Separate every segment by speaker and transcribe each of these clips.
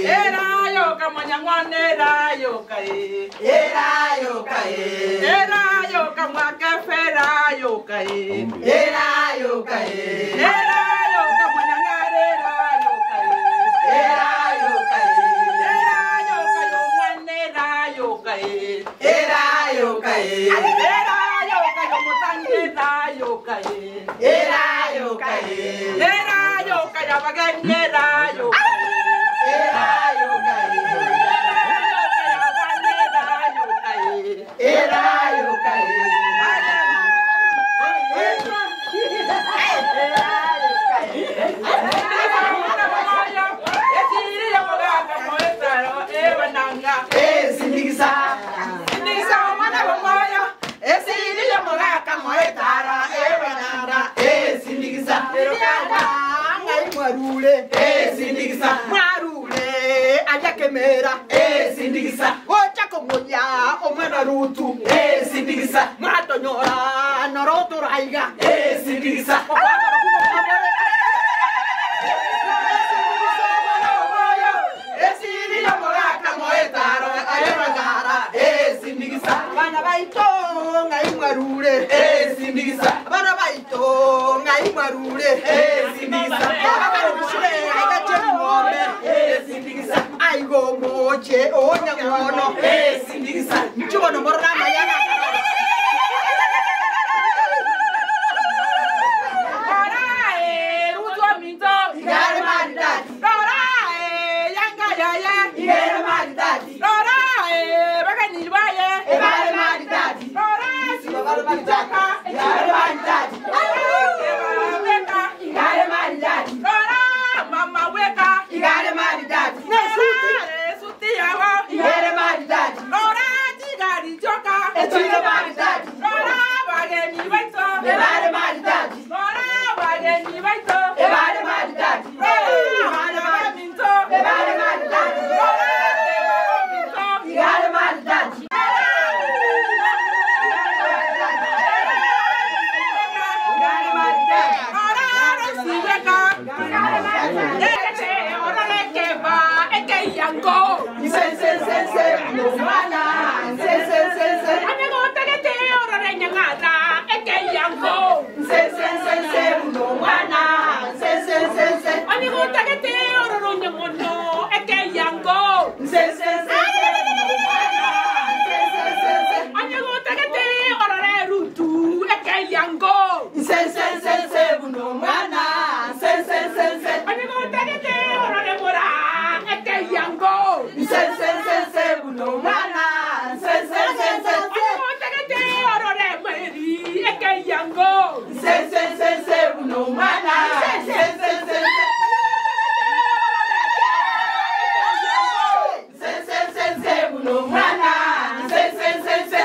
Speaker 1: Erayoka monyang'wana erayoka e.
Speaker 2: Erayoka e.
Speaker 1: Erayoka mwakefe erayoka e.
Speaker 2: Erayoka e.
Speaker 1: Erayoka monyang'ara erayoka e.
Speaker 2: Erayoka e.
Speaker 1: Erayoka yomwana erayoka e.
Speaker 2: Erayoka e.
Speaker 1: Erayoka yomotanga erayoka e.
Speaker 2: Erayoka e.
Speaker 1: Erayoka yabageni erayoka e.
Speaker 2: Erayoka e.
Speaker 1: Erayoka yabana erayoka e.
Speaker 2: Erayoka e. Eh, sindikisa. Sindikisa omwana bw'omwoyo. Esiriyo mogaka moetara ebanara. Eh, sindikisa.
Speaker 3: Ngai mwarure.
Speaker 2: Eh, sindikisa.
Speaker 3: Mwarure ajakemera.
Speaker 2: Eh, sindikisa.
Speaker 3: Gocha komoya omwana rutu.
Speaker 2: Eh, sindikisa.
Speaker 3: Mwatonyora norotoraiga.
Speaker 2: Eh, sindikisa. Esiriyo mogaka moetara ebanara. Eh, sindikisa.
Speaker 3: Abana baito ngai mwarure.
Speaker 2: Eh, sindikisa.
Speaker 3: Abana baito ngai mwarure.
Speaker 2: Eh, sindikisa.
Speaker 3: Abakarubishure aigache ng'ombe.
Speaker 2: Eh, sindikisa.
Speaker 3: Aigo moche onyang'ono.
Speaker 2: Eh, sindikisa.
Speaker 3: Nchubono morora mayaga.
Speaker 2: Igare maridadi. Igare maridadi. Ebare maridadi. Ebare maridadi. Igare maridadi. Igare maridadi. Igare maridadi. Igare maridadi. Etire maridadi. Ebare maridadi. Ebare maridadi. Ebare maridadi. Igare maridadi. Igare maridadi. Se se se se no mana. Se se se se. Se se se se no mana. Se se se se. Se se se se no mana. Se se se se. Se se se se no mana. Se se se se. Se se se se no mana. Se se se se. Se se se se no mana. Se se se se. Se se se se no mana. Se se se se.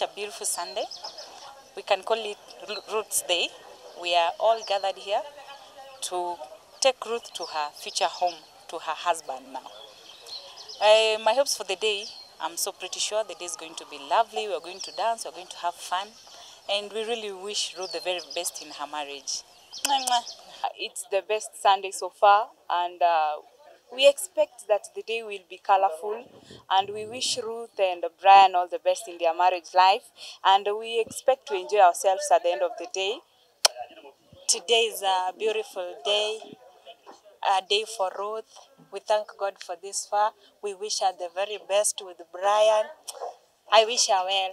Speaker 4: a beautiful Sunday. We can call it Ruth's Day. We are all gathered here to take Ruth to her future home, to her husband now. My hopes for the day, I'm so pretty sure the day is going to be lovely. We're going to dance, we're going to have fun, and we really wish Ruth the very best in her marriage. Mwah, mwah.
Speaker 5: It's the best Sunday so far, and we expect that the day will be colorful, and we wish Ruth and Brian all the best in their marriage life, and we expect to enjoy ourselves at the end of the day.
Speaker 6: Today is a beautiful day, a day for Ruth. We thank God for this far. We wish her the very best with Brian. I wish her well.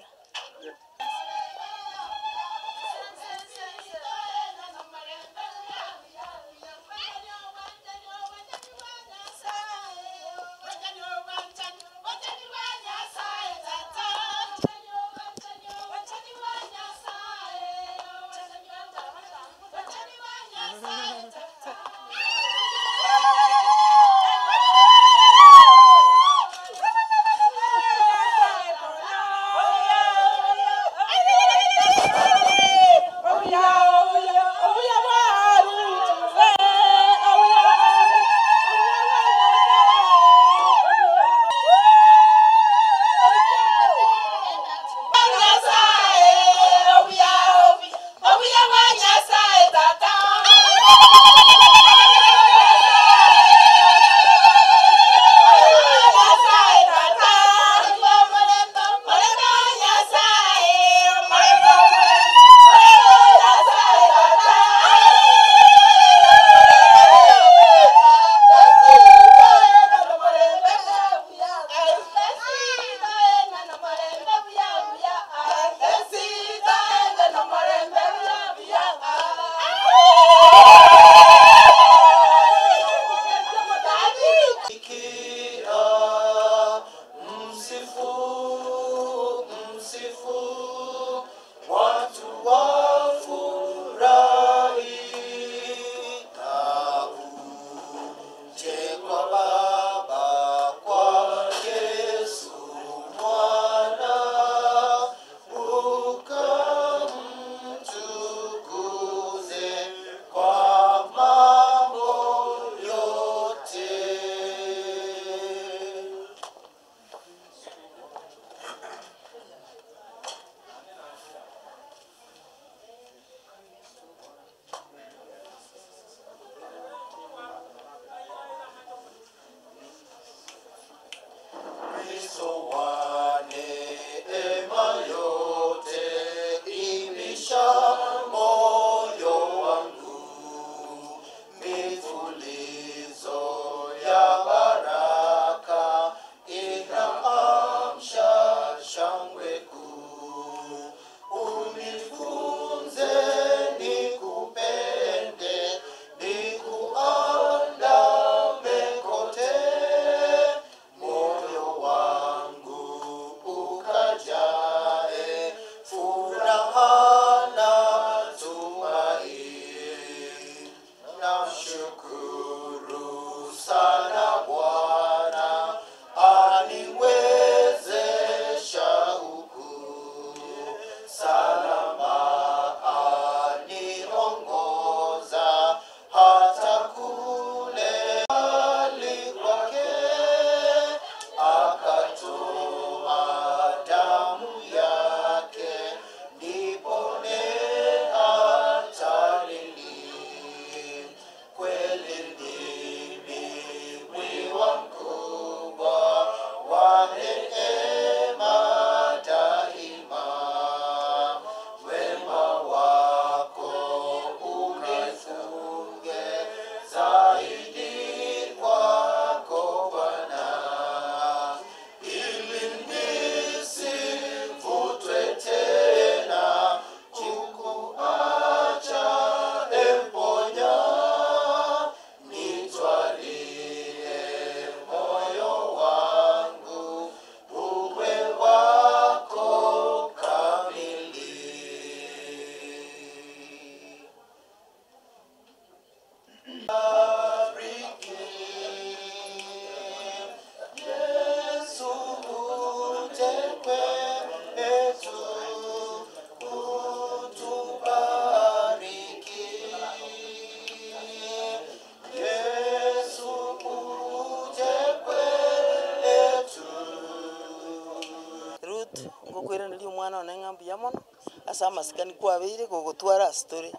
Speaker 7: mono, ase amasikani kwabeire gogotwara ase tore.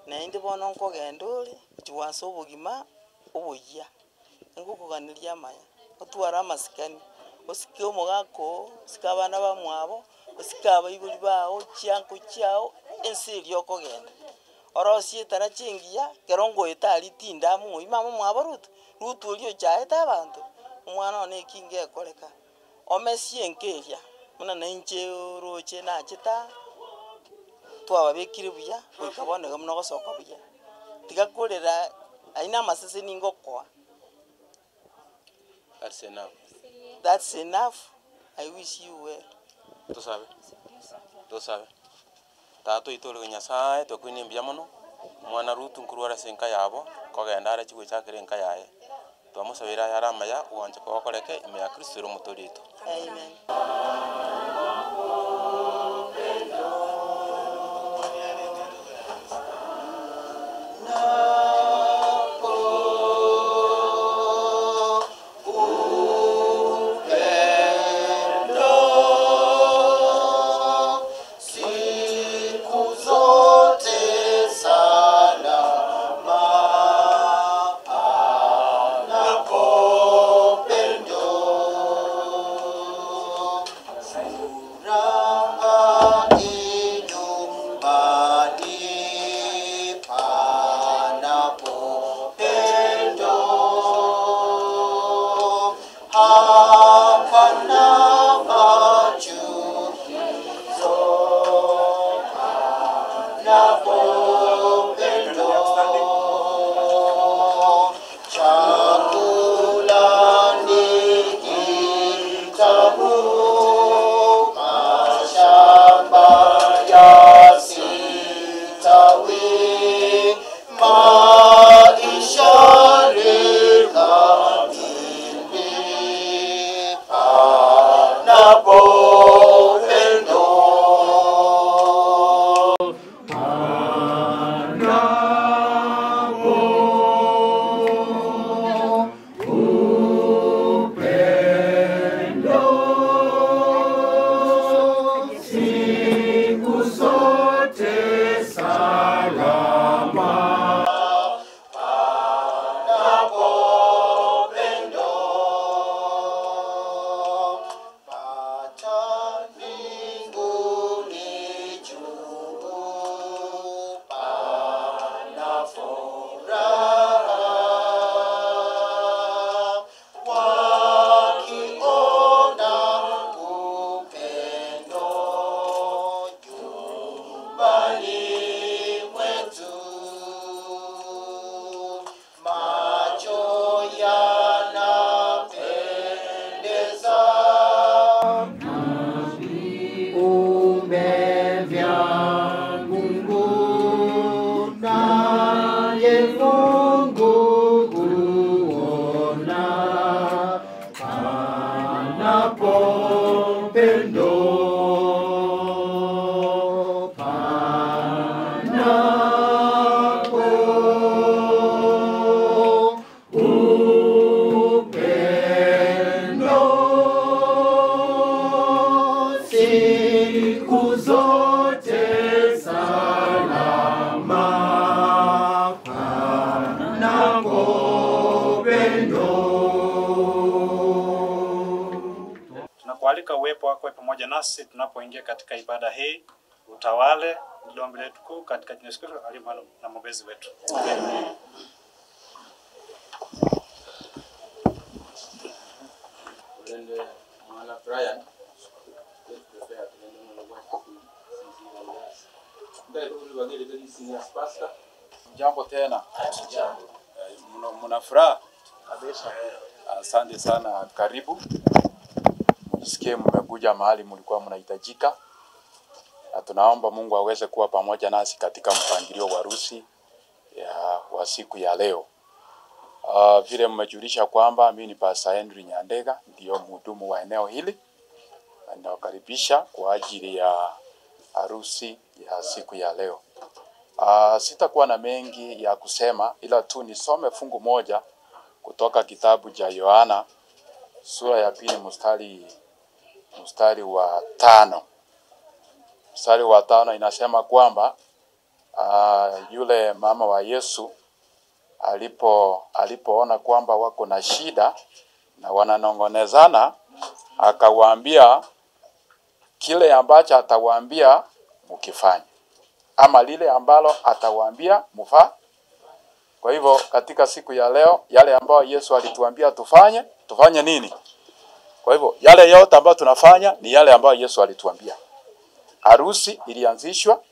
Speaker 7: Naende bono nkogenda ore, gochia goansa obogima oboyia, nkokoganeria amaya, otware amasikani, osike omogaka oo, osike abana bamwabo, osike abaibori bago, chianko chiago, ense eria okogenda. Orosie etaracha engiya, ekero ngoeta aria tindamu ng'a oyio mama omwabo Ruth, Ruth oria ochaete abanto, omwana one eki ngekoreka. Omesie enka eria, buna nainche oroche nachete aa, twababekire buya, goika bono iga buna ogosoka buya. Tiga korera aye na amaseseni ngokoa.
Speaker 8: That's enough.
Speaker 7: That's enough, I wish you well.
Speaker 8: Tosabe, tosabe. Tata oito ore Nyasaye, twakoinie mbuya mono, omwana Ruth nkorwara ase enka yabo, kogenda arachi gochakera enka yaye. Twamosabeire ayare amaya, ogwancha kwao gokoreke ime ya Kristo ere omotoori oito.
Speaker 7: Amen.
Speaker 9: Siku zote salama panapo pendo, furaha i nyumbani panapo pendo, hapana machukizo panapo pendo, chakula ni kitamu, mashamba yasitawi, maisha ni kamili panapo pendo.
Speaker 2: Siku zote salama.
Speaker 9: Panapo pendo, pata mbinguni juu, pana furaha, wakiona upendo nyumbani mwetu macho yanapendeza.
Speaker 2: Viumbe vya Mungu naye Mungu huona panapo pendo, panapo upendo siku zote salama panapo pendo.
Speaker 10: Tunakualika uwepo wako pamoja nasi tunapoingia katika ibada hii, utawale. Ndilo ombi letu kuu katika jina la Yesu Kristo aliye Bwana na mwombezi wetu. Amen.
Speaker 8: Ulende mwana Brian, let's prepare tulende mwana wa
Speaker 11: Jambo tena. Mna, mna furaha kabisa. Asante sana, karibu. Mjisikie mmekuja mahali mlikuwa mnahitajika, na tunaomba Mungu aweze kuwa pamoja nasi katika mpangilio wa harusi ya wa siku ya leo. Vile mmejulisha kwamba mimi ni Pastor Henry Nyandega, ndiyo mhudumu wa eneo hili, na ninawakaribisha kwa ajili ya harusi ya siku ya leo. Sitakuwa na mengi ya kusema ila tu nisome fungu moja kutoka kitabu cha Yohana sura ya pili mstari wa 5. Mstari wa 5 inasema kwamba yule mama wa Yesu alipoona kwamba wako na shida na wananongonezana, akawaambia kile ambacho atawaambia mkifanye, ama lile ambalo atawaambia mfa. Kwa hivyo katika siku ya leo, yale ambayo Yesu alituambia tufanye, tufanye nini? Kwa hivyo yale yote ambayo tunafanya ni yale ambayo Yesu alituambia. Harusi ilianzishwa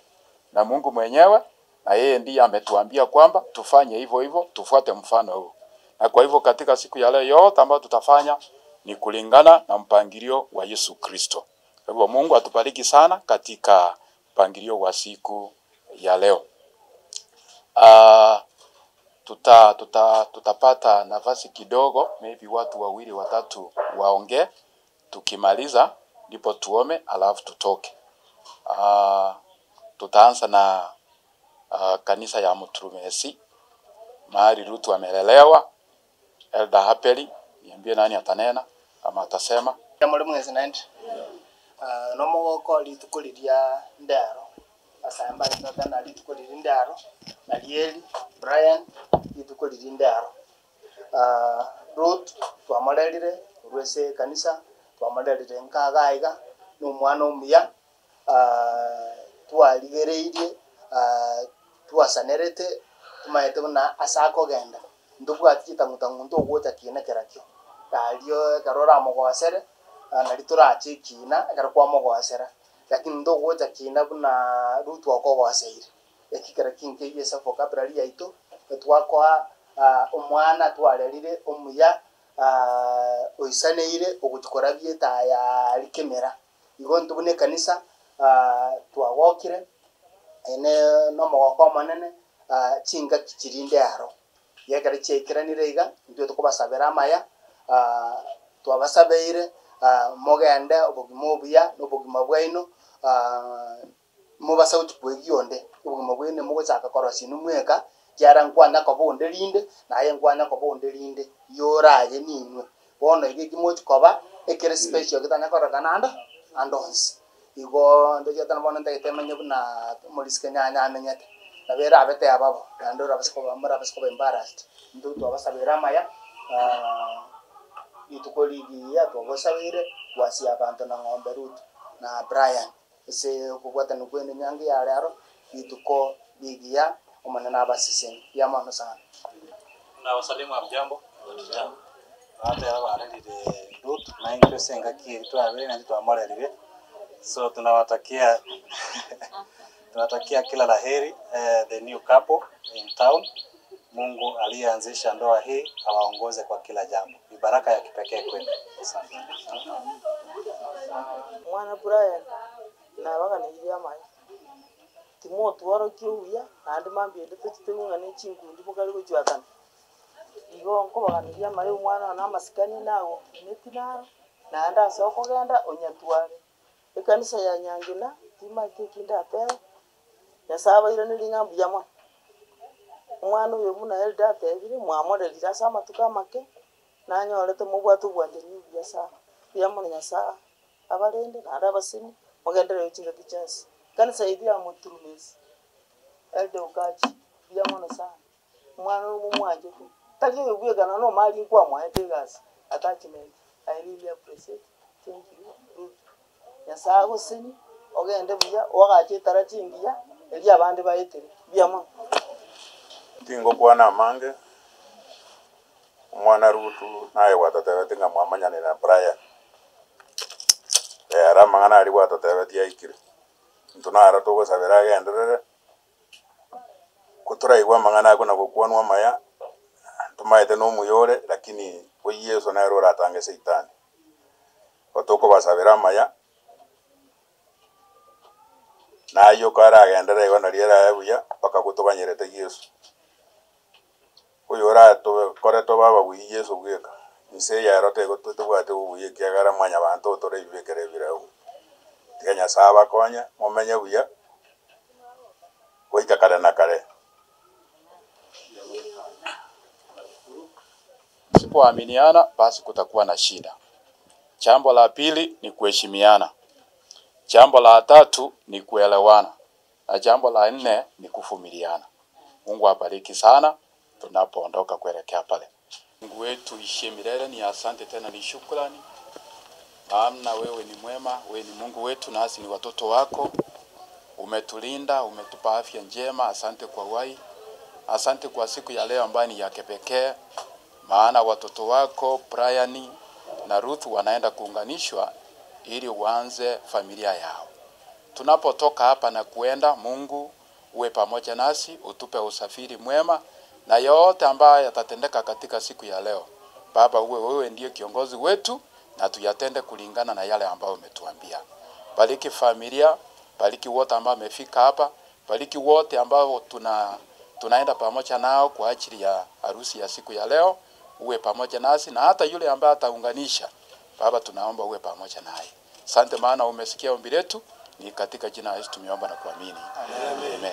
Speaker 11: na Mungu mwenyewe, na yeye ndiye ametuambia kwamba tufanye hivyo hivyo, tufuate mfano huo. Na kwa hivyo katika siku ya leo yote ambayo tutafanya ni kulingana na mpangilio wa Yesu Kristo. Kwa hivyo Mungu atubariki sana katika mpangilio wa siku ya leo. Tutapata nafasi kidogo, maybe watu wawili watatu waongee. Tukimaliza ndipo tuome, alafu tutoke. Tutaanza na kanisa ya Muturumesi, mahali Ruth amelelewa. Elder Hapeli, niambie nani atanena ama atasema.
Speaker 12: Muri mwezi naende. No mogoko rituko riria ndaro asamba na rituko riri ndaro na Rieli Brian rituko riri ndaro. Ruth twamorerire rwese kanisa twamorerire nkagaiga no mwana omuya. Twarigereirie, twasanerete tumaete buna ase akogenda ntobwati chitang'utang'u ntogocha kina kerakio kario ekero oramogosere, nari torache ekina ekero kwamogosera, lakini ntogocha kina buna Ruth okogoseire. Eki kera kinkeiyo ase vocabulary yaito etwakoa omwana twarerire omuya, oisaneire ogochikora bietaya rikemera. Igo ntobuna ekanisa, twagokire ene nomogoko omonene, chingaki chirinde aro gekero chiaikiranire iga intwe tokobasabera amaya, twabasabeire, mogende obogima obuya na obogima bwaino, mobasa gochia kwegia onde obogima bwaino mogochaka korosia inwe mweka kiara nkwana koba onde rinde naye nkwana koba onde rinde yoraye ninwe bono iga eki mochi koba ekere special getanya kororekana ando ando onsi. Igo ndochietana bono ntagete menye buna omorisike nyanya amenyete nabo erabete ababo naende orabase koba morabase koba embarrassed. Intwe twabasabera amaya, rituko rigiya twabasabeire gwasia abanto na ng'ombe Ruth na Brian ase okobwatana kwene nyangi ya rero rituko rigiya omonene abaseseni ya mono sana.
Speaker 10: Na wasalimu hamjambo. Hata barerire Ruth na intwe ngaki twabere na twamorerire. So tunawatakia kila laheri, the new couple in town. Mungu aliyeanzisha ndoa hii awaongoze kwa kila jambo. Ni baraka ya kipekee kwenu. Asante.
Speaker 7: Mwana Brian nabaganeirie amaya timotworokia obuya naende mambiende tochitebung'ana chinkundi bokari gochwatana igo nkobaganeirie amaya omwana one amasikani nagokineti naro naende ase okogenda onyatware ekanisa ya Nyangina timaete ekinde atebe Nyasaye abairanerie ng'a mbuya mono. Omwana oyo buna Elder atebire mwamorerire ase amatuko amake nanyorete mobwate obwanchani obuya sana. Mbuya mono Nyasaye abarende naende abaseni mogenderere chingaki chionsi. Kanisa yaito ya Muturumesi Elder Okachi mbuya mono sana. Omwana oyo momwanchete tari oyo bwekana nomari nkwamwaete egasi attachment. I really appreciate. Thank you Ruth. Nyasaye agoseni ogende buya oagache etara chingiya eria abande baetere mbuya mono.
Speaker 13: Tingokwana amange omwana Rutu naye gwatatebete ng'a mwamanyane na Brian era amang'ana aria gwatatebetie aikire intwe naro togosabera agenderere kotoraigwa amang'ana ako na gokwanwa amaya tomaete na omuyore lakini o Yesu nere oratange seitani otokobasabera amaya naye okaragenderera igo naria eraye buya mpaka gotoganyerete Yesu oyo oratokore tobe ababuya Yesu bweka inse yero tebwate obuya ekiagera mwanyabanto otore ebibekere ebireu tiga Nyasaye abakonye momenye buya goika kare na kare.
Speaker 11: Msipoaminiana basi kutakuwa na shida. Jambo la pili ni kuheshimiana. Jambo la tatu ni kuelewana, na jambo la nne ni kuvumiliana. Mungu abariki sana tunapoondoka kuelekea pale. Mungu wetu ishie milele, ni asante tena ni shukrani, maana wewe ni mwema, wewe ni Mungu wetu, nasi ni watoto wako. Umetulinda, umetupa afya njema. Asante kwa uhai, asante kwa siku ya leo ambayo ni ya kipekee, maana watoto wako Brian na Ruth wanaenda kuunganishwa ili waanze familia yao. Tunapotoka hapa na kuenda, Mungu uwe pamoja nasi, utupe usafiri mwema na yote ambayo yatatendeka katika siku ya leo. Baba, uwe wewe ndiye kiongozi wetu na tuyatende kulingana na yale ambayo umetuambia. Bariki familia, bariki wote ambao wamefika hapa, bariki wote ambao tuna tunaenda pamoja nao kwa ajili ya harusi ya siku ya leo. Uwe pamoja nasi na hata yule ambaye ataunganisha. Baba, tunaomba uwe pamoja naye. Asante maana umesikia ombi letu, ni katika jina la Yesu tumeomba na kuamini. Amen. Amen.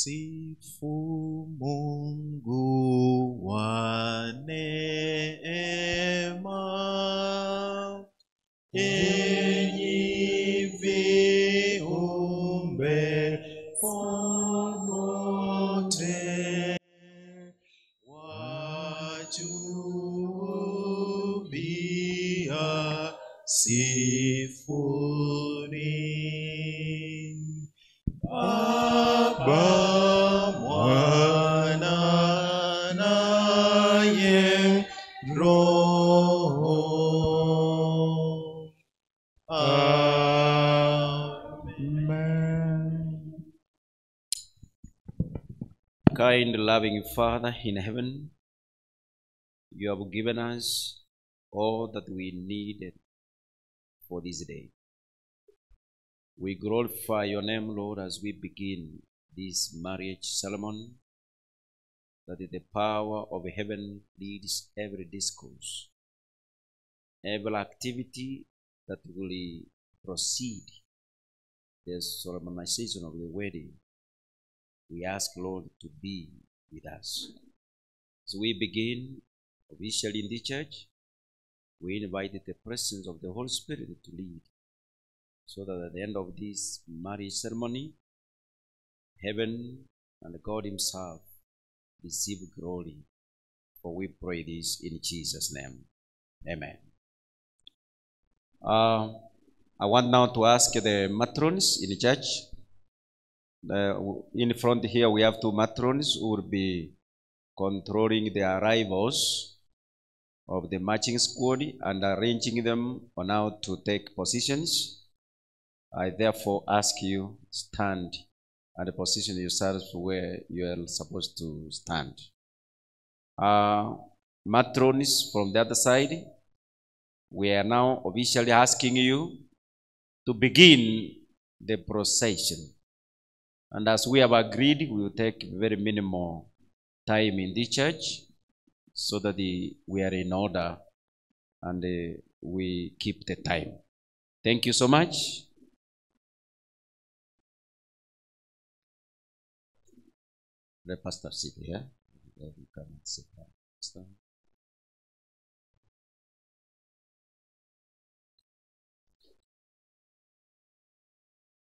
Speaker 14: Msifu Mungu wa neema, enyi viumbe popote, wa juu pia sifuni. Baba, Mwana naye Roho. Amen.
Speaker 15: Kind, loving Father in heaven, you have given us all that we needed for this day. We glorify your name, Lord, as we begin this marriage ceremony, that the power of heaven leads every discourse, every activity that will proceed the solemnization of the wedding. We ask, Lord, to be with us. As we begin officially in the church, we invite the presence of the Holy Spirit to lead, so that at the end of this marriage ceremony, heaven and God Himself receive glory. For we pray this in Jesus' name. Amen. I want now to ask the matrons in the church. In front here, we have two matrons who will be controlling the arrivals of the marching squad and arranging them on how to take positions. I therefore ask you, stand and position yourself where you are supposed to stand. Matrons from the other side, we are now officially asking you to begin the procession. And as we have agreed, we will take very minimal time in the church so that we are in order and we keep the time. Thank you so much. The pastor sit here. You can sit down. Pastor.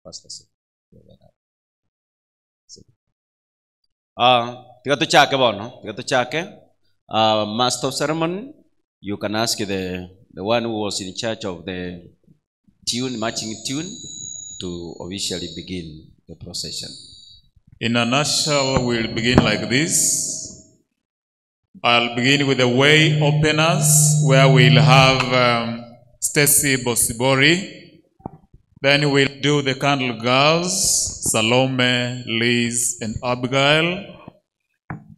Speaker 15: Pastor sit. Tiga tuchake bono. Tiga tuchake. Master of ceremony, you can ask the one who was in charge of the tune, matching tune, to officially begin the procession.
Speaker 16: In a nutshell, we'll begin like this. I'll begin with the way openers, where we'll have Stacy Bosibori. Then we'll do the candle girls, Salome, Liz, and Abigail.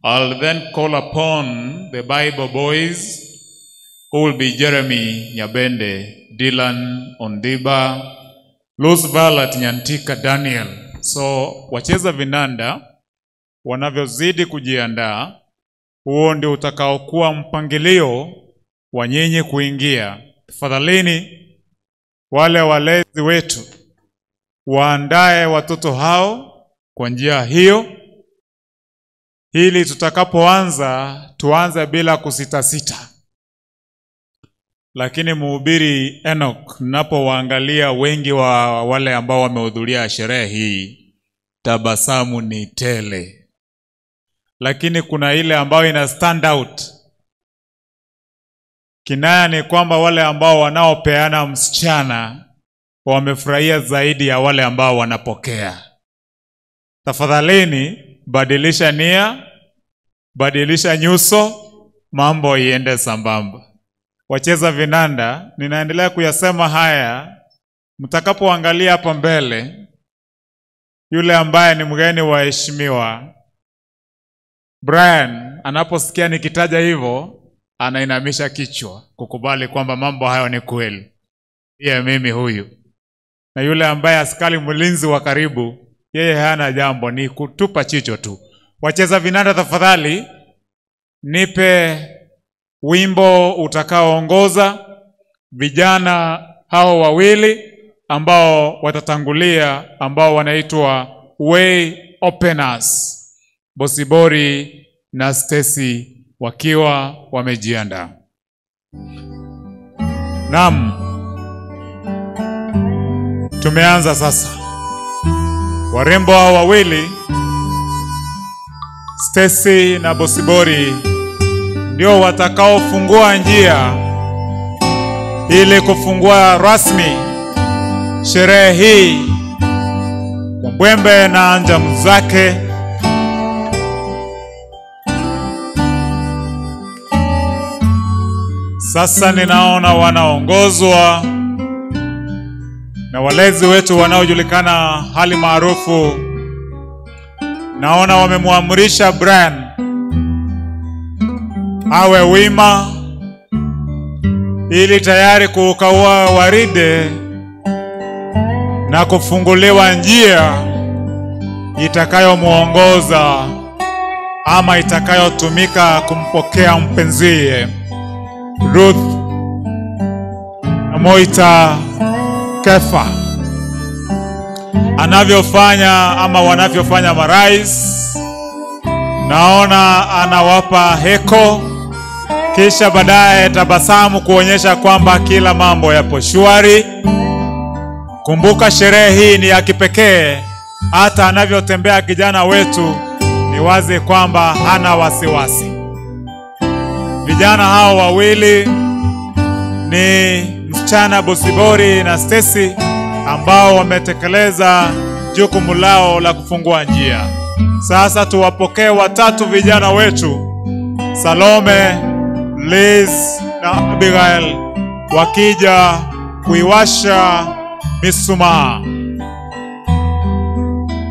Speaker 16: I'll then call upon the Bible boys, who will be Jeremy Nyabende, Dylan Ondiba, Luz Valat Nyantika Daniel. So wacheza vinanda wanavyozidi kujiandaa, huo ndio utakaokuwa mpangilio wa nyinyi kuingia. Tafadhalini wale walezi wetu waandae watoto hao kwa njia hiyo, ili tutakapoanza tuanze bila kusitasita. Lakini mhubiri Enoch, ninapowaangalia wengi wa wale ambao wamehudhuria sherehe hii, tabasamu ni tele. Lakini kuna ile ambayo ina stand out. Kinaya ni kwamba wale ambao wanaopeana msichana wamefurahia zaidi ya wale ambao wanapokea. Tafadhalini badilisha nia, badilisha nyuso, mambo iende sambamba. Wacheza vinanda, ninaendelea kuyasema haya, mtakapoangalia hapa mbele, yule ambaye ni mgeni wa heshimiwa Brian anaposikia nikitaja hivyo anainamisha kichwa kukubali kwamba mambo hayo ni kweli. Yeye mimi huyu. Na yule ambaye askari mlinzi wa karibu, yeye hana jambo, ni kutupa chicho tu. Wacheza vinanda tafadhali, nipe wimbo utakaoongoza vijana hao wawili ambao watatangulia, ambao wanaitwa Way openers, Bosibori na Stacy wakiwa wamejiandaa. Naam, tumeanza sasa. Warembo hao wawili Stacy na Bosibori ndio watakaofungua njia ili kufungua rasmi sherehe hii kwa mbwembe na anjamu zake. Sasa ninaona wanaongozwa na walezi wetu wanaojulikana hali maarufu. Naona wamemwamrisha Brian awe wima ili tayari kuukaua waride na kufunguliwa njia itakayomwongoza ama itakayotumika kumpokea mpenziye Ruth Moita Kefa anavyofanya ama wanavyofanya marais. Naona anawapa heko, kisha baadaye tabasamu kuonyesha kwamba kila mambo yapo shwari. Kumbuka sherehe hii ni ya kipekee, hata anavyotembea kijana wetu ni wazi kwamba hana wasiwasi. Vijana hao wawili ni msichana Bosibori na Stacy ambao wametekeleza jukumu lao la kufungua njia. Sasa tuwapokee watatu vijana wetu, Salome, Liz na Abigail, wakija kuiwasha mishumaa.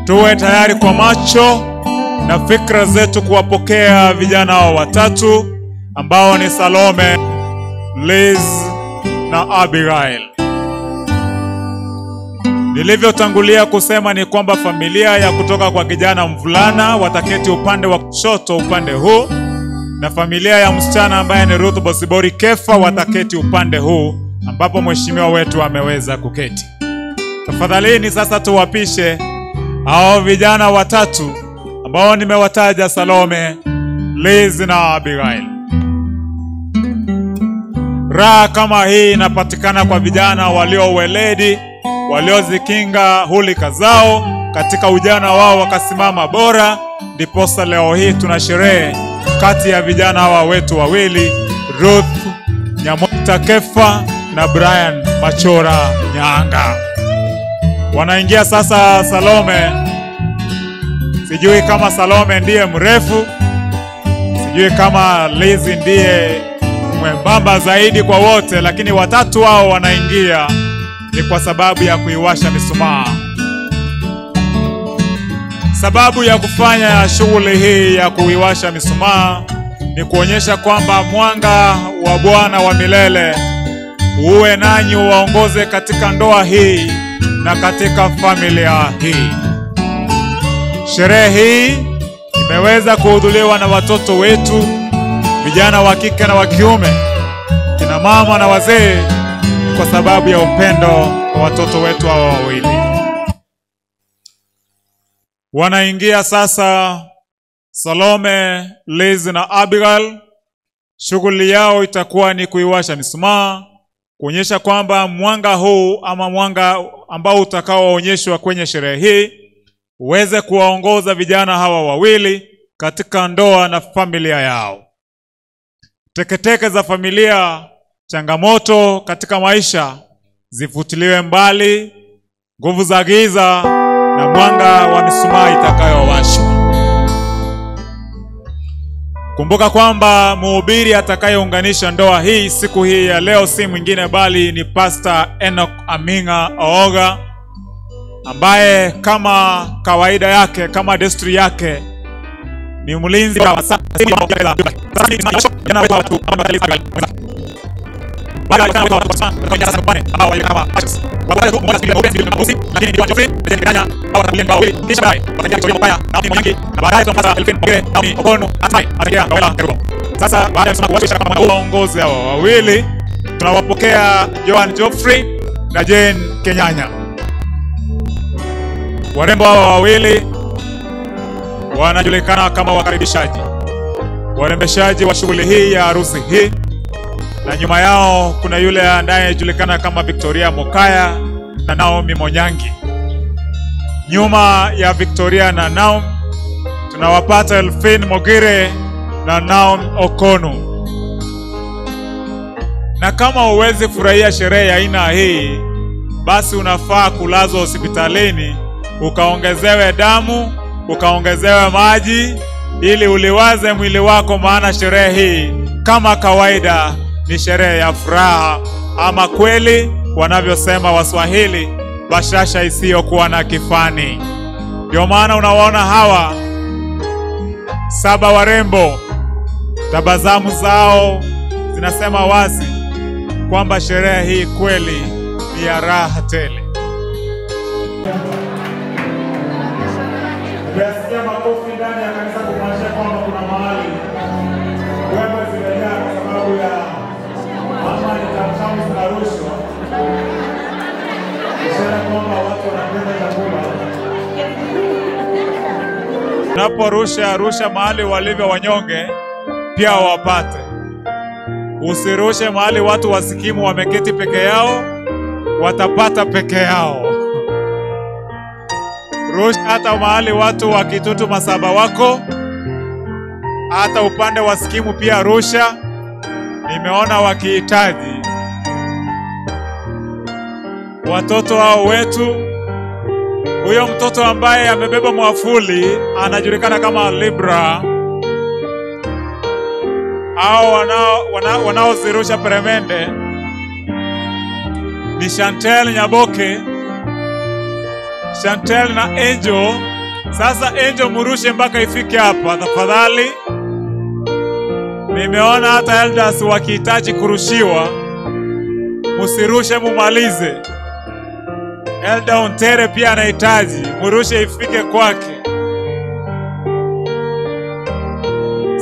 Speaker 16: Tuwe tayari kwa macho na fikra zetu kuwapokea vijana hao watatu ambao ni Salome, Liz na Abigail. Nilivyotangulia kusema ni kwamba familia ya kutoka kwa kijana mvulana wataketi upande wa kushoto upande huu, na familia ya msichana ambaye ni Ruth Bosibori Kefa wataketi upande huu ambapo mheshimiwa wetu ameweza kuketi. Tafadhalini sasa tuwapishe hao vijana watatu ambao nimewataja, Salome, Liz na Abigail. Raha kama hii inapatikana kwa vijana walio weledi, waliozikinga hulika zao katika ujana wao wakasimama bora. Ndiposa leo hii tuna sherehe kati ya vijana hawa wetu wawili, Ruth Nyamwita Kefa na Brian Machora Nyaanga. Wanaingia sasa Salome. Sijui kama Salome ndiye mrefu, sijui kama Liz ndiye mwembamba zaidi kwa wote, lakini watatu wao wanaingia ni kwa sababu ya kuiwasha mishumaa. Sababu ya kufanya shughuli hii ya kuiwasha mishumaa ni kuonyesha kwamba mwanga wa Bwana wa milele uwe nanyi, uwaongoze katika ndoa hii na katika familia hii. Sherehe hii imeweza kuhudhuriwa na watoto wetu, vijana wa kike na wa kiume, kina mama na wazee, kwa sababu ya upendo wa watoto wetu hawa wawili. Wanaingia sasa Salome, Liz na Abigail. Shughuli yao itakuwa ni kuiwasha mishumaa, kuonyesha kwamba mwanga huu ama mwanga ambao utakaoonyeshwa kwenye sherehe hii uweze kuwaongoza vijana hawa wawili katika ndoa na familia yao. Teketeke za familia, changamoto katika maisha zifutiliwe mbali, nguvu za giza na mwanga wa mishumaa itakayowashwa. Kumbuka kwamba mhubiri atakayeunganisha ndoa hii siku hii ya leo si mwingine bali ni Pastor Enoch Aminga Ooga, ambaye kama kawaida yake, kama desturi yake, ni mlinzi wa Sasa baada ya uongozi hawa wawili tunawapokea Joan Geoffrey na Jane Kenyanya. Warembo hawa wawili Wanajulikana kama wakaribishaji, warembeshaji wa shughuli hii ya harusi hii, na nyuma yao kuna yule anayejulikana kama Victoria Mokaya na Naomi Monyangi. Nyuma ya Victoria na Naomi tunawapata Elfin Mogire na Naomi Okonu. Na kama huwezi furahia sherehe ya aina hii, basi unafaa kulazwa hospitalini ukaongezewe damu, ukaongezewe maji ili uliwaze mwili wako, maana sherehe hii kama kawaida ni sherehe ya furaha, ama kweli wanavyosema Waswahili, bashasha isiyokuwa na kifani. Ndio maana unawaona hawa saba warembo, tabasamu zao zinasema wazi kwamba sherehe hii kweli ni ya raha tele. Umesikia makofi ndani ya kanisa kumaanisha kwamba kuna mahali wewe zimejaa kwa sababu ya ama ni tamtamu zinarushwa, ishara kwamba watu wanapenda chakula. Unaporusha rusha mahali walivyo wanyonge, pia wapate. Usirushe mahali watu wasikimu wameketi peke yao, watapata peke yao. Rusha hata mahali watu wa Kitutu Masaba wako, hata upande wa Sikimu pia rusha. Nimeona wakihitaji watoto hao wetu. Huyo mtoto ambaye amebeba mwafuli anajulikana kama Libra, au wanaozirusha wanao wanaozirusha peremende ni Chantel Nyaboke, Chantel na Angel. Sasa Angel murushe mpaka ifike hapa tafadhali. Nimeona hata elders wakihitaji kurushiwa, musirushe mumalize. Elda Ontere pia anahitaji murushe ifike kwake.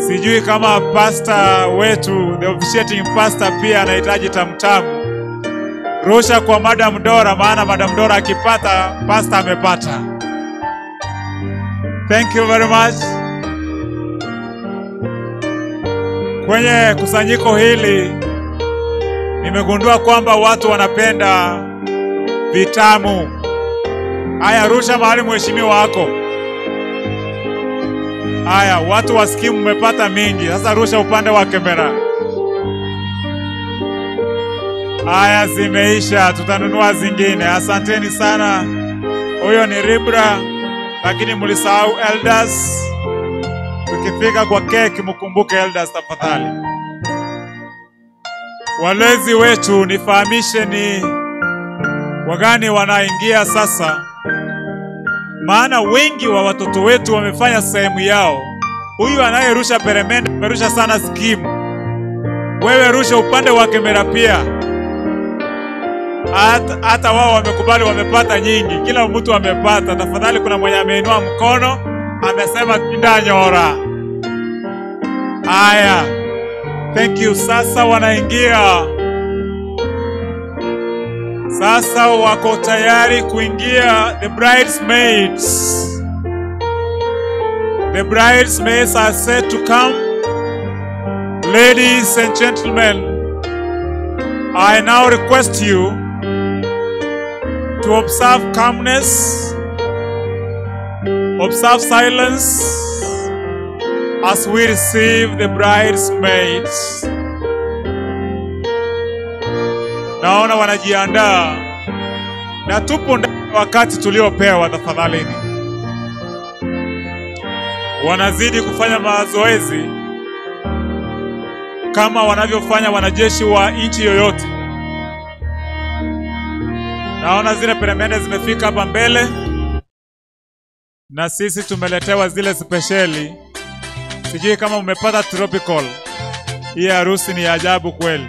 Speaker 16: Sijui kama pasta wetu the officiating pastor pia anahitaji tamtamu. Rusha kwa Madam Dora, maana Madam Dora akipata, pasta amepata. Thank you very much. Kwenye kusanyiko hili nimegundua kwamba watu wanapenda vitamu. Haya, rusha mahali mheshimiwa wako. Haya, watu wa skimu mmepata mingi, sasa rusha upande wa kamera. Haya, zimeisha, tutanunua zingine. Asanteni sana. Huyo ni Ribra, lakini mlisahau elders. Tukifika kwa keki, mkumbuke elders tafadhali. Walezi wetu, nifahamishe ni wagani wanaingia sasa, maana wengi wa watoto wetu wamefanya sehemu yao. Huyu anayerusha peremende amerusha sana skimu, wewe rusha upande wa kamera pia. Hata wao wamekubali, wamepata nyingi, kila mtu amepata. Tafadhali, kuna mwenye ameinua mkono amesema kindanyora. Haya, thank you. Sasa wanaingia sasa, wako tayari kuingia the bridesmaids. The bridesmaids are set to come. Ladies and gentlemen, I now request you to observe calmness, observe silence as we receive the bridesmaids. Naona wanajiandaa na tupo ndani ya wakati tuliopewa, tafadhalini. Wanazidi kufanya mazoezi kama wanavyofanya wanajeshi wa nchi yoyote. Naona zile peremende zimefika hapa mbele, na sisi tumeletewa zile spesheli. Sijui kama mmepata tropical. Hii harusi ni ya ajabu kweli,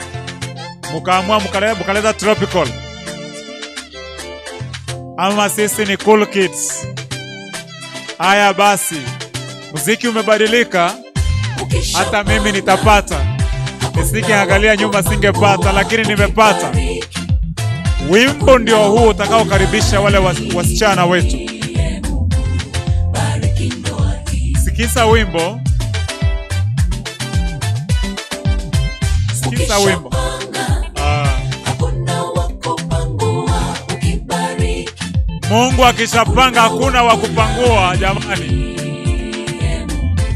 Speaker 16: mkaamua mkaleta tropical, ama sisi ni cool kids. Haya basi, muziki umebadilika, hata mimi nitapata. Nisingeangalia nyuma singepata, lakini nimepata. Wimbo ndio huu utakaokaribisha wale wasichana wetu. Sikiza wimbo. Sikiza wimbo. Ah. Mungu akishapanga hakuna wa kupangua jamani.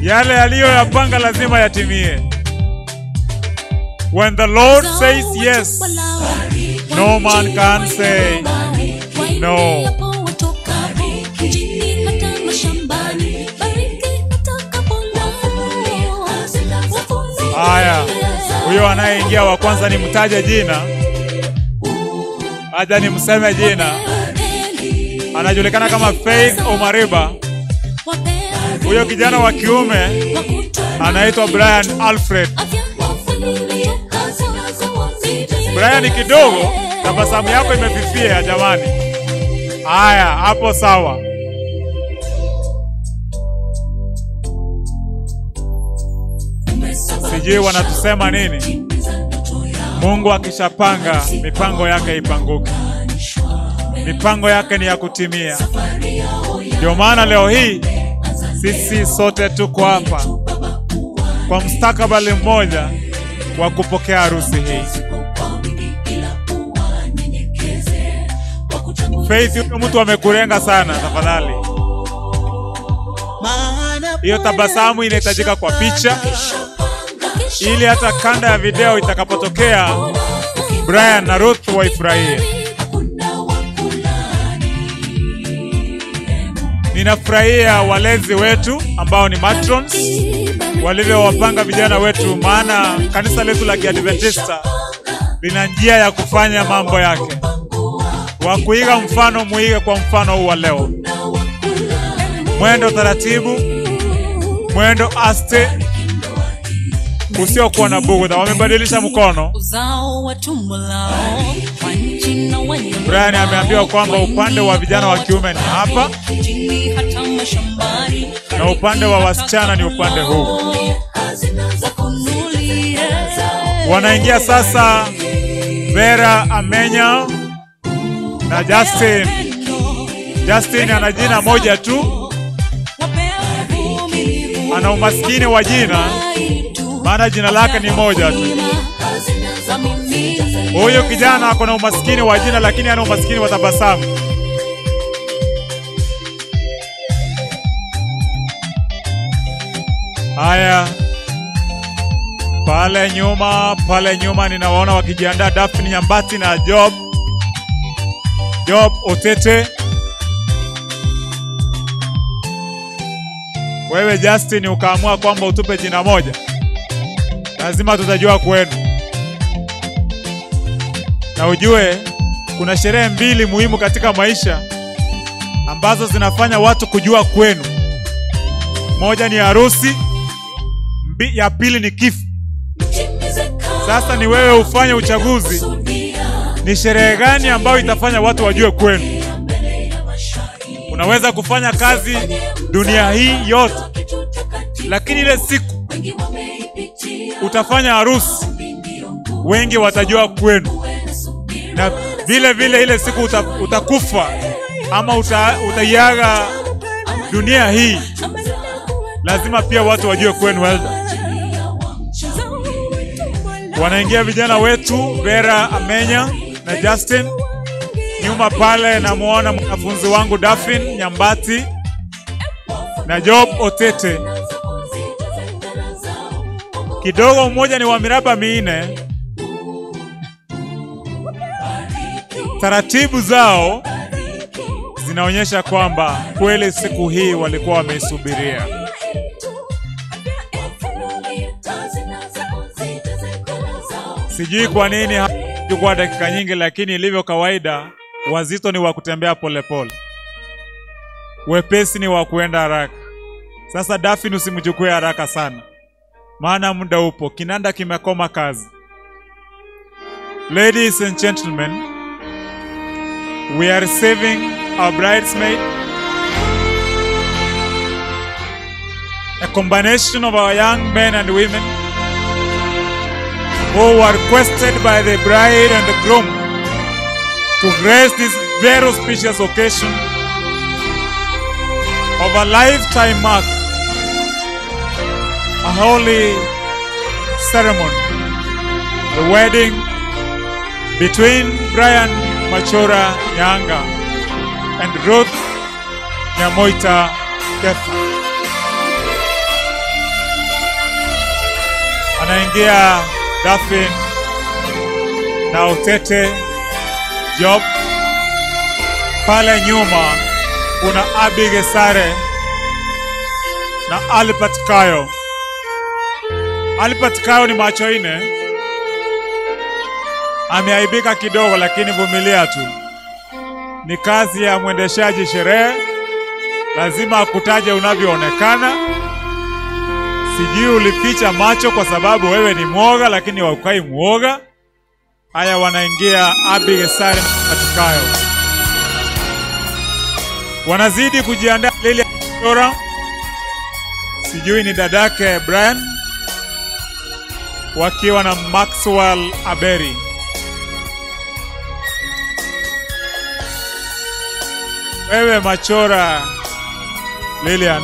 Speaker 16: Yale aliyoyapanga lazima yatimie. When the Lord says yes, no man can say no. Haya, huyo anayeingia wa kwanza nimtaje jina, aja nimseme jina. Anajulikana kama Faith Omariba. Huyo kijana wa kiume anaitwa Brian Alfred. Brian, kidogo tabasamu yako imefifia jamani. Haya, hapo sawa. Sijui wanatusema nini. Mungu akishapanga mipango yake ipanguke, mipango yake ni ya kutimia. Ndio maana leo hii sisi sote tuko hapa kwa mustakabali mmoja wa kupokea harusi hii. Faith, huyo mtu amekurenga sana, tafadhali. Hiyo tabasamu inahitajika kwa picha, ili hata kanda ya video itakapotokea Brian na Ruth waifurahie. Ninafurahia walezi wetu ambao ni matrons walivyowapanga vijana wetu, maana kanisa letu la Kiadventista lina njia ya kufanya mambo yake. Wa kuiga mfano, muige kwa mfano huu wa leo. Mwendo taratibu, mwendo aste, usiokuwa na bughudha. Wamebadilisha mkono.
Speaker 17: Uzao wa tumbo lao, wa nchi na wenye
Speaker 16: Brian ameambiwa kwamba upande wa vijana wa kiume ni hapa
Speaker 17: chini hata mashambani,
Speaker 16: na upande wa wasichana ni upande huu.
Speaker 17: wakunulie
Speaker 16: Wanaingia sasa Vera Amenya na Justin. Justin ana jina moja tu, ana umaskini wa jina, maana jina lake ni moja tu. Huyu kijana ako na umaskini wa jina, lakini ana umaskini wa tabasamu. Haya, pale nyuma, pale nyuma ninawaona wakijiandaa Daphne Nyambati na Job Job Otete. Wewe Justin ukaamua kwamba utupe jina moja, lazima tutajua kwenu. Na ujue kuna sherehe mbili muhimu katika maisha ambazo zinafanya watu kujua kwenu. Moja ni harusi, ya pili ni kifo. Sasa ni wewe ufanye uchaguzi, ni sherehe gani ambayo itafanya watu wajue kwenu. Unaweza kufanya kazi dunia hii yote, lakini ile siku utafanya harusi, wengi watajua kwenu, na vile vile ile siku utakufa ama utaiaga dunia hii, lazima pia watu wajue kwenu. Elda wanaingia vijana wetu Vera Amenya na Justin. Nyuma pale namuona mwanafunzi wangu Dafin Nyambati na Job Otete. Kidogo mmoja ni wa miraba minne. Taratibu zao zinaonyesha kwamba kweli siku hii walikuwa wameisubiria. Sijui kwa nini hakuchukua dakika nyingi, lakini ilivyo kawaida, wazito ni wa kutembea polepole, wepesi ni wa kuenda haraka. Sasa Dafin, usimchukue haraka sana, maana muda upo, kinanda kimekoma kazi. Ladies and gentlemen, we are receiving our bridesmaid, a combination of our young men and women who were requested by the bride and the groom to grace this very auspicious occasion of a lifetime mark a holy ceremony, the wedding between Brian Machora Nyanga and Ruth Nyamoita Kefa. Anaingia Daphne na Utete Job. Pale nyuma kuna Abi Gesare na Albert Kayo. Albert Kayo ni macho ine, ameaibika kidogo, lakini vumilia tu. Ni kazi ya mwendeshaji sherehe, lazima akutaje unavyoonekana. Sijui ulificha macho kwa sababu wewe ni mwoga, lakini haukai mwoga. Haya, wanaingia Abi Gesare na Albert Kayo, wanazidi kujiandaa. Lili Dora, sijui ni dadake Brian, wakiwa na Maxwell Aberi. Wewe Machora Lilian,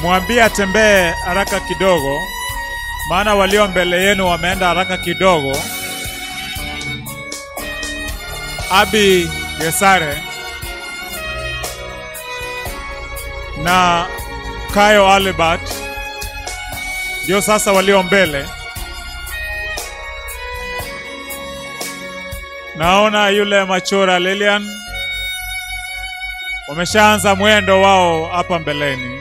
Speaker 16: mwambie atembee haraka kidogo, maana walio mbele yenu wameenda haraka kidogo. Abi Gesare na Kayo Albert ndio sasa walio mbele. Naona yule Machora Lilian wameshaanza mwendo wao hapa mbeleni.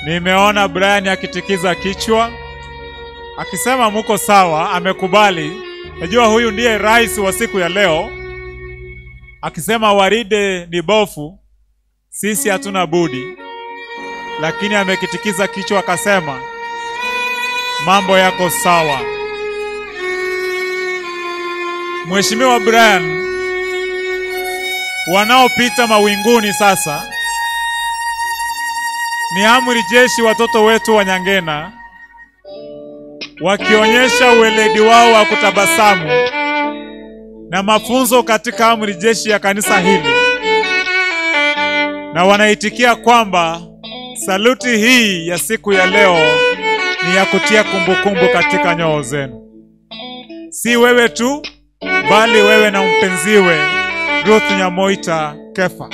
Speaker 16: Nimeona Brian akitikiza kichwa akisema muko sawa, amekubali. Najua huyu ndiye rais wa siku ya leo, akisema waride ni bofu, sisi hatuna budi, lakini amekitikiza kichwa akasema mambo yako sawa. Mheshimiwa Brian, wanaopita mawinguni sasa ni amri jeshi watoto wetu wa Nyangena wakionyesha uweledi wao wa kutabasamu na mafunzo katika amri jeshi ya kanisa hili, na wanaitikia kwamba saluti hii ya siku ya leo ni ya kutia kumbukumbu katika nyoyo zenu, si wewe tu, bali wewe na mpenziwe Ruth Nyamoita Kefa.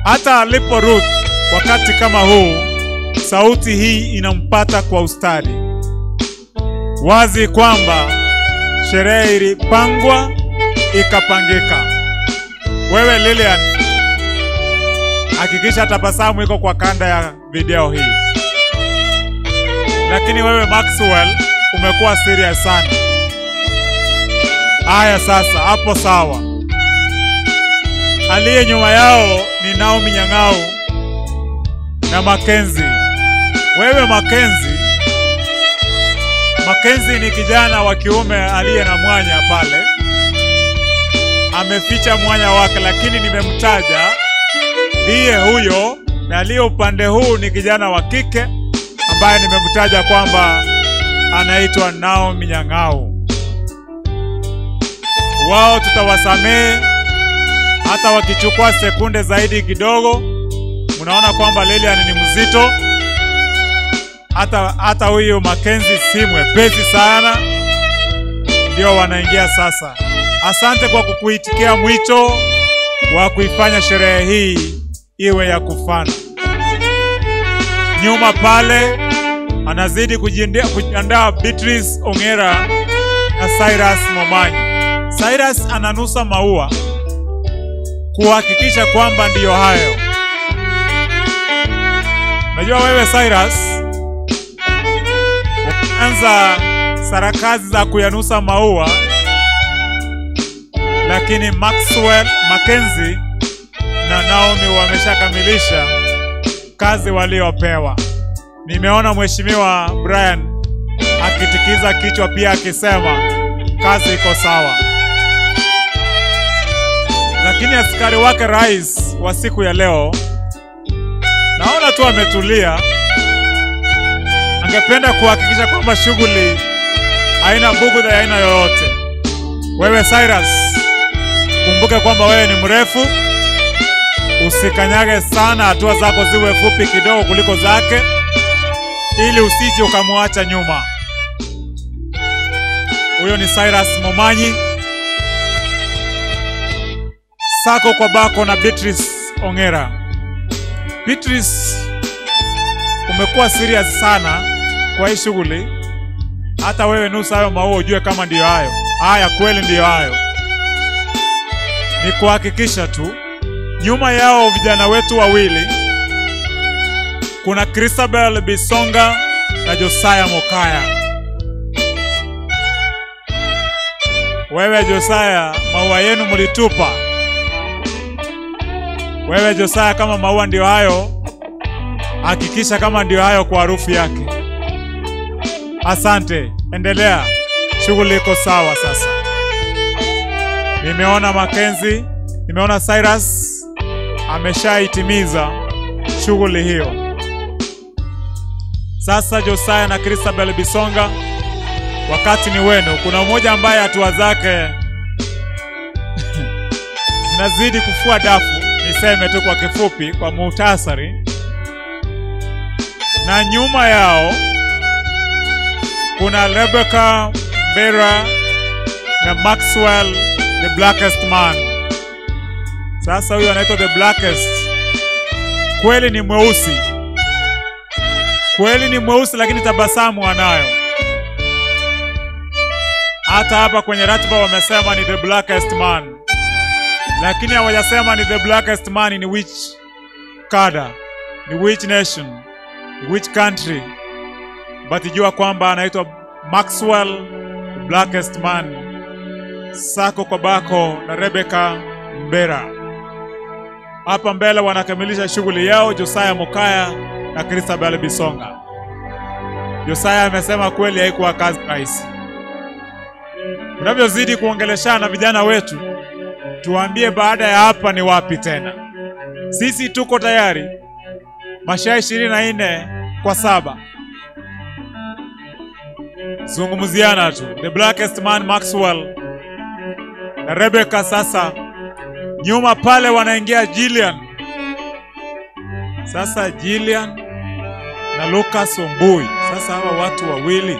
Speaker 16: Hata alipo Ruth wakati kama huu, sauti hii inampata kwa ustadi, wazi kwamba sherehe ilipangwa ikapangika. Wewe Lilian, hakikisha tabasamu iko kwa kanda ya video hii. Lakini wewe Maxwell umekuwa serious sana. Haya sasa, hapo sawa. Aliye nyuma yao ni Naomi Nyang'au na Makenzi. Wewe Makenzi, Makenzi ni kijana wa kiume aliye na mwanya pale, ameficha mwanya wake, lakini nimemtaja ndiye huyo, na aliye upande huu ni kijana wa kike ambaye nimemtaja kwamba anaitwa Naomi Nyang'au. Wao tutawasamehe hata wakichukua sekunde zaidi kidogo. Mnaona kwamba Lilian ni mzito, hata hata huyu Makenzi si mwepesi sana, ndio wanaingia sasa. Asante kwa kukuitikia mwito wa kuifanya sherehe hii iwe ya kufana. Nyuma pale anazidi kujiandaa Beatrice Ongera na Cyrus Momanyi. Cyrus ananusa maua kuhakikisha kwamba ndiyo hayo. Najua wewe Cyrus umeanza sarakazi za kuyanusa maua, lakini Maxwell Mackenzie na Naomi wameshakamilisha kazi waliopewa. Nimeona Mheshimiwa Brian akitikiza kichwa pia akisema kazi iko sawa, lakini askari wake rais wa siku ya leo naona tu ametulia. Angependa kuhakikisha kwamba shughuli haina bugudha ya aina yoyote. Wewe Cyrus, kumbuka Ukumbuke kwamba wewe ni mrefu, usikanyage sana, hatua zako ziwe fupi kidogo kuliko zake, ili usije ukamwacha nyuma. Huyo ni Cyrus Momanyi, sako kwa bako na Beatrice Ongera. Beatrice, umekuwa serious sana kwa hii shughuli, hata wewe nusa hayo maua ujue kama ndiyo hayo. Haya kweli ndiyo hayo. Ni kuhakikisha tu nyuma yao vijana wetu wawili kuna Christabel Bisonga na Josiah Mokaya. Wewe Josiah, maua yenu mlitupa. Wewe Josiah, kama maua ndiyo hayo, hakikisha kama ndiyo hayo kwa harufu yake. Asante, endelea, shughuli iko sawa sasa. Nimeona Mackenzie, nimeona Cyrus ameshaitimiza shughuli hiyo. Sasa Josiah na Christabel Bisonga, wakati ni wenu. Kuna mmoja ambaye hatua zake zinazidi kufua dafu, niseme tu kwa kifupi, kwa muhtasari. Na nyuma yao kuna Rebecca Mbera na Maxwell the blackest man. Sasa huyu anaitwa the blackest, kweli ni mweusi, kweli ni mweusi, lakini tabasamu anayo. Hata hapa kwenye ratiba wamesema ni the blackest man, lakini hawajasema ni the blackest man in which kada, ni which nation, ni which country, but jua kwamba anaitwa Maxwell the blackest man, sako kwa bako na Rebecca Mbera. Hapa mbele wanakamilisha shughuli yao Josiah Mokaya na Christabel Bisonga. Josiah amesema kweli haikuwa kazi rahisi. Unavyozidi kuongeleshana na vijana wetu, tuambie baada ya hapa ni wapi tena. Sisi tuko tayari masaa 24/7. Zungumziana tu. The blackest man Maxwell na Rebecca sasa nyuma pale wanaingia Jillian. Sasa Jillian na Lucas Ombui. Sasa hawa watu wawili.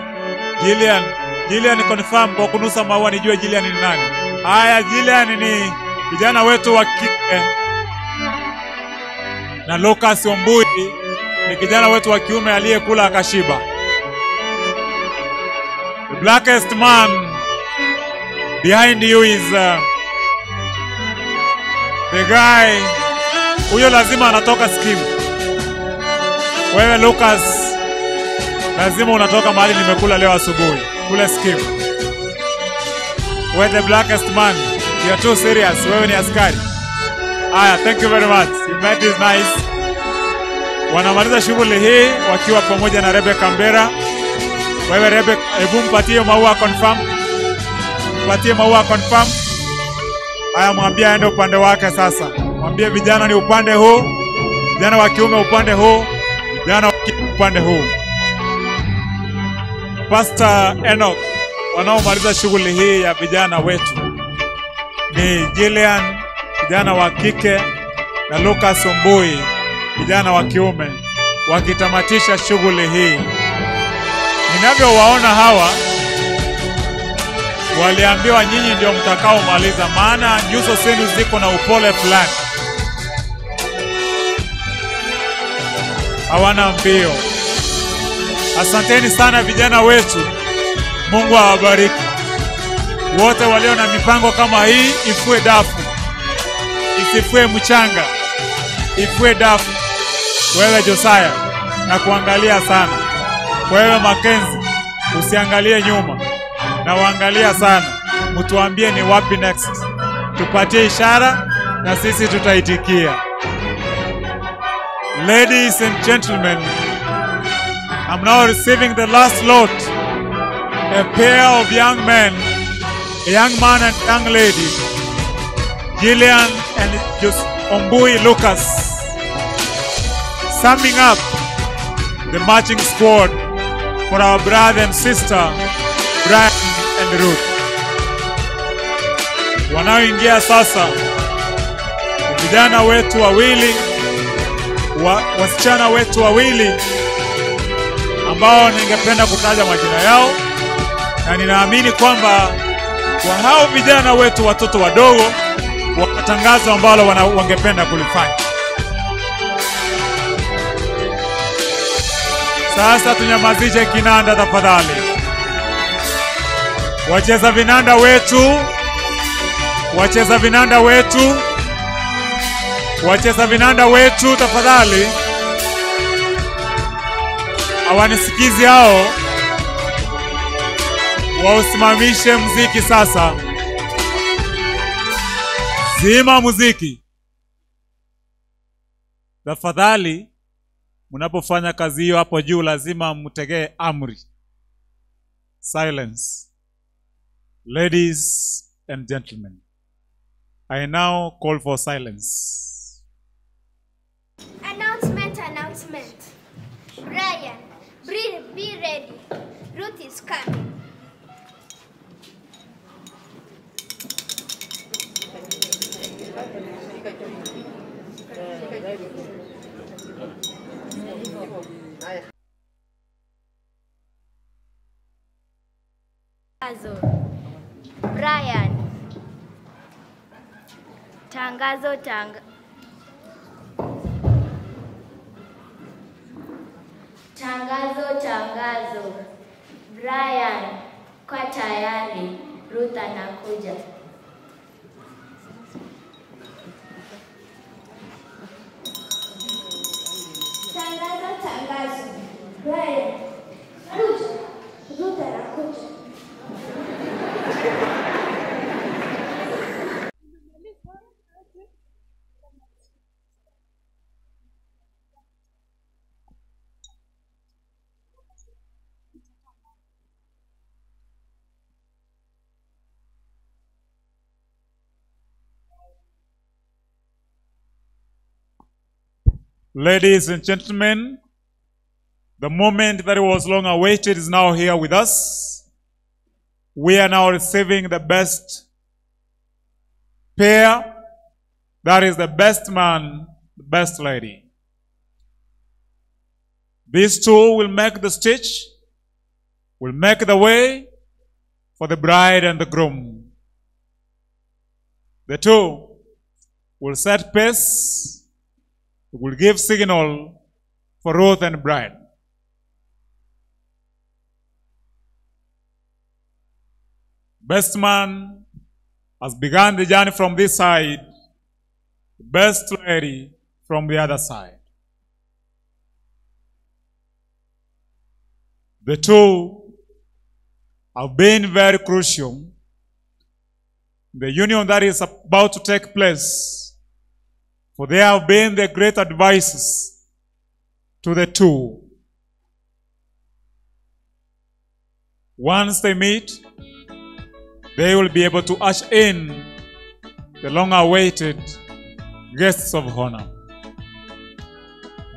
Speaker 16: Jillian, Jillian confirm kwa kunusa maua nijue Jillian ni nani. Haya, Jillian ni kijana wetu wa kike na Lucas Ombui ni kijana wetu wa kiume aliyekula akashiba. The blackest man behind you is the guy. Huyo lazima anatoka skimu. Wewe Lucas, lazima unatoka mahali nimekula leo asubuhi kule skimu. Wewe the blackest man, you are too serious. Wewe ni askari. Aya, thank you very much. You made this nice. Wanamaliza shughuli hii wakiwa pamoja na Rebecca Mbera. Wewe Rebecca, hebu mpatie maua confirm. Mpatie maua confirm. Haya, mwambie aende upande wake sasa. Mwambie vijana ni upande huu, vijana wa kiume upande huu, vijana wa kike upande huu. Pastor Enoch, wanaomaliza shughuli hii ya vijana wetu ni Jillian, kijana wa kike, na Lucas Ombui, kijana wa kiume, wakitamatisha shughuli hii. Ninavyowaona hawa waliambiwa nyinyi ndio mtakaomaliza, maana nyuso zenu ziko na upole fulani, hawana mbio. Asanteni sana vijana wetu, Mungu awabariki wote walio na mipango kama hii. Ifue dafu, isifue mchanga, ifue dafu. Wewe Josiah, na kuangalia sana. Wewe Mackenzie, usiangalie nyuma, na waangalia sana. Mtuambie ni wapi next, tupatie ishara na sisi tutaitikia. Ladies and gentlemen, I'm now receiving the last lot, a pair of young men, a young man and young lady, Gillian and Ombui Lucas, summing up the marching squad for our brother and sister, Brian and Ruth. Wanaoingia sasa ni vijana wetu wawili wasichana wetu wawili ambao ningependa kutaja majina yao, na ninaamini kwamba kwa hao vijana wetu watoto wadogo wana tangazo ambalo wangependa kulifanya. Sasa tunyamazishe kinanda tafadhali. Wacheza vinanda wetu, wacheza vinanda wetu, wacheza vinanda wetu tafadhali. Hawanisikizi hao, wausimamishe mziki sasa. Zima muziki tafadhali. Mnapofanya kazi hiyo hapo juu, lazima mtegee amri. Silence. Ladies and gentlemen, I now call for silence.
Speaker 18: Announcement, announcement. Brian, be ready. Ruth is coming. Tangazo. Brian. Tangazo, tangazo, tangazo. Brian, kwa tayari. Ruth anakuja.
Speaker 19: Tangazo, tangazo. Brian, kuja. Ruth anakuja.
Speaker 16: Ladies and gentlemen, the moment that was long awaited is now here with us. We are now receiving the best pair, that is the best man, the best lady. These two will make the stitch, will make the way for the bride and the groom. The two will set pace, will give signal for Ruth and bride. Best man has begun the journey from this side, best lady from the other side. The two have been very crucial. The union that is about to take place, for they have been the great advisors to the two. Once they meet, they will be able to usher in the long-awaited guests of honor.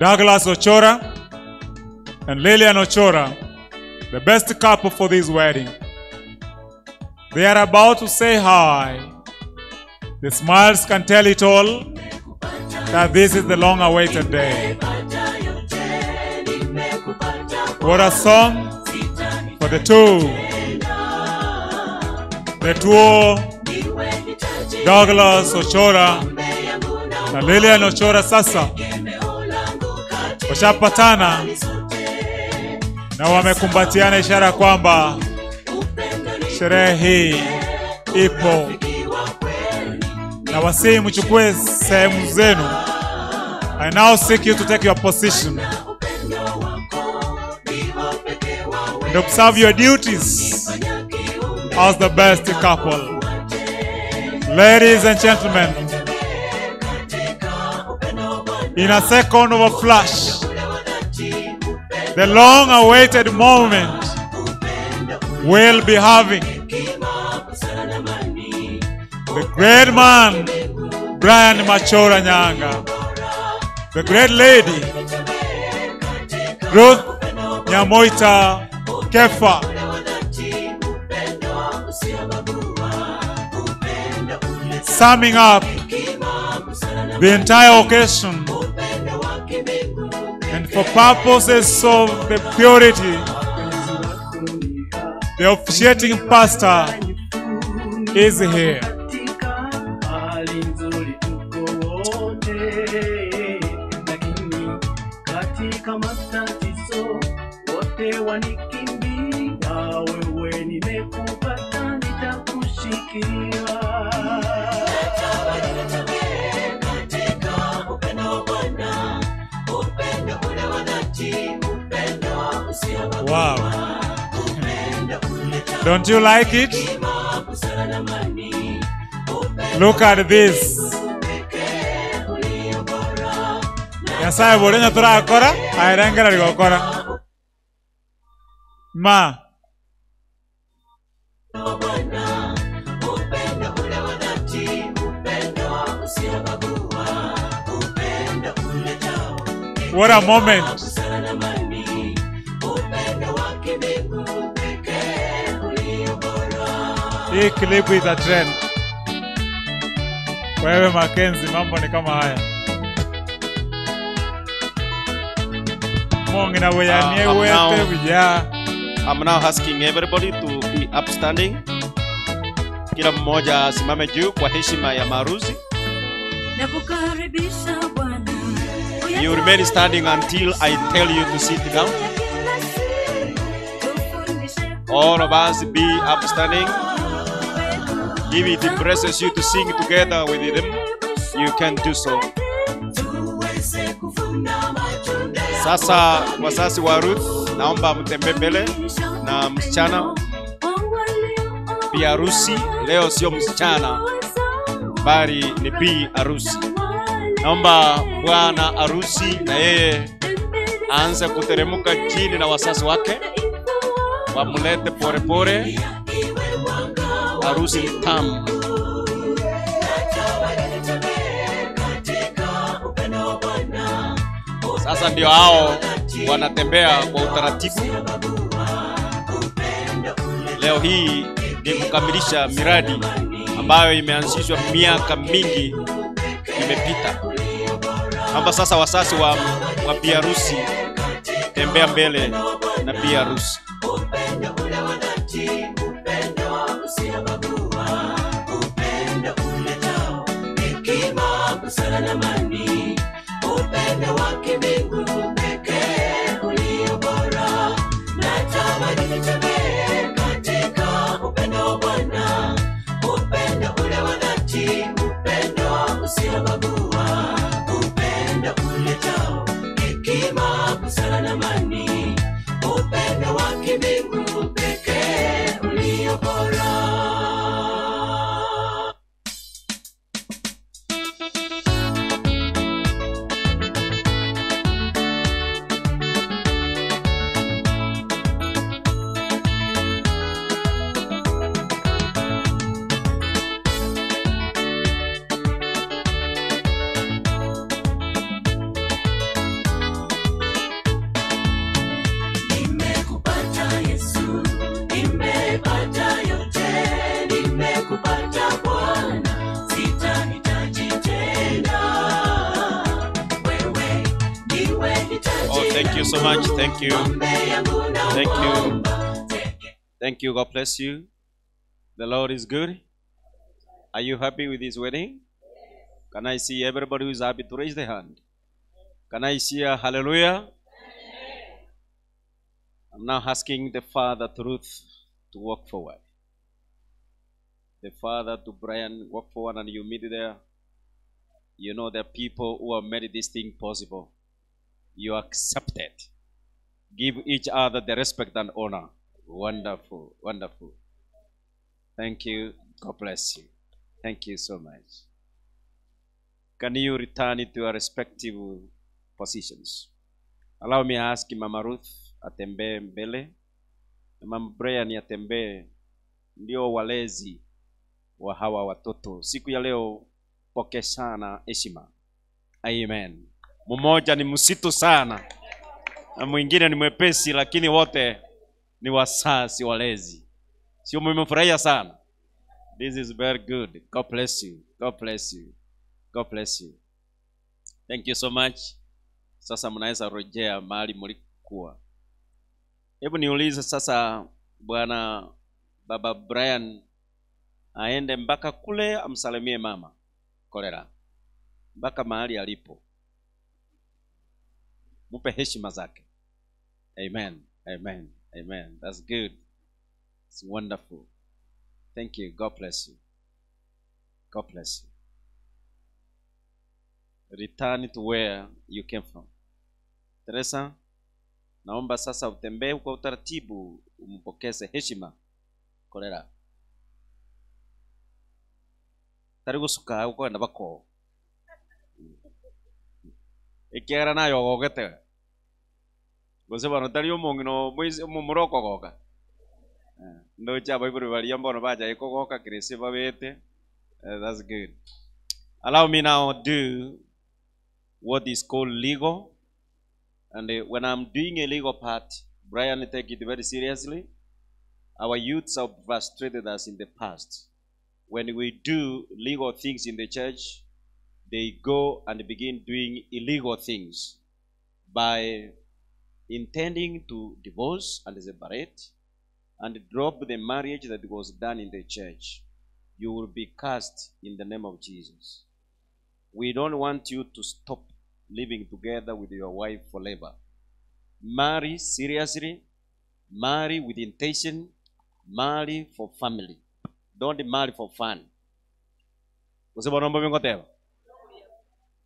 Speaker 16: Douglas Ochora and Lillian Ochora, the best couple for this wedding. They are about to say hi. The smiles can tell it all that this is the long-awaited day. What a song for the two. The duo Douglas Ochora na Lillian Ochora sasa washapatana na wamekumbatiana, ishara kwamba sherehe hii ipo, na wasihi mchukue sehemu zenu. I now seek you to take your position and observe your duties as the best couple. Ladies and gentlemen, in a second of a flash, the long-awaited moment will be having the great man, Brian Machora Nyanga, the great lady, Ruth Nyamoita Kefa. Summing up the entire occasion and for purposes of the purity, the officiating pastor is here.
Speaker 20: Hali nzuri tuko wote, lakini katika matatizo wote wanikimbia. Wewe nimekupata, nitakushikilia.
Speaker 17: Natamani nitembee katika upendo wa Bwana, upendo ule wa dhati, upendo usiobagua,
Speaker 16: Wow.
Speaker 17: upendo uletao
Speaker 16: Don't you like it?
Speaker 17: hekima, busara na amani, upendo
Speaker 16: Look at this.
Speaker 17: pekee ulio bora.
Speaker 16: Nyasaye buri turakora airengera rigokora ma
Speaker 17: Bwana, upendo ule wa dhati, upendo usiobagua, upendo uletao
Speaker 16: what a moment.
Speaker 17: busara na amani, upendo wa kimbingu pekee ulio bora.
Speaker 16: Hii clip is a trend. Wewe Makenzi, mambo ni kama haya. Mongina weyanie wete buya.
Speaker 15: I'm now asking everybody to be upstanding. Kila mmoja asimame juu kwa heshima ya maharusi.
Speaker 17: Nakukaribisha Bwana,
Speaker 15: You remain standing until I tell you to sit down. All of us be upstanding. If it impresses you to sing together with them, you can do so.
Speaker 17: tuweze kuvuna matunda yako.
Speaker 15: Sasa wazazi wa Ruth, naomba mtembee mbele na msichana bi harusi. Leo sio msichana bali ni bi harusi. Naomba bwana harusi na yeye aanze kuteremka chini na wazazi wake, wamlete polepole. Harusi ni tamu.
Speaker 17: Natamani nitembee katika upendo wa Bwana,
Speaker 15: Sasa ndio hao wanatembea kwa utaratibu. Leo hii ni kukamilisha miradi ambayo imeanzishwa miaka mingi imepita. Naomba sasa wazazi wa bi harusi tembea mbele na bi harusi.
Speaker 17: upendo ule wa dhati, upendo usiobagua, upendo uletao hekima, busara na amani, upendo wa kimbingu pekee ulio bora. Natamani nitembee katika upendo wa Bwana, upendo ule wa dhati, upendo usiobagua, upendo uletao hekima, busara na amani, upendo wa kimbingu pekee ulio bora. Nimekupata Yesu, nimepata yote, nimekupata Bwana, sitahitaji tena. Wewe ndiwe hitaji
Speaker 15: Oh, thank you so much. Thank you.
Speaker 17: yangu na
Speaker 15: Thank you. Thank you. God bless you. The Lord is good. Are you happy with this wedding? Can I see everybody who is happy to raise their hand? Can I see a hallelujah? I'm now asking the father to Ruth to walk forward. The father to Brian, walk forward and you meet there. You know the people who have made this thing possible. You accept it. Give each other the respect and honor. Wonderful, wonderful. Thank you. God bless you. Thank you so much. Can you return it to your respective positions? Allow me ask Mama Ruth atembee mbele na Mama Brian atembee, ndio walezi wa hawa watoto. Siku ya leo pokeshana heshima. Amen. Mmoja ni msitu sana na mwingine ni mwepesi, lakini wote ni wazazi walezi. Sio mmefurahia sana? This is very good. God bless you. God bless you. God bless you. Thank you so much. Sasa mnaweza rejea mahali mlikuwa. Hebu niulize sasa, bwana baba Brian aende mpaka kule amsalimie mama Kolera mpaka mahali alipo, mupe heshima zake. Amen, amen, amen. That's good. It's wonderful. Thank you. God bless you. God bless you. Return to where you came from. Teresa, naomba sasa utembee kwa utaratibu, umpokeze heshima Kolera. Tari gusuka ukwenda bako ekiagera nayo ogogete gose bono tari omong'ina omomura okogoka. Ndoche abaibori baria mbono bachaye kogoka kirese babete. That's good. Allow me now do what is called legal. And when I'm doing a legal part, Brian take it very seriously. Our youths have frustrated us in the past. When we do legal things in the church, they go and begin doing illegal things by intending to divorce and separate and drop the marriage that was done in the church. You will be cast in the name of Jesus. We don't want you to stop living together with your wife forever. Marry seriously, marry with intention, marry for family. Don't marry for fun. Gose bono mbobe ngoteba.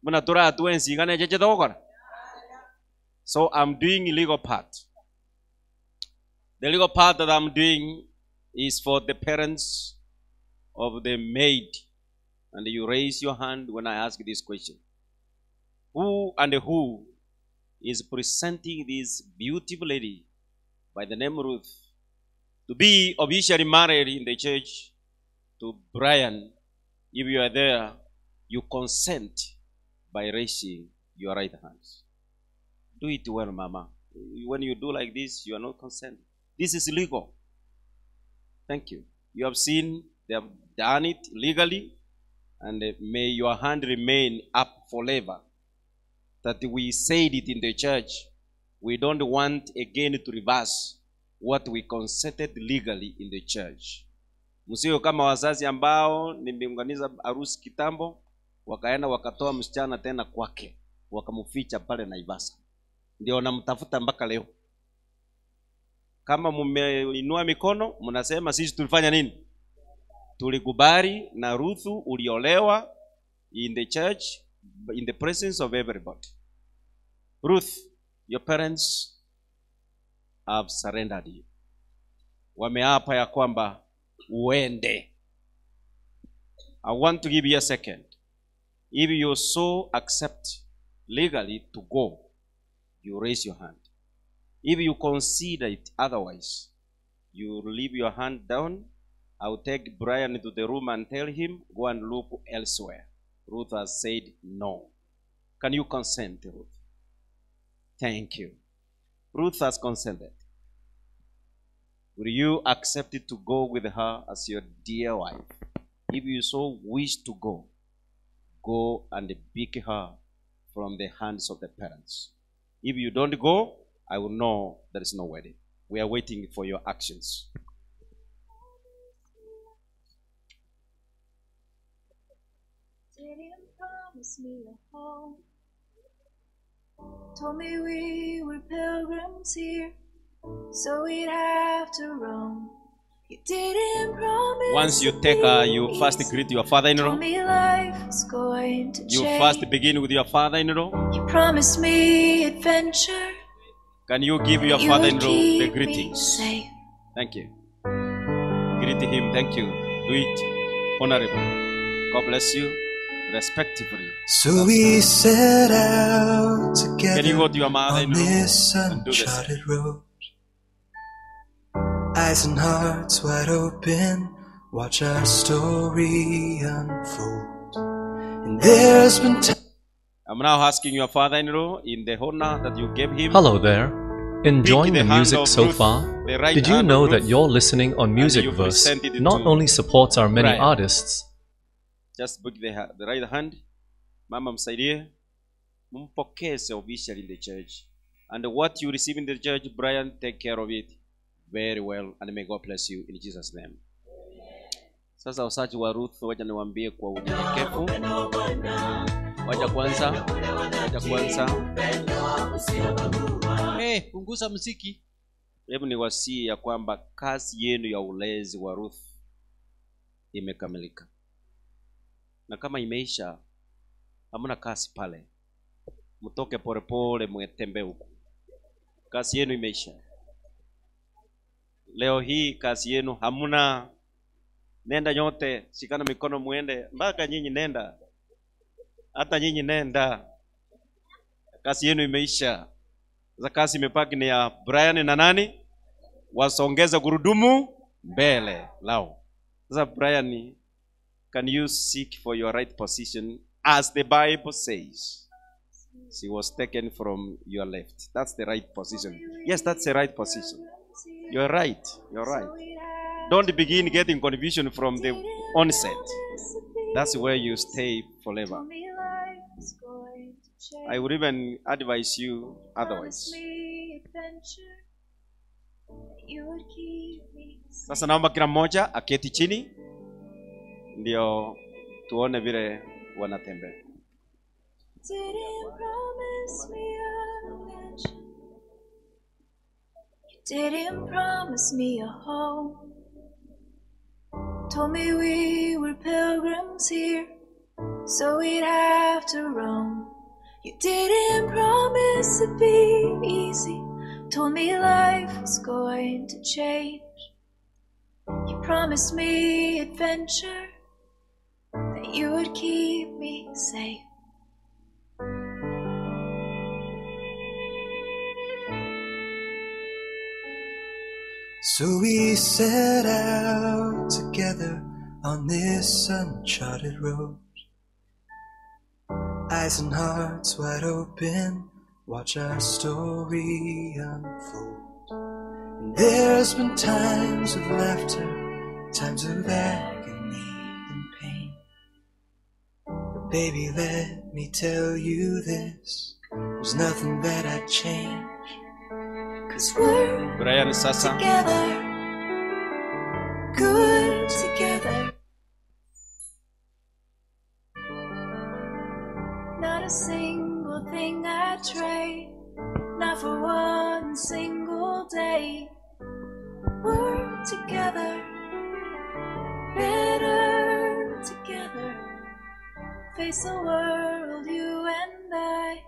Speaker 15: Muna turatue ensigana eche togokora. So I'm doing legal part. The legal part that I'm doing is for the parents of the maid. And you raise your hand when I ask this question. Who and who is presenting this beautiful lady by the name Ruth to be officially married in the church to Brian? If you are there, you consent by raising your right hands. Do it well, Mama. When you do like this, you are not consenting. This is legal. Thank you. You have seen they have done it legally, and may your hand remain up forever. That we said it in the church. We don't want again to reverse what we consented legally in the church. Msio kama wazazi ambao nimeunganiza harusi kitambo, wakaenda wakatoa msichana tena kwake, wakamficha pale Naivasha. Ndio namtafuta mpaka leo. Kama mmeinua mikono, mnasema sisi tulifanya nini? Tulikubali na Ruthu uliolewa in the church, in the presence of everybody. Ruth, your parents have surrendered you. Wameapa ya kwamba uende. I want to give you a second. If you so accept legally to go, you raise your hand. If you consider it otherwise, you leave your hand down. I will take Brian to the room and tell him, go and look elsewhere. Ruth has said no. Can you consent, Ruth? Thank you. Ruth has consented. Will you accept it to go with her as your dear wife? If you so wish to go, go and pick her from the hands of the parents. If you don't go, I will know there is no wedding. We are waiting for your actions.
Speaker 19: Didn't promise me a home. Told me we were pilgrims here, so we'd have to roam. You didn't promise.
Speaker 15: Once you take her, you first greet your father-in-law.
Speaker 19: Told me life was going to
Speaker 15: You
Speaker 19: change.
Speaker 15: first begin with your father-in-law.
Speaker 19: You promised me adventure.
Speaker 15: Can you give your
Speaker 19: You
Speaker 15: father-in-law the
Speaker 19: keep me
Speaker 15: greetings?
Speaker 19: safe.
Speaker 15: Thank you. Greet him. Thank you. Do it honorably. God bless you. Respectively.
Speaker 14: So we set out together
Speaker 15: Can you go to your
Speaker 14: on
Speaker 15: mother-in-law
Speaker 14: this
Speaker 15: and do the same?
Speaker 14: uncharted road. Eyes and hearts wide open, watch our story unfold. And there's been
Speaker 15: I'm now asking your father-in-law in the honor that you gave him.
Speaker 21: Hello there.
Speaker 19: Enjoying
Speaker 8: the
Speaker 19: the
Speaker 8: hand
Speaker 19: music
Speaker 8: of
Speaker 19: so
Speaker 8: Ruth,
Speaker 19: far?
Speaker 8: the right
Speaker 19: Did you
Speaker 8: hand of
Speaker 19: know that
Speaker 8: Ruth,
Speaker 19: your listening on
Speaker 8: and you
Speaker 19: Musicverse
Speaker 8: present it
Speaker 19: not
Speaker 8: to
Speaker 19: only supports our many
Speaker 15: Brian.
Speaker 19: artists,
Speaker 15: Just put the right hand. Mama msaidie. Mpokeze officially in the church. And what you receive in the church, Brian, take care of it very well. And may God bless you in Jesus' name. Sasa usaji wa Ruth, wacha niwaambie kwa unyenyekevu. Wacha kwanza, wacha kwanza.
Speaker 21: Hey, punguza muziki.
Speaker 15: Hebu niwasihi ya kwamba kazi yenu ya ulezi wa Ruth imekamilika, na kama imeisha, hamna kazi pale, mtoke polepole, mwetembe huku. Kazi yenu imeisha leo hii, kazi yenu hamna. Nenda nyote, shikana mikono, muende mpaka nyinyi, nenda hata nyinyi, nenda. Kazi yenu imeisha. Sasa kazi imebaki ni ya Brian na nani, wasongeze gurudumu mbele lao. Sasa Brian, can you seek for your right position as the Bible says? She was taken from your left. That's the right position. Yes, that's the right position. You're right. You're right. Don't begin getting confusion from the onset. That's where you stay forever.
Speaker 19: me life was going to change.
Speaker 15: I would even advise you otherwise.
Speaker 19: Promise me adventure, that you would keep me
Speaker 15: Sasa naomba kila mmoja aketi chini, ndio tuone vile wanatembea.
Speaker 19: Didn't promise me a mansion. You didn't promise me a home. Told me we were pilgrims here, so we'd have to roam. You didn't promise it'd be easy. Told me life was going to change. You promised me adventure, that you would keep me safe.
Speaker 14: So we set out together on this uncharted road. Eyes and hearts wide open, watch our story unfold. And there's been times of laughter, times of agony and pain. But baby, let me tell you this, there's nothing that I'd change.
Speaker 19: Cause we're
Speaker 15: Brian sasa
Speaker 19: together, good together. Not a single thing I trade, not for one single day. We're together, better together. Face the world, you and I,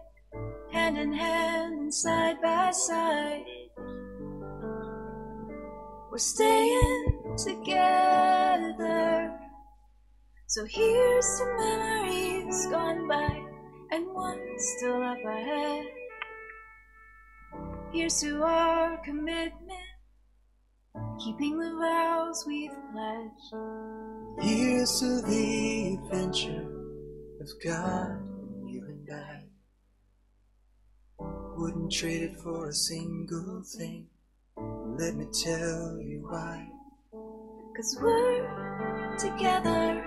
Speaker 19: hand in hand and side by side. We're staying together. So here's to memories gone by and one still up ahead. Here's to our commitment, keeping the vows we've pledged.
Speaker 14: Here's to the adventure of God and you and I. Wouldn't trade it for a single thing. Let me tell you why.
Speaker 19: Cause we're together,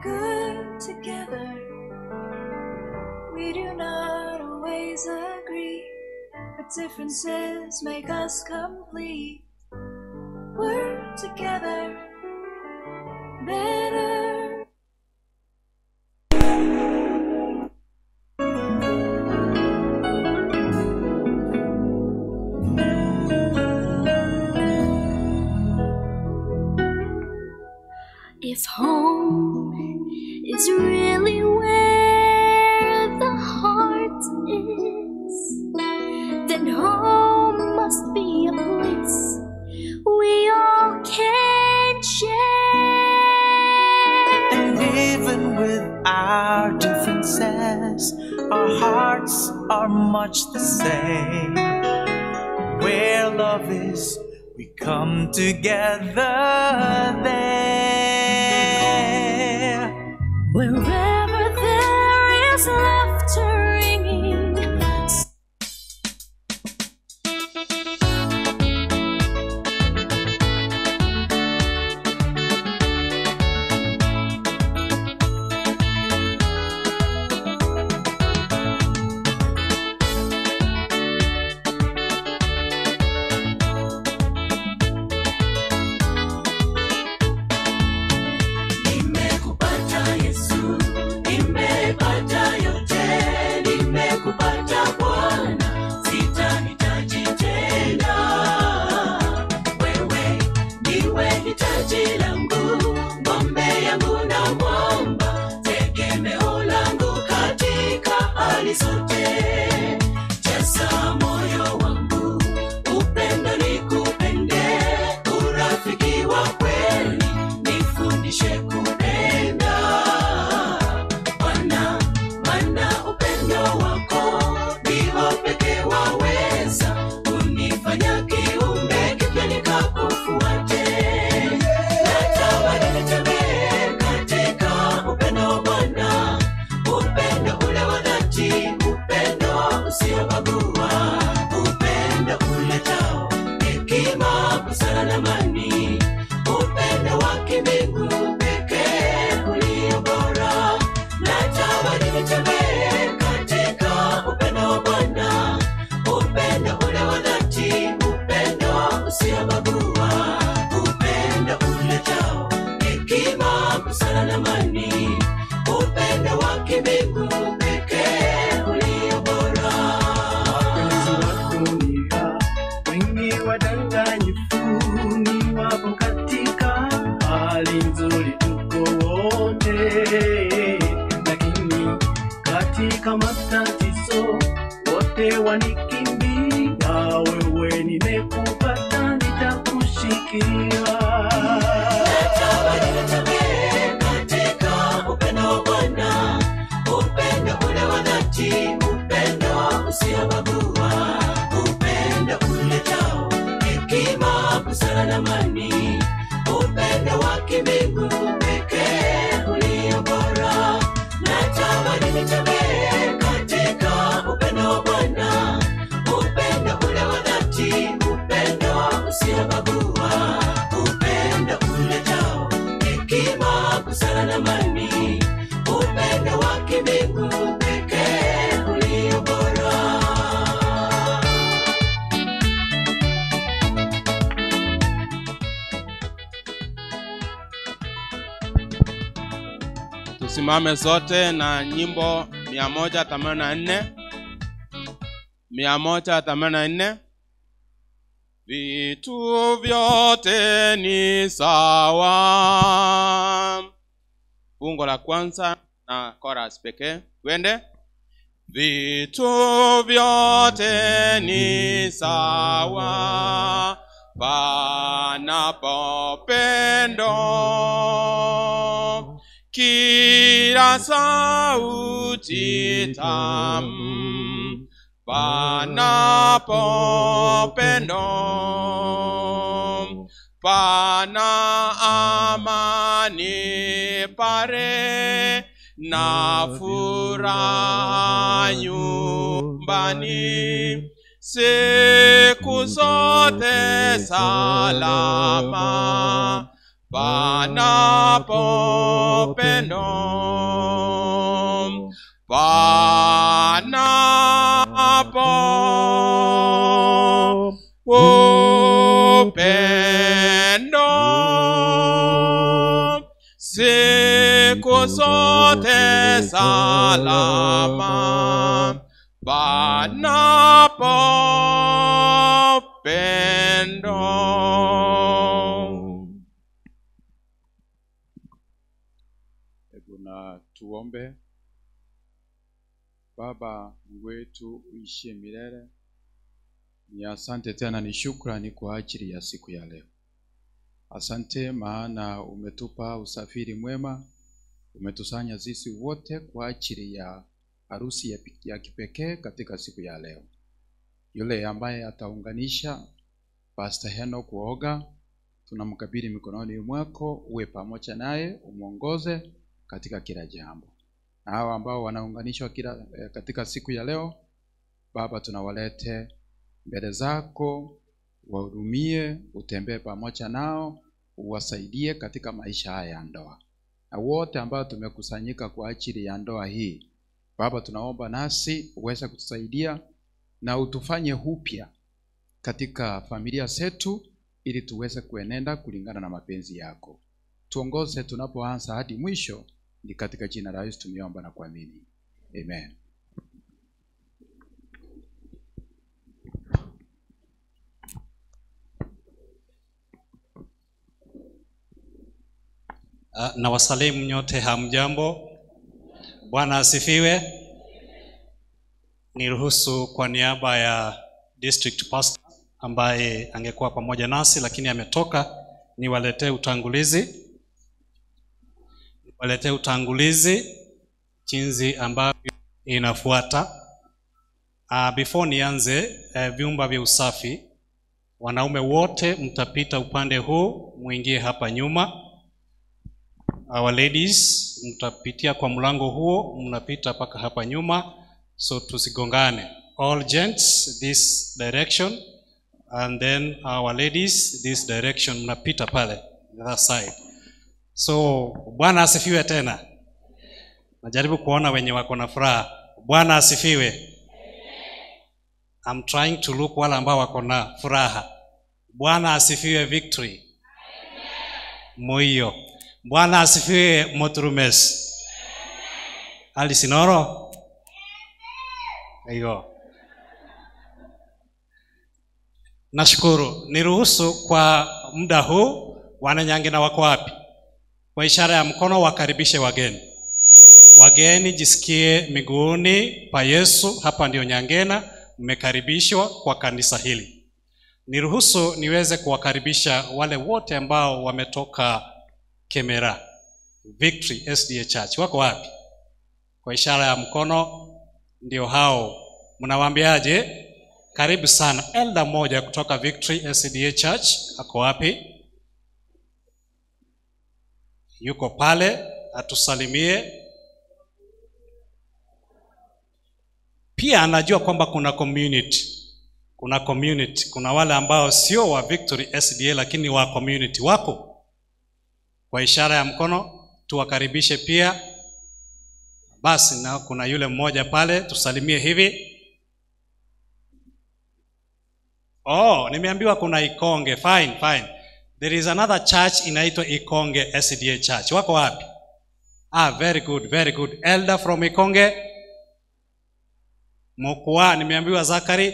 Speaker 19: good together. We do not always agree, but differences make us complete. We're together, better.
Speaker 22: If home is really where the heart is, then home must be a place we all can share.
Speaker 17: And even with our differences, our hearts are much the same. Where love is, we come together there.
Speaker 22: Wherever there is laughter ringing,
Speaker 20: wanikimbia, wewe nimekupata, nitakushikia.
Speaker 17: Natamani nitembee katika upendo wa Bwana, upendo ule wa dhati, upendo usiobagua, upendo uletao hekima, busara na amani, upendo wa kimbingu pekee ulio bora. Natamani nitembee katika upendo wa Bwana, upendo ule wa dhati, upendo usiobagua, upendo uletao hekima, busara na amani, upendo wa kimbingu pekee ulio bora.
Speaker 8: Tusimame sote na nyimbo 184 184. Vitu vyote ni sawa. Fungo la kwanza na chorus pekee. Twende. Vitu vyote ni sawa panapo pendo, kila sauti tamu panapo pendo, pana amani pare na furaha nyumbani siku zote salama panapo pendo, panapo upendo siku zote salama panapo pendo.
Speaker 11: Hebu na tuombe. Baba Mungu wetu uishie milele, ni asante tena, ni shukrani kwa ajili ya siku ya leo. Asante maana umetupa usafiri mwema, umetusanya sisi wote kwa ajili ya harusi ya kipekee katika siku ya leo. Yule ambaye ataunganisha Pastor Henock Woga, tunamkabidhi mikononi mwako, uwe pamoja naye, umwongoze katika kila jambo. Na hawa ambao wanaunganishwa kila katika siku ya leo, Baba, tunawalete mbele zako, wahudumie, utembee pamoja nao, uwasaidie katika maisha haya ya ndoa. Na wote ambao tumekusanyika kwa ajili ya ndoa hii, Baba, tunaomba nasi uweze kutusaidia na utufanye upya katika familia zetu, ili tuweze kuenenda kulingana na mapenzi yako. Tuongoze tunapoanza hadi mwisho, ni katika jina la Yesu tumeomba na kuamini, amen.
Speaker 10: Na wasalimu nyote, hamjambo? Bwana asifiwe. Niruhusu kwa niaba ya district pastor ambaye angekuwa pamoja nasi lakini ametoka, niwaletee utangulizi, niwaletee utangulizi jinsi ambavyo inafuata. Before nianze, vyumba vya usafi, wanaume wote mtapita upande huu, muingie hapa nyuma. Our ladies mtapitia kwa mlango huo, mnapita mpaka hapa nyuma, so tusigongane. All gents this direction and then our ladies this direction, mnapita pale the other side. So Bwana asifiwe tena. Najaribu kuona wenye wako na furaha. Bwana asifiwe. I'm trying to look wale ambao wako na furaha. Bwana asifiwe victory. Moyo. Bwana asifiwe Moturumes. Alice Noro. Aiyo. Nashukuru. Niruhusu kwa muda huu wananyangina wako wapi? Kwa ishara ya mkono wakaribishe wageni. Wageni jisikie miguuni pa Yesu, hapa ndio Nyangena. Mmekaribishwa kwa kanisa hili. Niruhusu niweze kuwakaribisha wale wote ambao wametoka Kemera Victory SDA Church. Wako wapi? Kwa ishara ya mkono, ndio hao. Mnawaambiaje? Karibu sana. Elda mmoja kutoka Victory SDA Church ako wapi? Yuko pale, atusalimie. Pia anajua kwamba kuna community, kuna community, kuna wale ambao sio wa Victory SDA lakini wa community wako. Kwa ishara ya mkono tuwakaribishe pia. Basi na kuna yule mmoja pale, tusalimie hivi. Oh, nimeambiwa kuna Ikonge. Fine, fine. There is another church inaitwa Ikonge SDA Church. Wako wapi? Ah, very good, very good. Elder from Ikonge. Mokwa, nimeambiwa Zakari.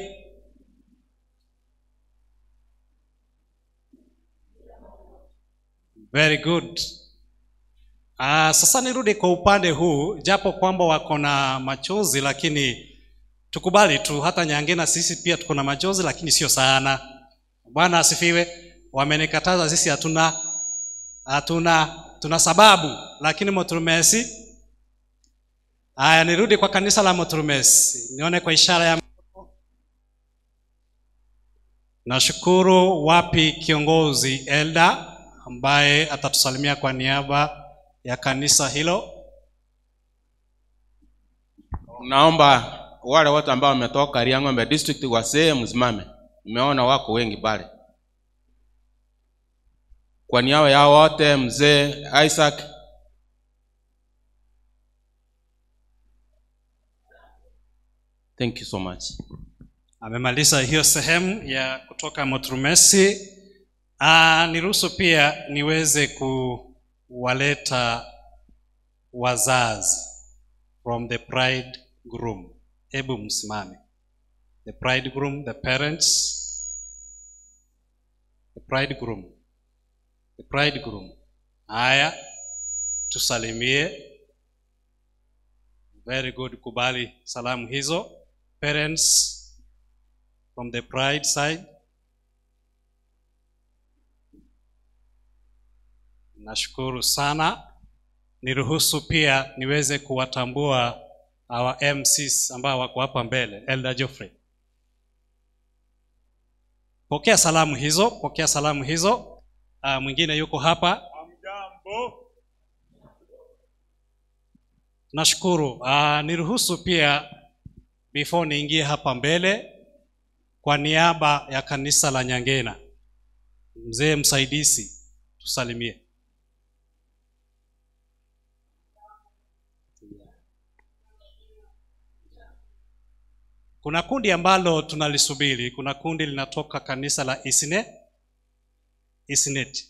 Speaker 10: Very good. Ah, sasa nirudi kwa upande huu, japo kwamba wako na machozi lakini tukubali tu, hata Nyangena sisi pia tuko na machozi lakini sio sana. Bwana asifiwe. Wamenikataza sisi hatuna hatuna tuna sababu, lakini Moturumesi. Haya, nirudi kwa kanisa la Moturumesi nione kwa ishara ya Nashukuru. Wapi kiongozi Elda ambaye atatusalimia kwa niaba ya kanisa hilo?
Speaker 8: Naomba wale wote ambao wametoka Riang'ombe district wasee msimame. Nimeona wako wengi pale. Kwa niaba yao wote, mzee Isaac Thank you so much.
Speaker 10: Amemaliza hiyo sehemu ya kutoka Moturumesi. Ah, niruhusu pia niweze kuwaleta wazazi from the bride groom. Hebu msimame. The bridegroom, the parents, the bridegroom, the bridegroom. Haya, tusalimie. Very good, kubali salamu hizo. Parents from the bride side. Nashukuru sana. Niruhusu pia niweze kuwatambua our MCs ambao wako hapa mbele. Elder Geoffrey, pokea salamu hizo, pokea salamu hizo. Mwingine yuko hapa. Nashukuru. Niruhusu pia before niingie hapa mbele, kwa niaba ya kanisa la Nyangena, mzee msaidizi tusalimie. Kuna kundi ambalo tunalisubiri. Kuna kundi linatoka kanisa la Isine, Isinet.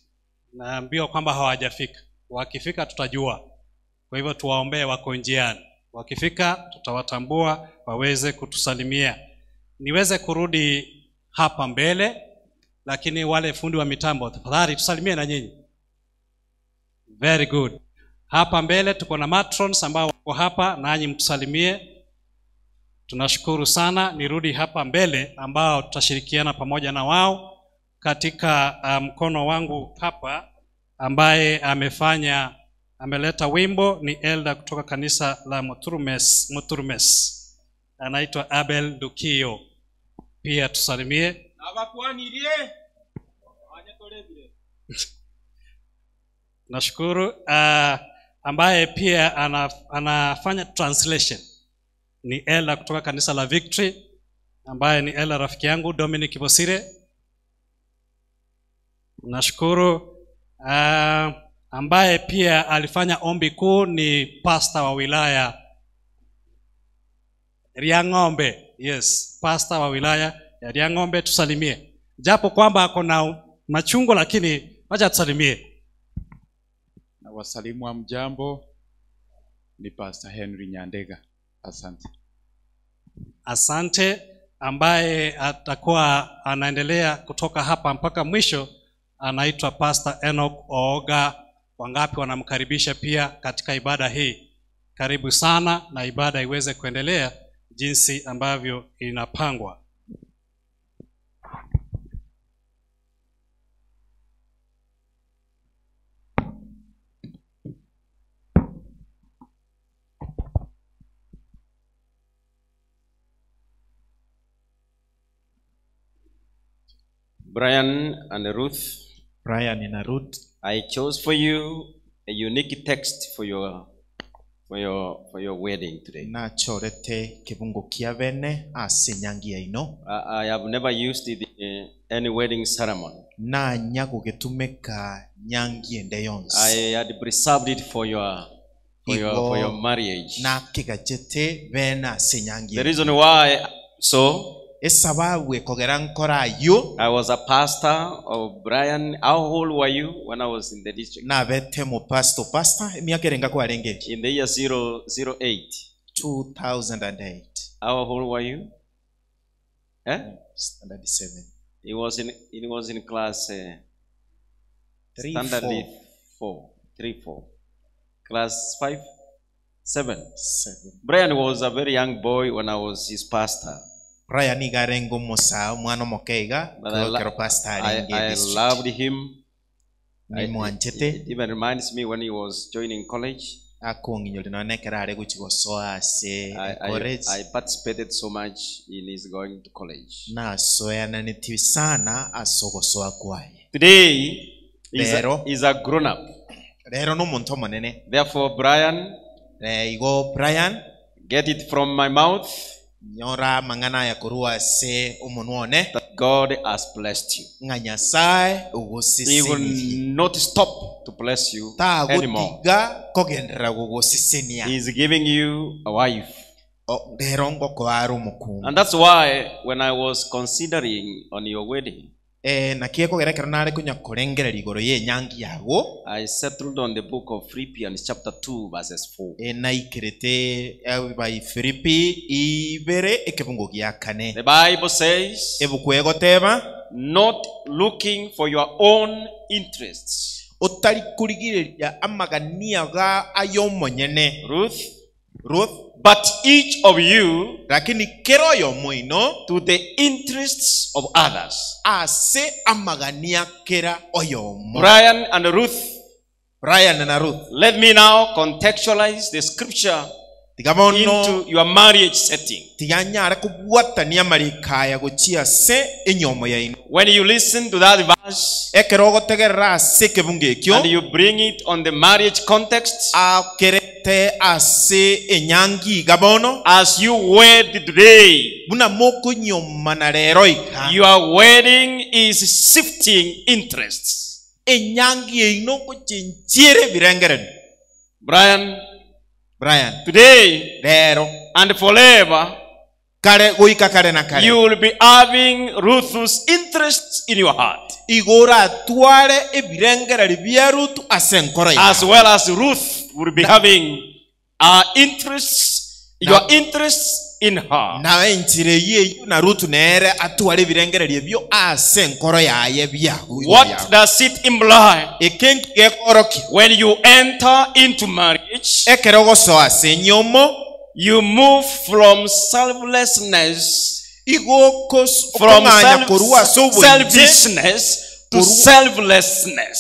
Speaker 10: Naambiwa kwamba hawajafika. Wakifika tutajua. Kwa hivyo tuwaombee, wako njiani. Wakifika tutawatambua waweze kutusalimia. Niweze kurudi hapa mbele, lakini wale fundi wa mitambo tafadhali tusalimie na nyinyi. Very good. Hapa mbele tuko na matrons ambao wako hapa, nanyi mtusalimie. Tunashukuru sana. Nirudi hapa mbele ambao tutashirikiana pamoja na wao katika mkono wangu hapa, ambaye amefanya ameleta wimbo ni elder kutoka kanisa la Moturumes, Moturumes. Anaitwa Abel Dukio. Pia tusalimie.
Speaker 8: Abakwanirie.
Speaker 10: Nashukuru. Ambaye pia anafanya translation ni elder kutoka kanisa la Victory, ambaye ni elder rafiki yangu Dominic Bosire. Nashukuru. Ambaye pia alifanya ombi kuu ni pastor wa wilaya Riang'ombe. Yes, pastor wa wilaya ya Riang'ombe, tusalimie. Japo kwamba ako na machungu lakini wacha tusalimie.
Speaker 11: Na wasalimu wa mjambo, ni Pastor Henry Nyandega. Asante.
Speaker 10: Asante. Ambaye atakuwa anaendelea kutoka hapa mpaka mwisho anaitwa Pastor Enoch Ooga. Wangapi wanamkaribisha pia katika ibada hii? Karibu sana, na ibada iweze kuendelea jinsi ambavyo inapangwa.
Speaker 15: Brian and Ruth,
Speaker 1: Brian na Ruth,
Speaker 15: I chose for you a unique text for your for your for your wedding today.
Speaker 1: nachorete kibungo kia bene ase enyangi yaino
Speaker 15: I, I have never used it in any wedding ceremony.
Speaker 1: nanya gogetumeka nyangi ende yonsi
Speaker 15: I had preserved it for your for your for your
Speaker 1: Igo
Speaker 15: marriage.
Speaker 1: nakigachete bene ase enyangi
Speaker 15: The reason why so
Speaker 1: esababu ekogera nkora aywo
Speaker 15: I was a pastor of Brian. How old were you when I was in the district?
Speaker 1: nabete mupasto pastor emiaka erenga kwarenge
Speaker 15: In the year 008.
Speaker 1: 2008
Speaker 15: How old were you? Eh?
Speaker 1: Standard 7
Speaker 15: He was in he was in class
Speaker 1: Three,
Speaker 15: standard
Speaker 1: four.
Speaker 15: four, three, four. Class five, seven.
Speaker 1: Seven.
Speaker 15: Brian was a very young boy when I was his pastor.
Speaker 1: Brian iga arenge omosaa omwana omokeiga
Speaker 15: But I,
Speaker 1: kero pastor
Speaker 15: I,
Speaker 1: arenge
Speaker 15: I
Speaker 1: district.
Speaker 15: loved him. I-
Speaker 1: Nimwanchete.
Speaker 15: It, it even reminds me when he was joining college.
Speaker 1: akong'inyori nonye ekero are gochi gosoa ase
Speaker 15: I, I,
Speaker 1: college
Speaker 15: I participated so much in his going to college.
Speaker 1: nasoyananeti sana ase ogosoa kwaye
Speaker 15: Today, he's a,
Speaker 1: Lero.
Speaker 15: he's a grown up.
Speaker 1: rero n'omonto omonene
Speaker 15: Therefore, Brian,
Speaker 1: Eh, igo Brian
Speaker 15: get it from my mouth
Speaker 1: nyora amang'ana aya korwa ase omonwa one
Speaker 15: that God has blessed you.
Speaker 1: ng'a nyasaye
Speaker 15: He will
Speaker 1: ogosesenirie
Speaker 15: not stop to bless you anymore.
Speaker 1: tagotiga kogenderera gogosesenia
Speaker 15: He is giving you a wife.
Speaker 1: O- rero ngokoara omokungu
Speaker 15: And that's why when I was considering on your wedding,
Speaker 1: Eh, naki ekogera ekero nare konya korengereria igoro ya enyangi yago
Speaker 15: I settled on the book of Philippians chapter 2 verses 4.
Speaker 1: eh, naikerete bai Filipi ibere ekebungo gia kane
Speaker 15: The Bible says,
Speaker 1: ebuku egoteba
Speaker 15: not looking for your own interests.
Speaker 1: otari kurigireria amagania ga ay'omonyene
Speaker 15: Ruth,
Speaker 1: Ruth
Speaker 15: but each of you
Speaker 1: lakini kero oyo moino
Speaker 15: to the interests of others.
Speaker 1: ase amagania kera oyomo
Speaker 15: Brian and Ruth,
Speaker 1: Brian na Ruth
Speaker 15: let me now contextualize the scripture
Speaker 1: tiga bono
Speaker 15: into your marriage setting.
Speaker 1: tiga nyare kobwatania amarika gochia ase enyomo yaino
Speaker 15: When you listen to that verse
Speaker 1: ekero ogotegerera ase ekebungo ekio
Speaker 15: and you bring it on the marriage context,
Speaker 1: akerete ase enyangi iga bono
Speaker 15: as you wed today,
Speaker 1: buna mokonyomana rero iga
Speaker 15: your wedding is shifting interests.
Speaker 1: enyangi yaino gochenchiere ebirengereri
Speaker 15: Brian,
Speaker 1: Brian
Speaker 15: today
Speaker 1: rero
Speaker 15: and forever,
Speaker 1: kare goika kare na kare
Speaker 15: you will be having Ruth's interests in your heart,
Speaker 1: igo oratware ebirengereri bia Ruth ase enkoro yawe.
Speaker 15: as well as Ruth will be having our interests, your interests in her.
Speaker 1: na enchera eywo eywo na Ruth nere atware ebirengereri ebio ase enkoro yaye biago
Speaker 15: What does it imply
Speaker 1: eke nkigekorokia
Speaker 15: when you enter into marriage?
Speaker 1: ekero ogosoa ase enyomo
Speaker 15: You move from selflessness,
Speaker 1: igo
Speaker 15: from
Speaker 1: okong'anya korwa ase oboinche
Speaker 15: selfishness to
Speaker 1: Koru-
Speaker 15: selflessness.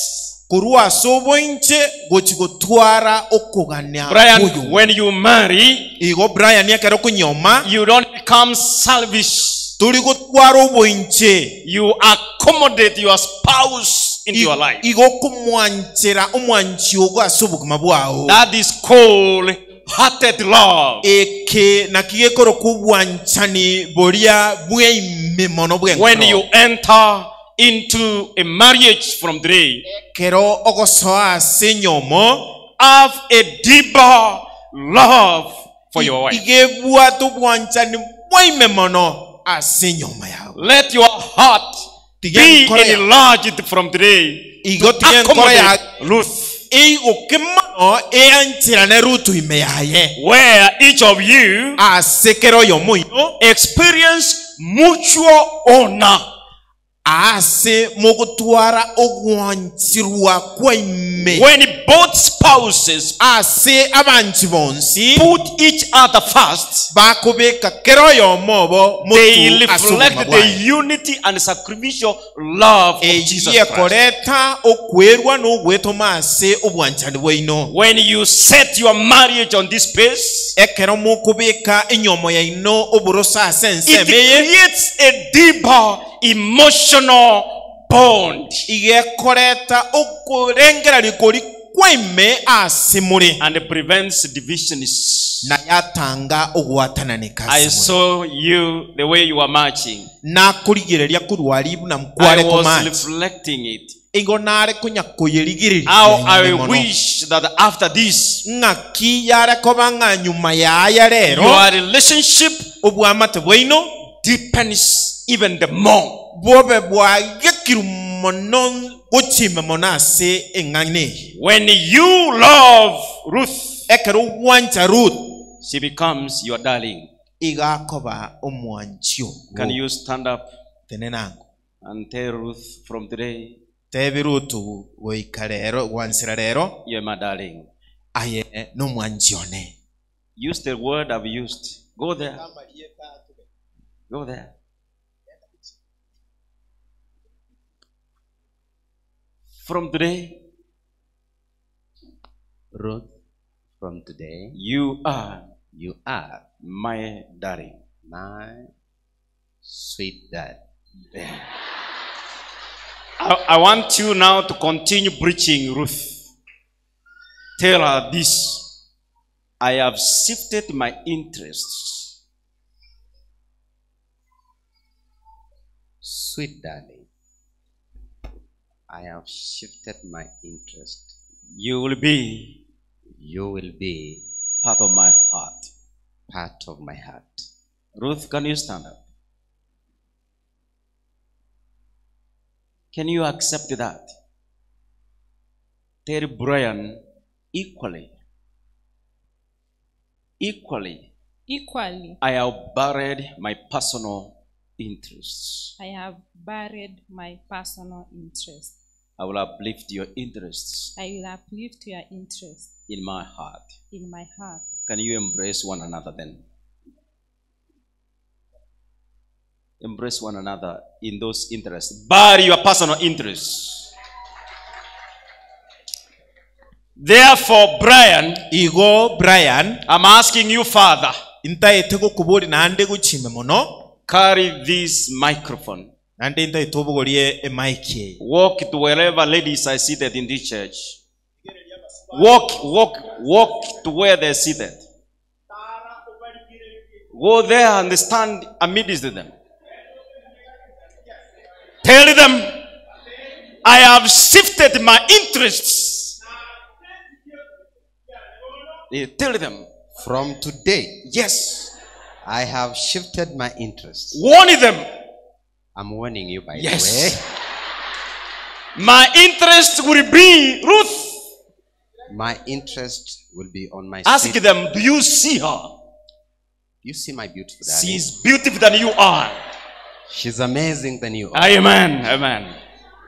Speaker 1: korwa ase oboinche gochi gotwara okogania
Speaker 15: Brian,
Speaker 1: oyo
Speaker 15: when you marry,
Speaker 1: igo Brian ekero okonyoma
Speaker 15: you don't become selfish.
Speaker 1: tori gotwara oboinche
Speaker 15: You accommodate your spouse into your life.
Speaker 1: igo okomwanchera omwanchi ogo ase obogima bwago
Speaker 15: That is called hearted love.
Speaker 1: eke naki gekorokwa obwanchani boria bwaime mono
Speaker 15: When you
Speaker 1: bwenkoro
Speaker 15: enter into a marriage from today,
Speaker 1: ekero ogosoa ase enyomo
Speaker 15: have a deeper love for your wife.
Speaker 1: iga ebwate obwanchani bwaime mono ase enyoma yago
Speaker 15: Let your heart
Speaker 1: Tiga
Speaker 15: be
Speaker 1: enkoro yago.
Speaker 15: enlarged from today
Speaker 1: igo
Speaker 15: to
Speaker 1: tiga enkoro
Speaker 15: accommodate
Speaker 1: yago
Speaker 15: Ruth,
Speaker 1: eigoke mono eancherane Ruth ime yaye
Speaker 15: where each of you
Speaker 1: ase kero oyomo oino
Speaker 15: experience mutual honor.
Speaker 1: Ase mogotwara ogwanchirwa kwa ime.
Speaker 15: When both spouses
Speaker 1: ase abanchi bonsi
Speaker 15: put each other first,
Speaker 1: bakobeka kera oyomo obo
Speaker 15: they
Speaker 1: motu ase
Speaker 15: reflect
Speaker 1: obogima bwaye.
Speaker 15: the unity and sacrificial love of Jesus
Speaker 1: Eye
Speaker 15: Christ.
Speaker 1: ekoreta okwerwa na ogwetoma ase obwanchani bwaino.
Speaker 15: When you set your marriage on this base,
Speaker 1: ekero mokobeka enyomo yaino oburoso ase
Speaker 15: it
Speaker 1: ensemo eye
Speaker 15: creates a deeper emotional bond
Speaker 1: igekoreta okorengera rikori kwa ime ase more
Speaker 15: and prevents divisions.
Speaker 1: na yatanga ogwatananeka
Speaker 15: I
Speaker 1: ase more.
Speaker 15: saw you the way you were marching.
Speaker 1: Nakorigereria korwa ribu na
Speaker 15: I
Speaker 1: mkware
Speaker 15: was
Speaker 1: komachi
Speaker 15: reflecting it.
Speaker 1: igo nare konya koyerigereria
Speaker 15: How I
Speaker 1: ime mono.
Speaker 15: wish that after this,
Speaker 1: Ng'aki yare koba ng'a nyuma yaya rero
Speaker 15: your relationship
Speaker 1: obwamate bwaino
Speaker 15: deepens even the more.
Speaker 1: Bwobe bwagekiru mono gochima mono ase eng'ana eye.
Speaker 15: When you love Ruth,
Speaker 1: ekero ogwancha Ruth,
Speaker 15: she becomes your darling.
Speaker 1: Igakoba omwanchio.
Speaker 15: Can you stand up
Speaker 1: Tenenango.
Speaker 15: and tell Ruth from today,
Speaker 1: Tebi Ruth goika rero gwansera rero,
Speaker 15: you're my darling.
Speaker 1: Aye nomwanchi one.
Speaker 15: Use the word I've used. Go there. Go there. From today,
Speaker 3: Ruth, from today,
Speaker 15: you are
Speaker 3: you are
Speaker 15: my darling.
Speaker 3: My sweet dad.
Speaker 15: I want you now to continue preaching, Ruth. Tell her this. I have shifted my interests.
Speaker 3: Sweet darling, I have shifted my interest.
Speaker 15: You will be
Speaker 3: You will be
Speaker 15: part of my heart.
Speaker 3: Part of my heart.
Speaker 15: Ruth, can you stand up? Can you accept that? Tell Brian equally. Equally,
Speaker 5: Equally,
Speaker 15: I have buried my personal interests.
Speaker 5: I have buried my personal interest.
Speaker 15: I will uplift your interests
Speaker 5: I will uplift your interest
Speaker 15: in my heart.
Speaker 5: in my heart.
Speaker 15: Can you embrace one another then? Embrace one another in those interests. Bury your personal interests. Therefore, Brian,
Speaker 1: Igo Brian,
Speaker 15: I'm asking you, Father,
Speaker 1: intaete gokobori naende gochime mono,
Speaker 15: carry this microphone.
Speaker 1: Naende intaete obogorie emic eye.
Speaker 15: Walk to wherever ladies are seated in this church. Walk, walk, walk to where they're seated. Go there and stand amidst them. Tell them, I have shifted my interests. Tell them.
Speaker 3: From today,
Speaker 15: Yes.
Speaker 3: I have shifted my interests.
Speaker 15: Warn them.
Speaker 3: I'm warning you, by
Speaker 15: Yes.
Speaker 3: the way.
Speaker 15: My interest will be Ruth.
Speaker 3: My interest will be on my
Speaker 15: Ask
Speaker 3: sweet-
Speaker 15: them, do you see her?
Speaker 3: You see my beautiful darling.
Speaker 15: She is beautiful than you are.
Speaker 3: She's amazing than you are.
Speaker 15: Amen. Amen.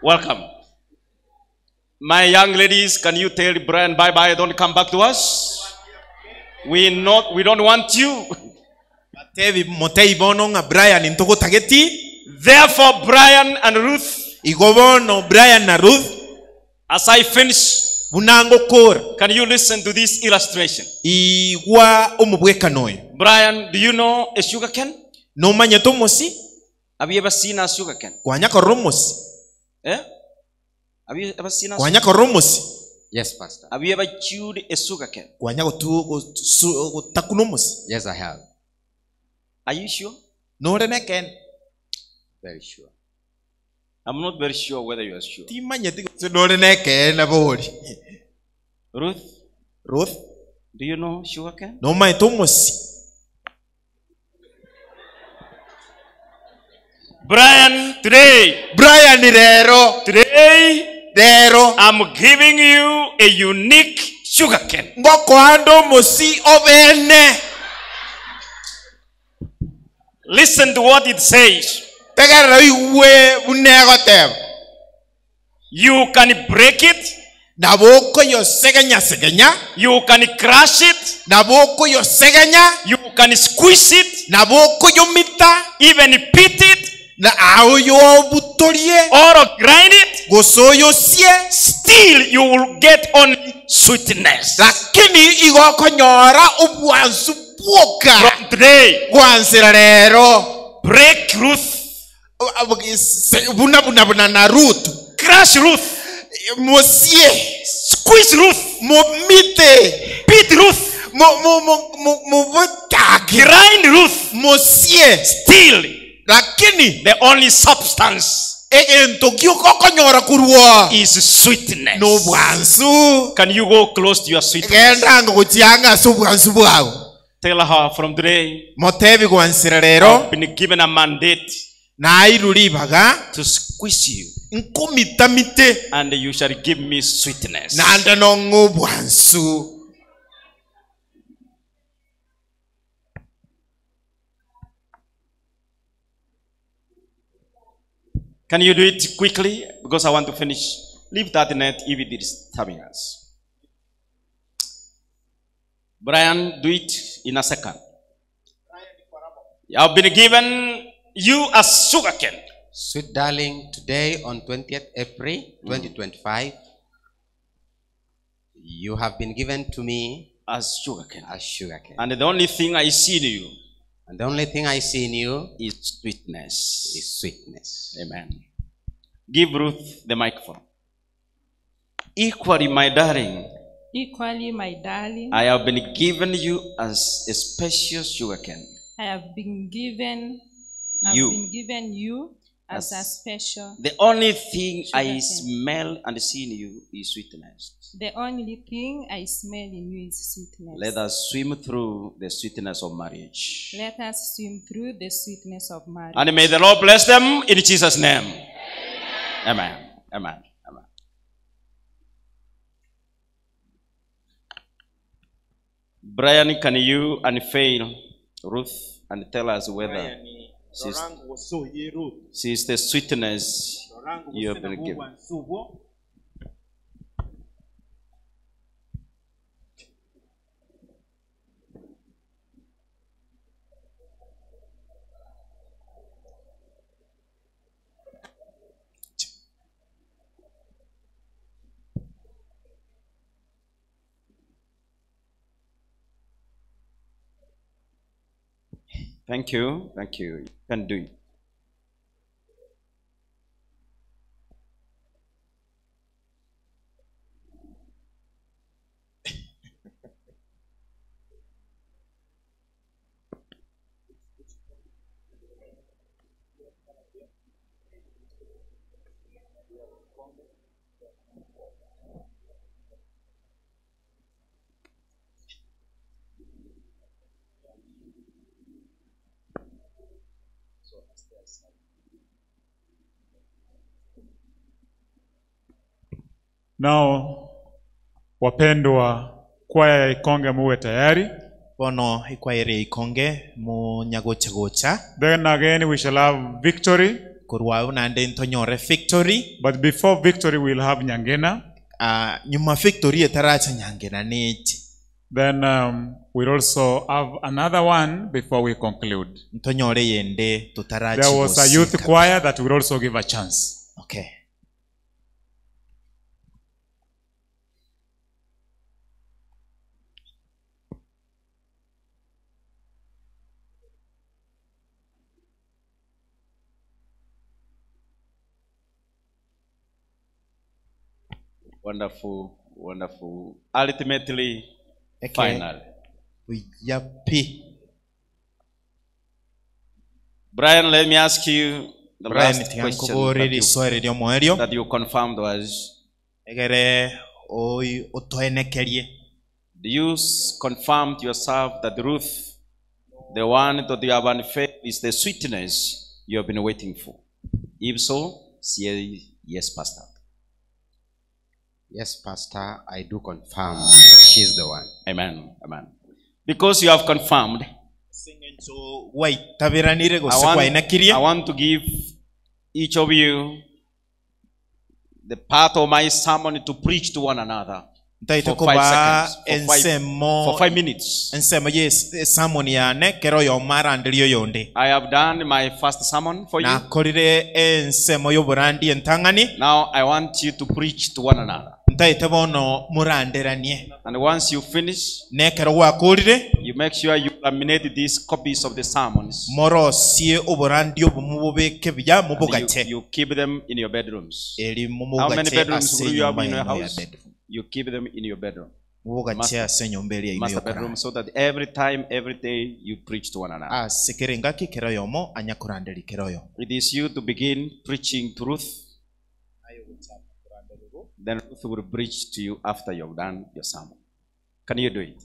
Speaker 15: Welcome. My young ladies, can you tell Brian bye bye? Don't come back to us. We not we don't want you.
Speaker 1: Tebi motei bono ng'a Brian ntogotageti.
Speaker 15: Therefore, Brian and Ruth,
Speaker 1: Igo bono Brian na Ruth,
Speaker 15: as I finish,
Speaker 1: bunangokora.
Speaker 15: can you listen to this illustration?
Speaker 1: Igwa omobwekano oyo.
Speaker 15: Brian, do you know a sugar cane?
Speaker 1: Nomanyete omosi?
Speaker 15: Have you ever seen a sugar cane?
Speaker 1: Kwanyakorora omosi?
Speaker 15: Eh? Have you ever seen a
Speaker 1: Kwanyakorora omosi?
Speaker 3: Yes, Pastor.
Speaker 15: Have you ever chewed a sugar cane?
Speaker 1: Kwanya gotakuna omosi?
Speaker 3: Yes, I have.
Speaker 15: Are you sure?
Speaker 1: Nore nekene?
Speaker 3: Very sure.
Speaker 15: I'm not very sure whether you are sure.
Speaker 1: Timanyeti gose nore nekene bori.
Speaker 15: Ruth,
Speaker 1: Ruth,
Speaker 15: do you know sugar cane?
Speaker 1: nomanyete omosi?
Speaker 15: Brian, today,
Speaker 1: Brian rero,
Speaker 15: today,
Speaker 1: rero,
Speaker 15: I'm giving you a unique sugar cane.
Speaker 1: ngokoanda omosi obene.
Speaker 15: Listen to what it says.
Speaker 1: Tegerera oigwe buna egoteba.
Speaker 4: You can break it.
Speaker 1: Nabo okoyosegenya-segenya.
Speaker 4: You can crush it.
Speaker 1: Nabo okoyosegenya.
Speaker 4: You can squeeze it.
Speaker 1: Nabo okoyomita.
Speaker 4: Even beat it.
Speaker 1: Na aoyobutorie.
Speaker 4: Or grind it.
Speaker 1: Gose oyosie.
Speaker 4: Still you will get only sweetness.
Speaker 1: Lakini igo okonyora obwansu bwoka.
Speaker 4: From today.
Speaker 1: Gwansera rero.
Speaker 4: Break Ruth.
Speaker 1: Buna buna buna na Ruth.
Speaker 4: Crush Ruth.
Speaker 1: Mosie.
Speaker 4: Squeeze Ruth.
Speaker 1: Momite.
Speaker 4: Beat Ruth.
Speaker 1: Mubutake.
Speaker 4: Grind Ruth.
Speaker 1: Mosie.
Speaker 4: Still.
Speaker 1: Lakini.
Speaker 4: The only substance.
Speaker 1: Egento giokokonyora kurwa.
Speaker 4: Is sweetness.
Speaker 1: Nobwansu.
Speaker 4: Can you go close to your sweetness?
Speaker 1: Genda gochianga ase obwansu bwago.
Speaker 4: Tell her from today.
Speaker 1: Motebi gwansera rero.
Speaker 4: I've been given a mandate
Speaker 1: Nairwe ribaga.
Speaker 4: to squeeze you.
Speaker 1: Nkomitamite.
Speaker 4: And you shall give me sweetness.
Speaker 1: Nande nong'o obwansu.
Speaker 4: Can you do it quickly? Because I want to finish. Leave that net if it is disturbing us. Brian, do it in a second. I've been given you a sugarcane.
Speaker 3: Sweet darling, today on 20th April 2025, you have been given to me
Speaker 4: as sugarcane.
Speaker 3: As sugarcane.
Speaker 4: And the only thing I see in you
Speaker 3: And the only thing I see in you
Speaker 4: is sweetness.
Speaker 3: Is sweetness.
Speaker 4: Amen. Give Ruth the microphone. Equally, my darling,
Speaker 5: Equally, my darling,
Speaker 4: I have been given you as a special sugarcane.
Speaker 5: I have been given I've
Speaker 4: You.
Speaker 5: been given you as, a
Speaker 4: As-
Speaker 5: special.
Speaker 4: The only thing I
Speaker 5: Sugarcane.
Speaker 4: smell and see in you is sweetness.
Speaker 5: The only thing I smell in you is sweetness.
Speaker 4: Let us swim through the sweetness of marriage.
Speaker 5: Let us swim through the sweetness of marriage.
Speaker 4: And may the Lord bless them in Jesus' name. Amen. Amen. Amen. Brian, can you unfail Ruth and tell us whether she's, she's the sweetness you have been given? Thank you. Thank you. You can do it.
Speaker 16: Nao wapendwa, kwaya ya Ikonge muwe tayari.
Speaker 1: Bono ikwaire ikonge munyagochagocha.
Speaker 16: Then again we shall have victory.
Speaker 1: Korwa nande ntonyore victory.
Speaker 16: But before victory we'll have Nyangena.
Speaker 1: Nyuma victory etaracha Nyangena nechi.
Speaker 16: Then we'll also have another one before we conclude.
Speaker 1: Ntonyore yende tutarachi
Speaker 16: There was a youth
Speaker 1: gosika.
Speaker 16: choir that will also give a chance.
Speaker 1: Okay.
Speaker 4: Wonderful, wonderful. Ultimately,
Speaker 1: Okay.
Speaker 4: final.
Speaker 1: Yapi.
Speaker 4: Brian, let me ask you the
Speaker 1: Brian,
Speaker 4: last question
Speaker 1: tigankobore
Speaker 4: that you,
Speaker 1: riswali riomoerio.
Speaker 4: that you confirmed was
Speaker 1: Egere oi otoenekerie.
Speaker 4: Do you confirm to yourself that Ruth, the one that you have unfailed, is the sweetness you have been waiting for? If so, say yes, Pastor.
Speaker 3: Yes, Pastor, I do confirm that she's the one.
Speaker 4: Amen. Amen. Because you have confirmed,
Speaker 1: Waitabiranire
Speaker 4: I
Speaker 1: gose
Speaker 4: want,
Speaker 1: kwaenekirie.
Speaker 4: I want to give each of you the part of my sermon to preach to one another
Speaker 1: Ntaete
Speaker 4: for five
Speaker 1: koba
Speaker 4: seconds, for five,
Speaker 1: ensemo
Speaker 4: for 5 minutes.
Speaker 1: Ensemo ye esamoni yane kero oyomo aranderie oyonde.
Speaker 4: I have done my first sermon for you.
Speaker 1: Nakorire ensemo y'oborandi entang'ani.
Speaker 4: Now I want you to preach to one another.
Speaker 1: Ntaete bono moranderanie.
Speaker 4: And once you finish,
Speaker 1: Nekero gwakorire,
Speaker 4: you make sure you laminate these copies of the sermons.
Speaker 1: Morosie oborandi obo mobobeke buya
Speaker 4: And
Speaker 1: mobogache.
Speaker 4: you keep them in your bedrooms.
Speaker 1: Eri
Speaker 4: How many
Speaker 1: momogache
Speaker 4: bedrooms
Speaker 1: ase
Speaker 4: will you have
Speaker 1: enyomba
Speaker 4: in your
Speaker 1: yaino ya
Speaker 4: house?
Speaker 1: bedroom.
Speaker 4: You keep them in your bedroom.
Speaker 1: Mobogache ase enyomba eria yaino
Speaker 4: Master
Speaker 1: yokorara.
Speaker 4: bedroom, so that every time, every day, you preach to one another.
Speaker 1: Ase kera engaki kera oyomo anya koranderia kera oyomo.
Speaker 4: It is you to begin preaching truth. Then Ruth will preach to you after you've done your sermon. Can you do it?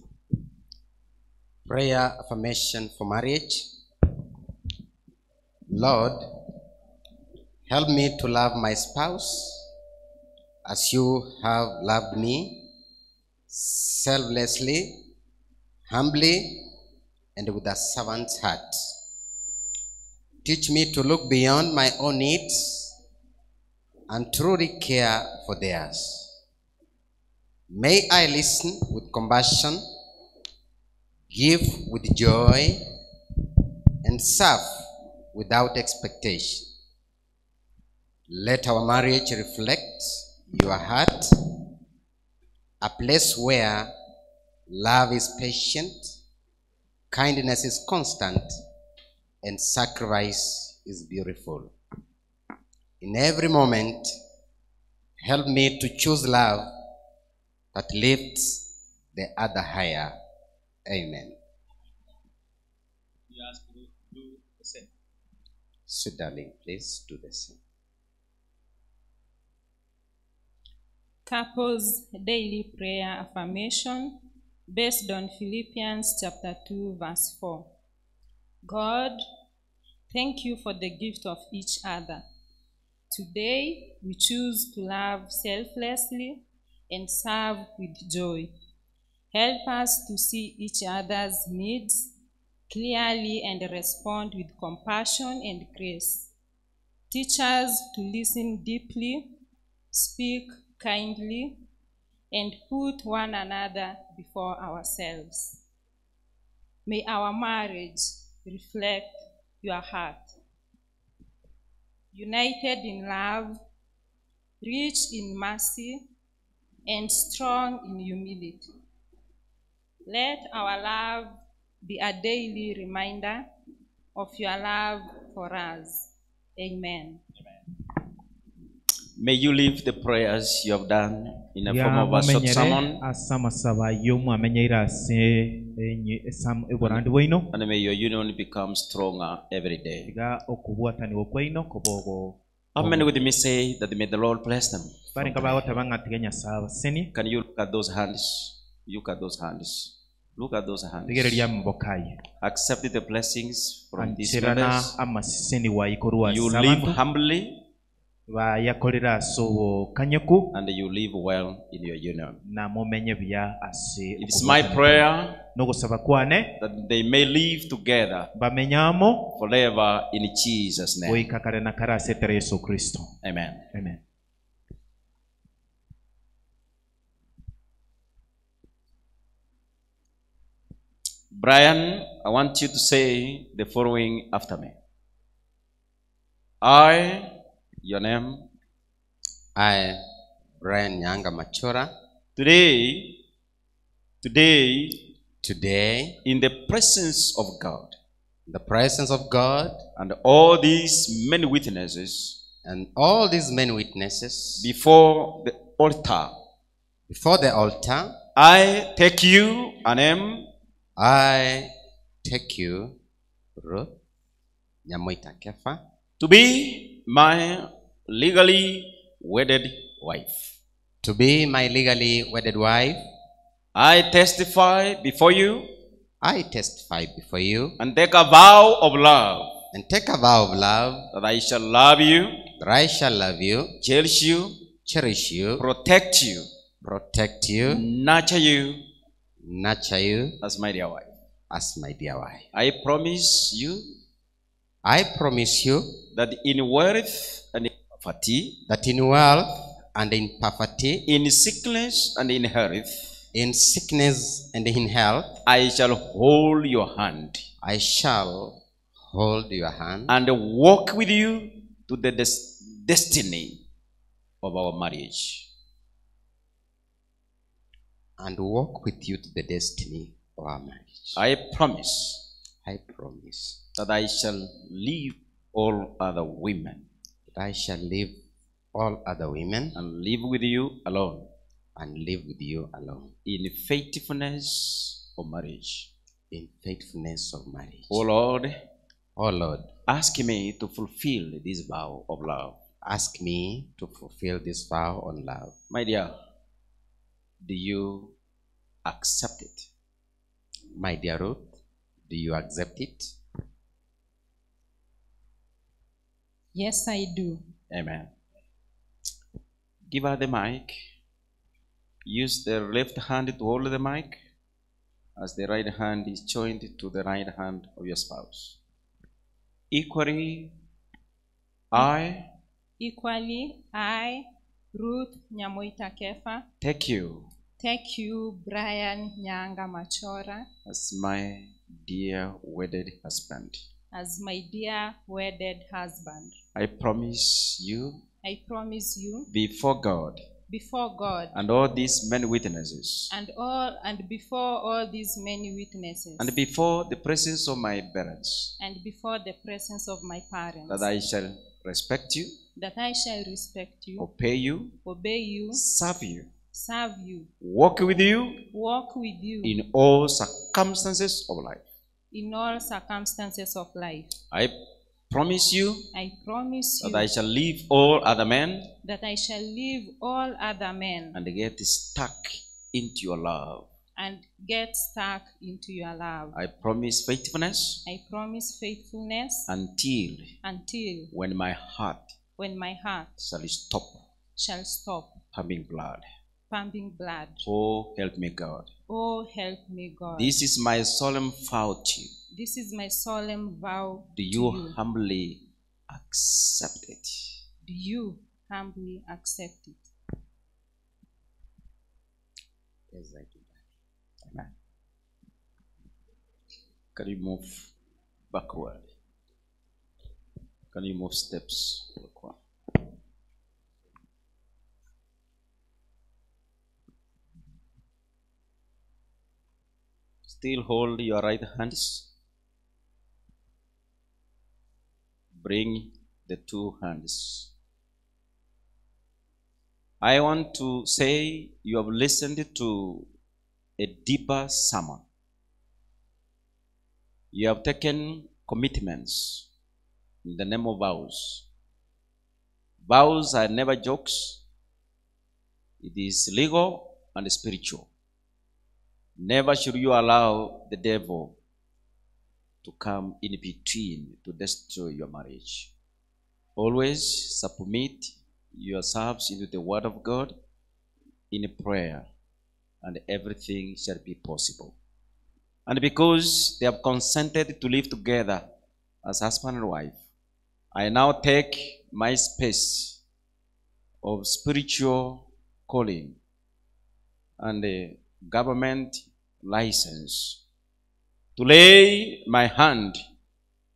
Speaker 3: Prayer affirmation for marriage. Lord, help me to love my spouse as you have loved me, selflessly, humbly, and with a servant's heart. Teach me to look beyond my own needs and truly care for theirs. May I listen with compassion, give with joy, and serve without expectation. Let our marriage reflect your heart, a place where love is patient, kindness is constant, and sacrifice is beautiful. In every moment, help me to choose love that lifts the other higher. Amen.
Speaker 4: You ask Ruth to do the same.
Speaker 3: So, darling, please do the same.
Speaker 5: Couples Daily Prayer Affirmation based on Philippians chapter 2 verse 4. God, thank you for the gift of each other. Today we choose to love selflessly and serve with joy. Help us to see each other's needs clearly and respond with compassion and grace. Teach us to listen deeply, speak kindly, and put one another before ourselves. May our marriage reflect your heart. United in love, rich in mercy, and strong in humility. Let our love be a daily reminder of your love for us. Amen.
Speaker 4: May you leave the prayers you have done in the form
Speaker 1: Ya
Speaker 4: of a short
Speaker 1: momenyere
Speaker 4: sermon,
Speaker 1: ase amasaba y'omwamenyeire ase eborandi bwaino.
Speaker 4: And may your union become stronger every day.
Speaker 1: Iga okobwatanigwa kwaino kobogo.
Speaker 4: How many with me say that may the Lord bless them?
Speaker 1: Barenga bagoteba ng'a tiga Nyasaye abasenie.
Speaker 4: Can you look at those hands? Look at those hands. Look at those hands.
Speaker 1: Rigereria amaboko aye.
Speaker 4: Accept the blessings from these
Speaker 1: Ancherana
Speaker 4: members.
Speaker 1: amaseseni waikorwa
Speaker 4: You
Speaker 1: ase
Speaker 4: live
Speaker 1: abanto.
Speaker 4: Humbly
Speaker 1: Bayakorera ase obokanyeku.
Speaker 4: And you live well in your union.
Speaker 1: Na momenye buya ase
Speaker 4: It's my
Speaker 1: okobwatana.
Speaker 4: Prayer
Speaker 1: nogosaba kwane
Speaker 4: that they may live together
Speaker 1: bamenyamo
Speaker 4: forever in Jesus' name.
Speaker 1: Goika kare na kare ase etere Yesu Kristo.
Speaker 4: Amen.
Speaker 1: Amen.
Speaker 4: Brian, I want you to say the following after me. I, your name.
Speaker 3: I, Brian Nyanga Machora.
Speaker 4: Today, today,
Speaker 3: today,
Speaker 4: in the presence of God,
Speaker 3: in the presence of God,
Speaker 4: and all these many witnesses,
Speaker 3: and all these many witnesses,
Speaker 4: before the altar,
Speaker 3: before the altar,
Speaker 4: I take you, and am,
Speaker 3: I take you, Ruth Nyamoita Kefa,
Speaker 4: to be my legally wedded wife.
Speaker 3: To be my legally wedded wife.
Speaker 4: I testify before you.
Speaker 3: I testify before you.
Speaker 4: And take a vow of love.
Speaker 3: And take a vow of love.
Speaker 4: That I shall love you.
Speaker 3: That I shall love you.
Speaker 4: Cherish you.
Speaker 3: Cherish you.
Speaker 4: Protect you.
Speaker 3: Protect you.
Speaker 4: Nurture you.
Speaker 3: Nurture you.
Speaker 4: As my dear wife.
Speaker 3: As my dear wife.
Speaker 4: I promise you.
Speaker 3: I promise you
Speaker 4: that in wealth and in poverty,
Speaker 3: that in wealth and in poverty,
Speaker 4: in sickness and in health,
Speaker 3: in sickness and in health,
Speaker 4: I shall hold your hand
Speaker 3: I shall hold your hand
Speaker 4: and walk with you to the destiny of our marriage.
Speaker 3: and walk with you to the destiny of our marriage.
Speaker 4: I promise
Speaker 3: I promise
Speaker 4: that I shall leave all other women
Speaker 3: that I shall leave all other women
Speaker 4: and live with you alone
Speaker 3: and live with you alone
Speaker 4: in faithfulness of marriage.
Speaker 3: in faithfulness of marriage.
Speaker 4: O Lord,
Speaker 3: O Lord,
Speaker 4: ask me to fulfill this vow of love.
Speaker 3: ask me to fulfill this vow on love.
Speaker 4: My dear, do you accept it?
Speaker 3: My dear Ruth, do you accept it?
Speaker 5: Yes, I do.
Speaker 4: Amen. Give her the mic. Use the left hand to hold the mic as the right hand is joined to the right hand of your spouse. Equally, I
Speaker 5: Equally, I, Ruth Nyamoita Kefa,
Speaker 4: take you
Speaker 5: take you, Brian Nyanga Machora,
Speaker 4: as my dear wedded husband.
Speaker 5: as my dear wedded husband.
Speaker 4: I promise you
Speaker 5: I promise you
Speaker 4: before God
Speaker 5: before God
Speaker 4: and all these many witnesses
Speaker 5: and all and before all these many witnesses
Speaker 4: and before the presence of my parents
Speaker 5: and before the presence of my parents
Speaker 4: that I shall respect you,
Speaker 5: that I shall respect you,
Speaker 4: obey you,
Speaker 5: obey you,
Speaker 4: serve you,
Speaker 5: serve you,
Speaker 4: walk with you
Speaker 5: walk with you
Speaker 4: in all circumstances of life.
Speaker 5: in all circumstances of life.
Speaker 4: I promise you
Speaker 5: I promise you
Speaker 4: that I shall leave all other men
Speaker 5: that I shall leave all other men
Speaker 4: and get stuck into your love.
Speaker 5: and get stuck into your love.
Speaker 4: I promise faithfulness
Speaker 5: I promise faithfulness
Speaker 4: until
Speaker 5: until
Speaker 4: when my heart
Speaker 5: when my heart
Speaker 4: shall stop
Speaker 5: shall stop
Speaker 4: pumping blood.
Speaker 5: pumping blood.
Speaker 4: Oh, help me, God.
Speaker 5: Oh, help me, God.
Speaker 4: This is my solemn vow to you.
Speaker 5: This is my solemn vow.
Speaker 4: Do
Speaker 5: to
Speaker 4: you
Speaker 5: you.
Speaker 4: humbly accept it?
Speaker 5: Do you humbly accept it?
Speaker 3: Yes, I do.
Speaker 4: Amen. Can you move backward? Can you move steps backward? Still hold your right hands. Bring the two hands. I want to say you have listened to a deeper sermon. You have taken commitments in the name of vows. Vows are never jokes. It is legal and spiritual. Never should you allow the devil to come in between to destroy your marriage. Always submit yourselves into the word of God in prayer, and everything shall be possible. And because they have consented to live together as husband and wife, I now take my space of spiritual calling and a government license to lay my hand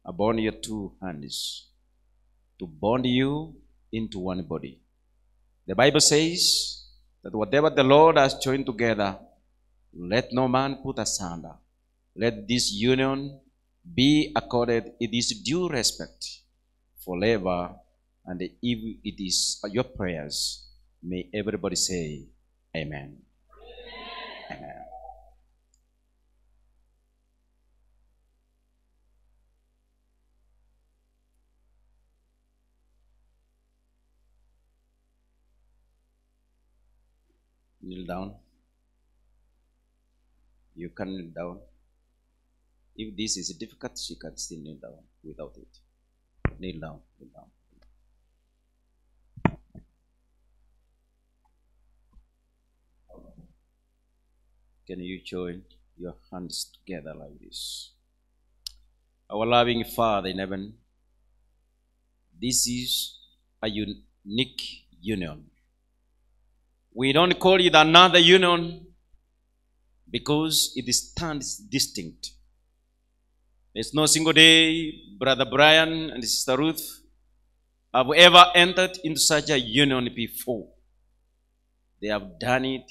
Speaker 4: upon your two hands to bond you into one body. The Bible says that whatever the Lord has joined together, let no man put asunder. Let this union be accorded its due respect forever, and if it is your prayers, may everybody say, Amen. Amen. Kneel down. You can kneel down. If this is difficult, she can still kneel down without it. Kneel down, kneel down. Can you join your hands together like this? Our loving Father in heaven, This is a unique union. We don't call it another union because it stands distinct. There's no single day Brother Brian and Sister Ruth have ever entered into such a union before. They have done it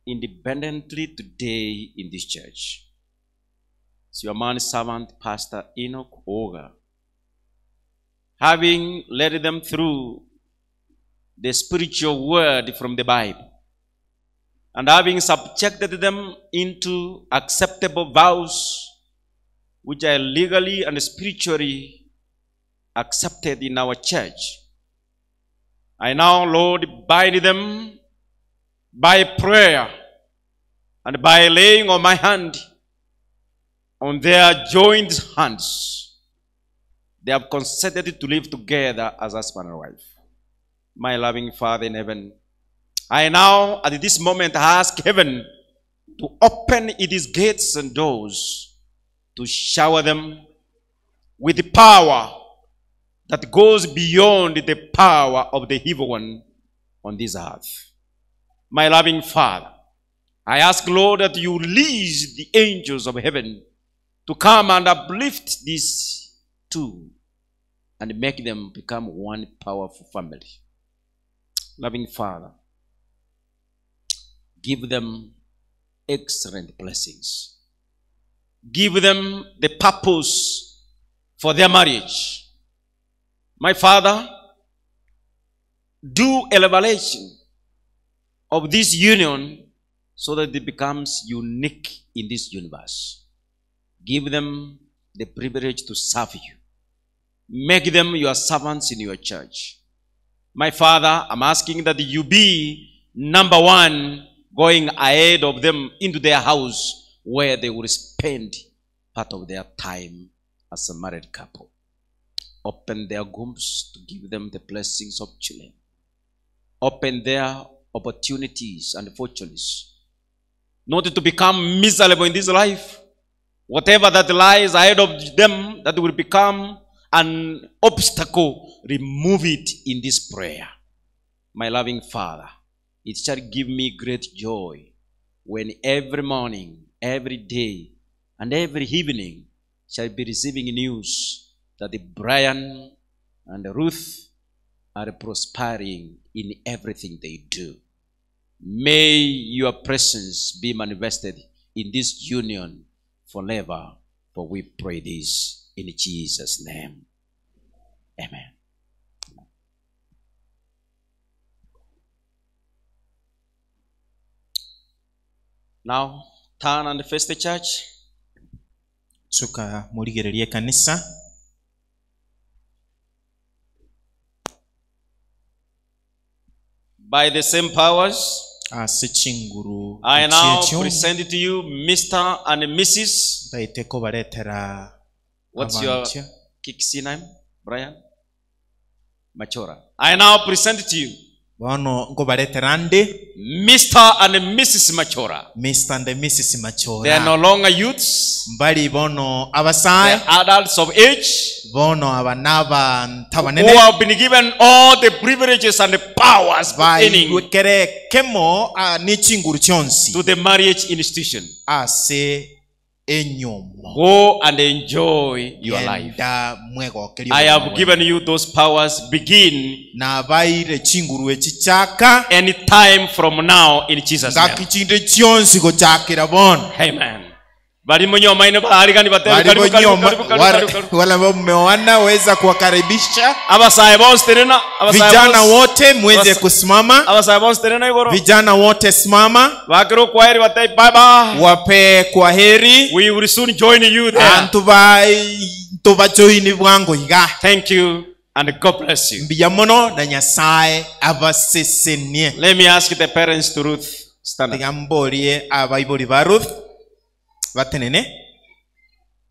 Speaker 4: independently today in this church. It's your man servant, Pastor Enoch Oga, having led them through the spiritual word from the Bible and having subjected them into acceptable vows which are legally and spiritually accepted in our church. I now, Lord, bind them by prayer and by laying on my hand on their joined hands. They have consented to live together as husband and wife. My loving Father in heaven, I now at this moment ask heaven to open its gates and doors to shower them with the power that goes beyond the power of the evil one on this earth. My loving Father, I ask, Lord, that you release the angels of heaven to come and uplift these two and make them become one powerful family. Loving Father, give them excellent blessings. Give them the purpose for their marriage. My Father, do a revelation of this union so that it becomes unique in this universe. Give them the privilege to serve you. Make them your servants in your church. My Father, I'm asking that you be number one going ahead of them into their house where they will spend part of their time as a married couple. Open their wombs to give them the blessings of children. Open their opportunities and fortunes. Not to become miserable in this life. Whatever that lies ahead of them that will become an obstacle, remove it in this prayer. My loving Father, it shall give me great joy when every morning, every day, and every evening shall be receiving news that the Brian and Ruth are prospering in everything they do. May your presence be manifested in this union forever, for we pray this in Jesus' name. Amen. Now, turn and face the church.
Speaker 1: Suka murigererie kanisa.
Speaker 4: By the same powers,
Speaker 1: ase chinguru
Speaker 4: I now
Speaker 1: echiechio
Speaker 4: present to you Mr. and Mrs.
Speaker 1: ndaite kobaretera
Speaker 4: What's your
Speaker 1: abantia.
Speaker 4: Kiksi name, Brian? Machora. I now present to you
Speaker 1: bono nkobaretera ndi
Speaker 4: Mr. and Mrs. Machora.
Speaker 1: Mr. and Mrs. Machora.
Speaker 4: They are no longer youths.
Speaker 1: Mbali bono abasae.
Speaker 4: They are adults of age.
Speaker 1: Bono aba n'abantu abanene.
Speaker 4: Who have been given all the privileges and the powers pertaining
Speaker 1: Baigwekere kemo ah, n'echinguru chionsi.
Speaker 4: to the marriage institution.
Speaker 1: Ase enyomo.
Speaker 4: Go and enjoy your life.
Speaker 1: Genda mwegokerie
Speaker 4: I have
Speaker 1: obogima
Speaker 4: given you those powers. Begin
Speaker 1: nabaire chinguru echi chaka
Speaker 4: any time from now in Jesus' name.
Speaker 1: ngaki chinde chionsi gochakera bono
Speaker 4: Amen. Bali munyoma ino baharigani batebi karibu karibu
Speaker 1: Walivyonyoma,
Speaker 4: karibu karibu
Speaker 1: wale
Speaker 4: karibu karibu.
Speaker 1: wale ambao mmeoana waweza kuwakaribisha
Speaker 4: Abasae bonsi terena abasae
Speaker 1: vijana
Speaker 4: bonsi-
Speaker 1: wote muweze kusimama
Speaker 4: abasae bonsi terena igoro
Speaker 1: vijana wote simama
Speaker 4: bakire okwaheri batebi bye bye.
Speaker 1: wape kwa heri
Speaker 4: We will soon join you there.
Speaker 1: antu ba tubajoini bwangu iga
Speaker 4: Thank you and God bless you.
Speaker 1: mbiya muno na nyasaye abasesenie
Speaker 4: Let me ask the parents to Ruth stand up.
Speaker 1: tiga mborie abaibori ba ruth batenene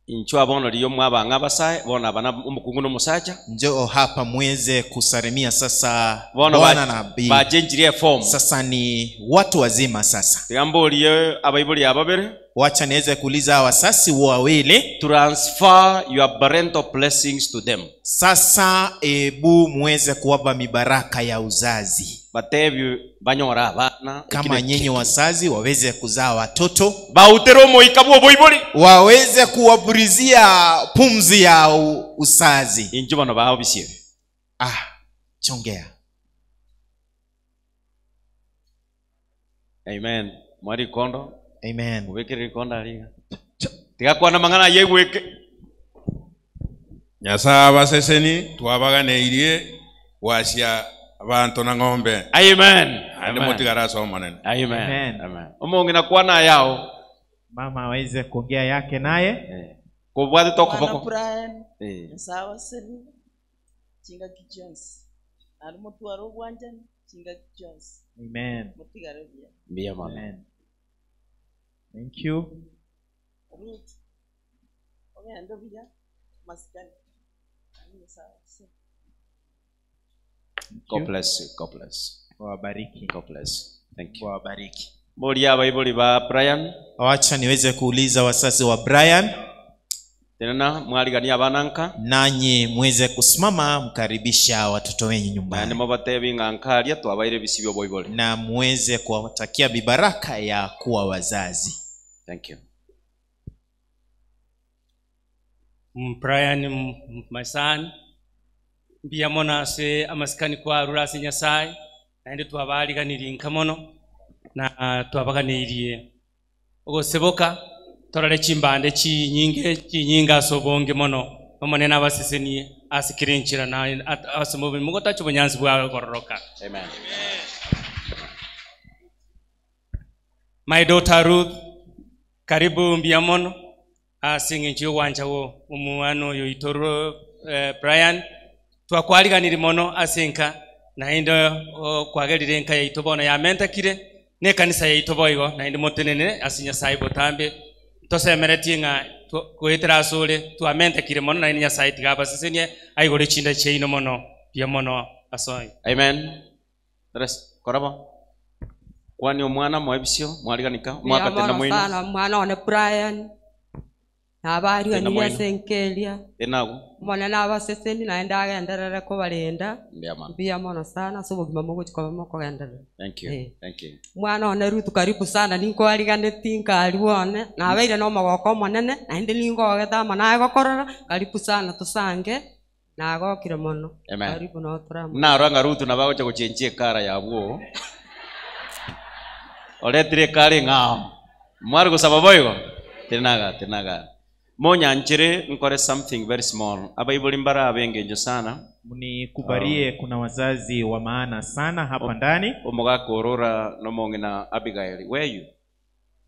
Speaker 4: Inchwa abono liyo mwabanga abasae bona abana omukungu n'omusacha
Speaker 1: njoo hapa muweze kusalimia sasa
Speaker 4: Bono
Speaker 1: bwana
Speaker 4: ba-
Speaker 1: na bibi
Speaker 4: bachenjirie form
Speaker 1: sasa ni watu wazima sasa
Speaker 4: tiga mborie abaibori ababere
Speaker 1: Wacha niweze kuuliza hawa wasasi wawili
Speaker 4: transfer your parental blessings to them.
Speaker 1: Sasa ebu muweze kuwapa mibaraka ya uzazi.
Speaker 4: Batebi banyora abana
Speaker 1: Kama nyinyi wazazi waweze kuzaa watoto,
Speaker 4: bautere omoika bwa oboibori,
Speaker 1: waweze kuwapurizia pumzi ya uzazi.
Speaker 4: Inju bano bao bisiebe.
Speaker 1: Ah, chongea.
Speaker 4: Amen. Mwari kondo.
Speaker 1: Amen.
Speaker 4: Mubekere rikondo ariga. Tigakwana mang'ana yegweke.
Speaker 13: Nyasaye abaseseni twabaganeirie gwacia bantu na ng'ombe.
Speaker 4: Amen.
Speaker 13: Ande
Speaker 4: Amen.
Speaker 13: mutigara ase omonene.
Speaker 4: Amen. Amen. Omong'ina kwana yao.
Speaker 1: Mama aweze kuongea yake naye.
Speaker 4: Kobwate
Speaker 7: Mwana
Speaker 4: tokoboko.
Speaker 7: Brian,
Speaker 4: Eh.
Speaker 7: Nyasaye abaseni, chingaki chionsi. Naende motware obwanchani, chingaki chionsi.
Speaker 1: Amen.
Speaker 7: Motigare buya.
Speaker 4: Mbuya mono.
Speaker 1: Amen. Thank you.
Speaker 7: Ruth, ogende buya, masikani. Naende Nyasaye abaseni.
Speaker 4: God bless you. God bless.
Speaker 1: Wabariki.
Speaker 4: God bless. Thank you.
Speaker 1: Wabariki.
Speaker 4: Mori abaibori ba Brian.
Speaker 1: Wacha niweze kuuliza wazazi wa Brian,
Speaker 4: Tena mwarigania abana nka.
Speaker 1: nanyi muweze kusimama mkaribisha watoto wenyu nyumbani
Speaker 4: Naende mobatebi ng'a nkaria twabaire ebisi bya oboibori.
Speaker 1: na muweze kuwatakia mibaraka ya kuwa wazazi.
Speaker 4: Thank you.
Speaker 6: Brian my son mbuya mono ase amasikani kwarura ase nyasaye naende twabariganirie nka mono na twabaganirie ogoseboka torore chimbande chinyinge chinyinge ase obonge mono omonene abasesenie ase kere enchera na ase mobimo mogotacha obonyansi bwagororoka.
Speaker 4: Amen.
Speaker 6: My daughter Ruth, karibu mbuya mono ase eng'encho y'ogwancha wo omwana oyo oito Brian twakwariganire mono ase enka naende okwagerire enka yaito bono yamentekire na ekanisa yaito boigo naende motenene ase Nyasaye botambe tosemeretie ng'a goetera ase ore twamentekire mono naende Nyasaye tiga abasesenie aigore chinda chiaino mono mbuya mono ase oyo.
Speaker 4: Amen. Tres korabo. Kwani omwana moebisio mwariganika
Speaker 9: Mbuya
Speaker 4: mwakatenda
Speaker 9: mono
Speaker 4: moino.
Speaker 9: sana omwana one Brian
Speaker 4: Tenda
Speaker 9: nabariganirie
Speaker 4: moino.
Speaker 9: ase enka eria
Speaker 4: Enago.
Speaker 9: omonene abaseseni naende agenderere kobarenda
Speaker 4: Mbuya mono.
Speaker 9: mbuya mono sana ase obogima mogochi koba mokogenderera.
Speaker 4: Thank you.
Speaker 9: Eh.
Speaker 4: Thank you.
Speaker 9: Omwana one Ruth karibu sana ninkwariganeti nkariwa one nabeire na omogoko omonene naende ningogete amo naye gokorora karibu sana tosange nagokire mono.
Speaker 4: Amen.
Speaker 9: Karibu notoramo.
Speaker 4: Narwanga Ruth nabagocha gochenchia ekara yabwo. Oretire ekara eng'ao. Mwari gosaba boigo? Tenaga, tenaga. Monyanchere nkore something very small. Abaibori mbara abengenjo sana.
Speaker 1: Mnikubalie, kuna wazazi wa maana sana hapa ndani.
Speaker 4: Omogaka Aurora nomong'ina Abigail. Where you?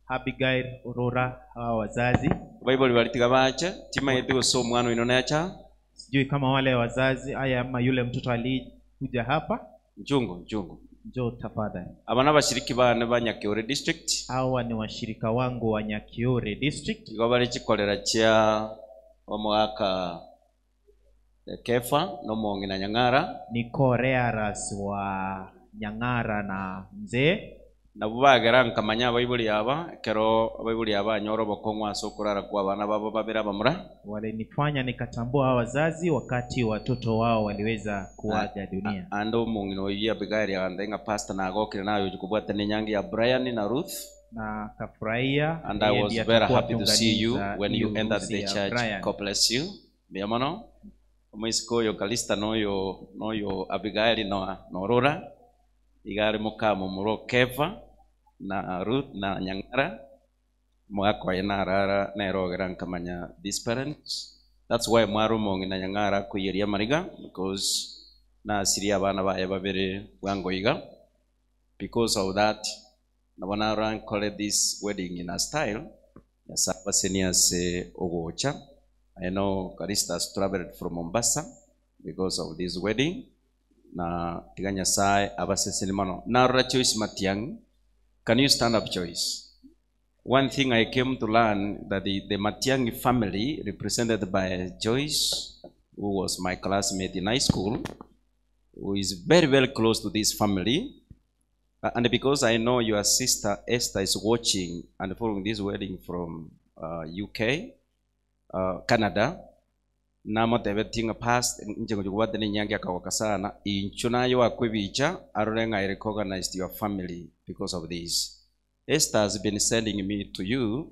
Speaker 1: Abigail Aurora, hawa wazazi.
Speaker 4: Abaibori baritiga bache, timaete gose omwana oino necha.
Speaker 1: Sijui kama wale wazazi haya ama yule mtoto alikuja hapa.
Speaker 4: Njungu, njungu.
Speaker 1: Njoo tafadhali.
Speaker 4: Aba n'abashiriki bane ba Nyakiore district.
Speaker 1: Hawa ni washirika wangu wa Nyakiore district.
Speaker 4: Igo bari chikorera chia omogaka Kefa nomong'ina Nyang'ara.
Speaker 1: Ni korearas wa Nyang'ara na mzee.
Speaker 4: Nabo bagera nkamanya abaibori aba ekero abaibori aba anyora obokong'u ase okorara kwa abana babo babere abamura.
Speaker 1: Walinifanya nikatambua hawa wazazi wakati watoto wao waliweza kuaga dunia.
Speaker 4: Ande omong'ina oyo Abigail agante ng'a pastor nagokire naye ochi kobwata n'enyangi ya Brian na Ruth.
Speaker 1: Na akafurahia.
Speaker 4: And I
Speaker 1: Yeye
Speaker 4: was
Speaker 1: ndiye
Speaker 4: very
Speaker 1: atakuwa
Speaker 4: happy to see you
Speaker 1: akiunganiza
Speaker 4: when you
Speaker 1: hiyo
Speaker 4: entered
Speaker 1: harusi
Speaker 4: the
Speaker 1: ya
Speaker 4: church.
Speaker 1: Brian.
Speaker 4: God bless you. Mbuya mono. Omoisiko oyo Kalista noyo noyo Abigail na Aurora. Iga are mukamo muro Kefa na Ruth na Nyang'ara. Mwaka oye narara nerogera nkamanya these parents. That's why mwaro omong'ina Nyang'ara akoiyeria amariga because nasirie abana baye babere bwango iga. Because of that, nabo narora nkore this wedding in a style. Nyasaye abasenie ase ogocha. I know Kalista has traveled from Mombasa because of this wedding. Na tiga Nyasaye abaseseni mono. Narora Joyce Matiang'i. Can you stand up, Joyce? One thing I came to learn that the Matiang'i family, represented by Joyce, who was my classmate in high school, who is very, very close to this family. And because I know your sister Esther is watching and following this wedding from UK, Canada, namotebeti ng'a past inche ngochi kobwatana enyangi akagoka sana inchu naye wakwebicha arore ng'a I recognized your family because of this. Esther has been sending me to you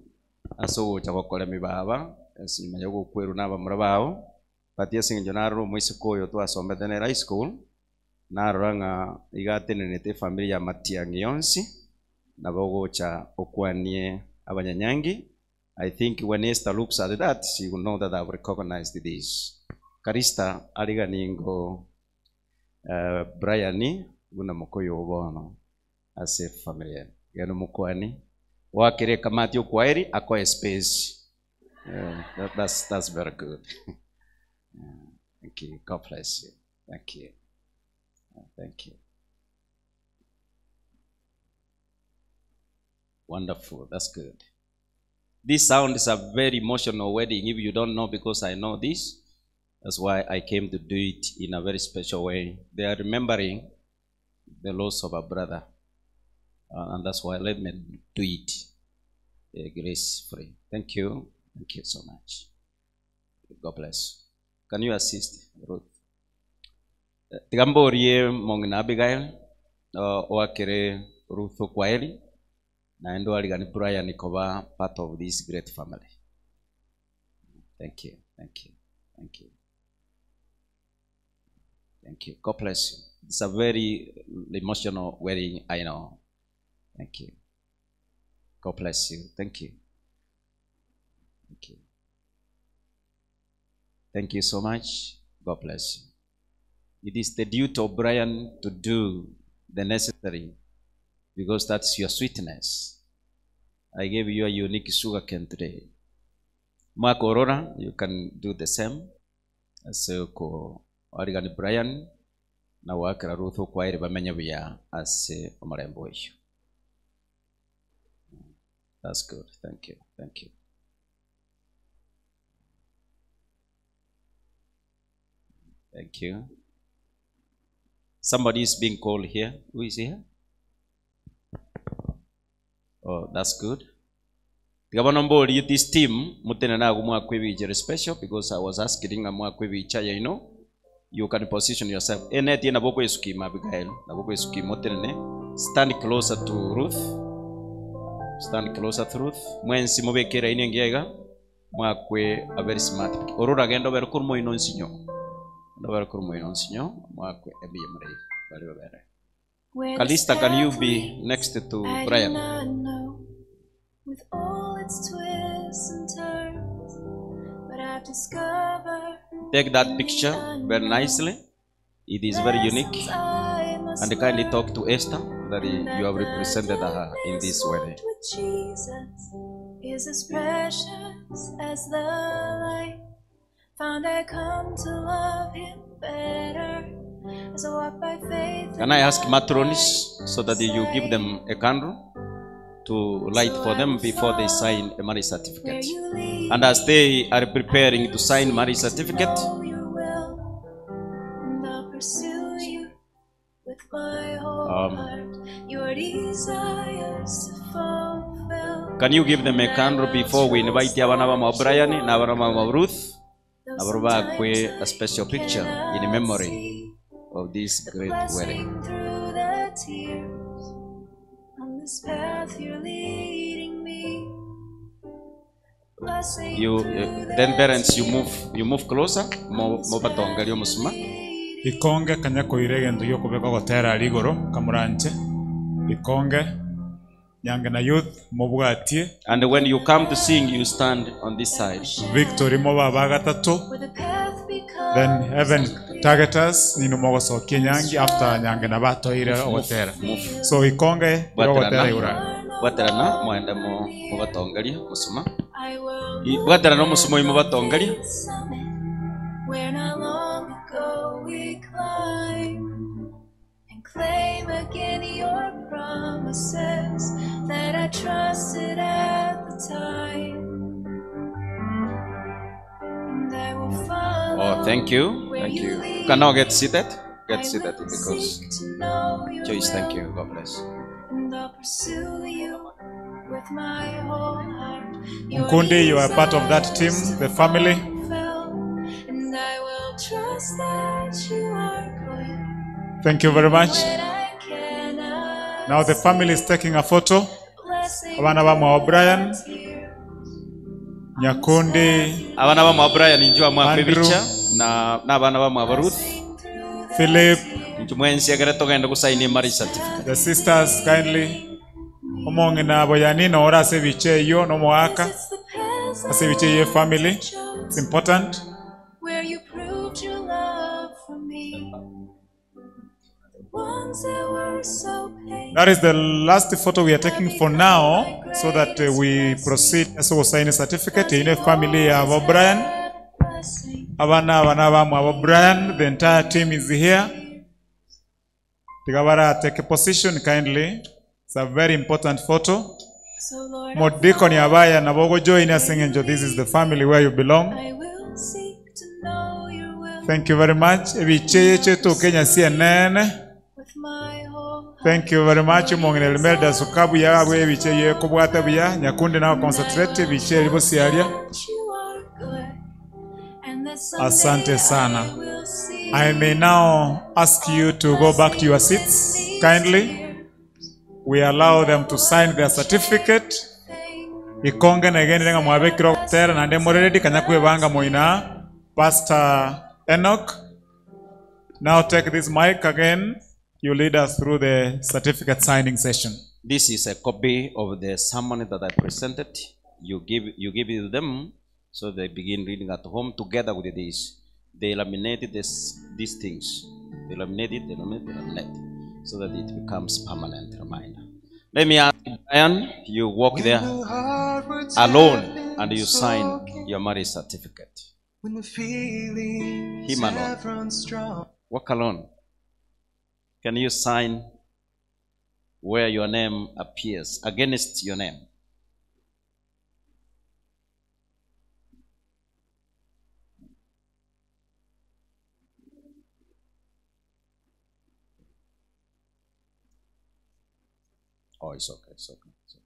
Speaker 4: ase ogocha gokora emibaba ase nyuma ya ogokwerwa na abamura bao but ase eng'encho narora omoiseke oyo twasomete nere high school narora ng'a iga atenenete efamiri ya Matiang'i yonsi nabo ogocha okwanie abanyanyangi. I think when Esther looks at that she will know that I have recognized this. Karista arigani ngo Brian buna mokoyo oo bono ase efamiri eye. Genda omokwani oakere ekamati okwaeri akoe space. That's very good. Thank you. God bless you. Thank you. Thank you. Wonderful. That's good. This sound is a very emotional wedding. If you don't know, because I know this, that's why I came to do it in a very special way. They are remembering the loss of a brother. And that's why let me do it gracefully. Thank you. Thank you so much. God bless. Can you assist, Ruth? Tiga mborie mong'ina Abigail, oakere Ruth okwaeri, naende oarigani Brian koba part of this great family. Thank you, thank you, thank you. Thank you. God bless you. It's a very emotional wedding, I know. Thank you. God bless you. Thank you. Thank you. Thank you so much. God bless you. It is the duty of Brian to do the necessary because that's your sweetness. I gave you a unique sugar cane today. Mark Aurora, you can do the same. So ko arigani Brian na wakera Ruth okwaire bamenye buya ase omorembo oyo. That's good. Thank you. Thank you. Thank you. Somebody is being called here. Who is here? Oh, that's good. Gavana Mbori, this team, mutene na mwa special because I was asking ng'a mwakwebicha you know. You can position yourself. Ene tie naboko esukima Abigail, naboko esukima mutenene. Stand closer to Ruth. Stand closer to Ruth. Mwensi mubekera ine ngiega mwakwe a very smart. Orora gendo bero kurmo ino nsinyo. Ndo bero kurmo ino nsinyo mwakwe ebiye mure bali babere.
Speaker 19: Where the
Speaker 4: Kalista, can you
Speaker 19: path
Speaker 4: be
Speaker 19: leads,
Speaker 4: next to
Speaker 19: I do
Speaker 4: Brian?
Speaker 19: not know, with all its twists and turns, but I've discovered
Speaker 4: Take that picture very nicely. It is very unique.
Speaker 19: lessons I must
Speaker 4: And kindly
Speaker 19: learn.
Speaker 4: talk to Esther that you have represented her in this wedding.
Speaker 19: With Jesus is as precious as the light. Found I come to love him better as I walk by faith.
Speaker 4: Can I ask matrons so that you give them a candle to light for them before they sign a marriage certificate? And as they are preparing to sign marriage certificate,
Speaker 19: Your will, and I'll pursue you with my whole heart. Your desires to fulfill.
Speaker 4: can you give them a candle before we invite abana ba mama Brian na abana ba mama Ruth? Nabo bakwe a special picture in memory of this great wedding.
Speaker 19: Blessing through the tears on this path you're leading me. Blessing
Speaker 4: You
Speaker 19: through the
Speaker 4: then parents you move closer mo mobatongeria omusuma
Speaker 16: ikonge kanya koira egento giokobeka gotera aria igoro kamoranche ikonge nyange na youth mobwatie
Speaker 4: and when you come to sing you stand on this side
Speaker 16: victory moba gatatu
Speaker 19: where the path becomes
Speaker 16: then heaven targeters nino mogosokia nyangi after nyange na batoire ogotera so ikonge
Speaker 4: bwaterana
Speaker 16: ogotera igoro
Speaker 4: bwaterana mwende mo mobatongeria musuma
Speaker 19: I will
Speaker 4: bwaterana omusuma oyo mobatongeria
Speaker 19: summit where not long ago we climbed and claim again your promises that I trusted at the time. And I will follow.
Speaker 4: Oh, thank you.
Speaker 19: where
Speaker 4: Thank
Speaker 19: you
Speaker 4: you.
Speaker 19: lead
Speaker 4: You can now get seated. Get
Speaker 19: I
Speaker 4: seated
Speaker 19: will
Speaker 4: because
Speaker 19: seek to know your
Speaker 4: Joyce, thank
Speaker 19: will
Speaker 4: you. God bless.
Speaker 19: pursue you with my whole heart. Your
Speaker 16: Nkundi, you are part of that team, the family.
Speaker 19: Fill, and I will trust that you are good.
Speaker 16: Thank you very much.
Speaker 19: When I cannot
Speaker 16: Now the family is taking a photo.
Speaker 19: blessing
Speaker 16: Abana ba mwa Brian, Nyakundi,
Speaker 4: abana ba mwa Brian injo amwakwe
Speaker 16: Andrew.
Speaker 4: bicha na n'abana ba mwa Ruth
Speaker 16: Philip,
Speaker 4: injo mwensi agere togenda gusaini marriage certificate
Speaker 16: the sisters kindly. Omong'ina boyani noora ase ebicha eyo n'omoaka ase ebicha eyo family. It's important.
Speaker 19: where you proved your love for me. The ones that were so painful.
Speaker 16: That is the last photo we are taking for now so that we proceed so we sign a certificate in a family ya abo Brian. Abana abana ba abo Brian, the entire team is here. Tigabara take a position kindly. It's a very important photo.
Speaker 19: So Lord,
Speaker 16: Modikoni abaya nabogo join us singing this is the family where you belong.
Speaker 19: I will seek to know your will
Speaker 16: Thank you very much. Ebicheye chetu Kenya CNN.
Speaker 19: with my whole
Speaker 16: Thank you very much mong'ina Imelda Sukabu yabwe ebicheye kobwata buya nyakundi nawe concentrate ebicheye bosiaria.
Speaker 19: you are good. And that someday
Speaker 16: Asante sana.
Speaker 19: I will see
Speaker 16: I may now ask you to go back to your seats kindly. We allow them to sign their certificate. Ikonge negeni renga mwabekiro gutera nande mureredi kanya kwebanga moina Pastor Enoch. Now take this mic again. You lead us through the certificate signing session.
Speaker 4: This is a copy of the sermon that I presented. You give it to them so they begin reading at home together with this. They laminate this, these things. They laminate it, they laminate, they laminate, so that it becomes permanent reminder. Let me ask Brian, you walk there alone and you sign your marriage certificate.
Speaker 14: When the feelings
Speaker 4: Him alone.
Speaker 14: have run strong.
Speaker 4: Walk alone. Can you sign where your name appears against your name? Oh, it's okay. It's okay. It's okay.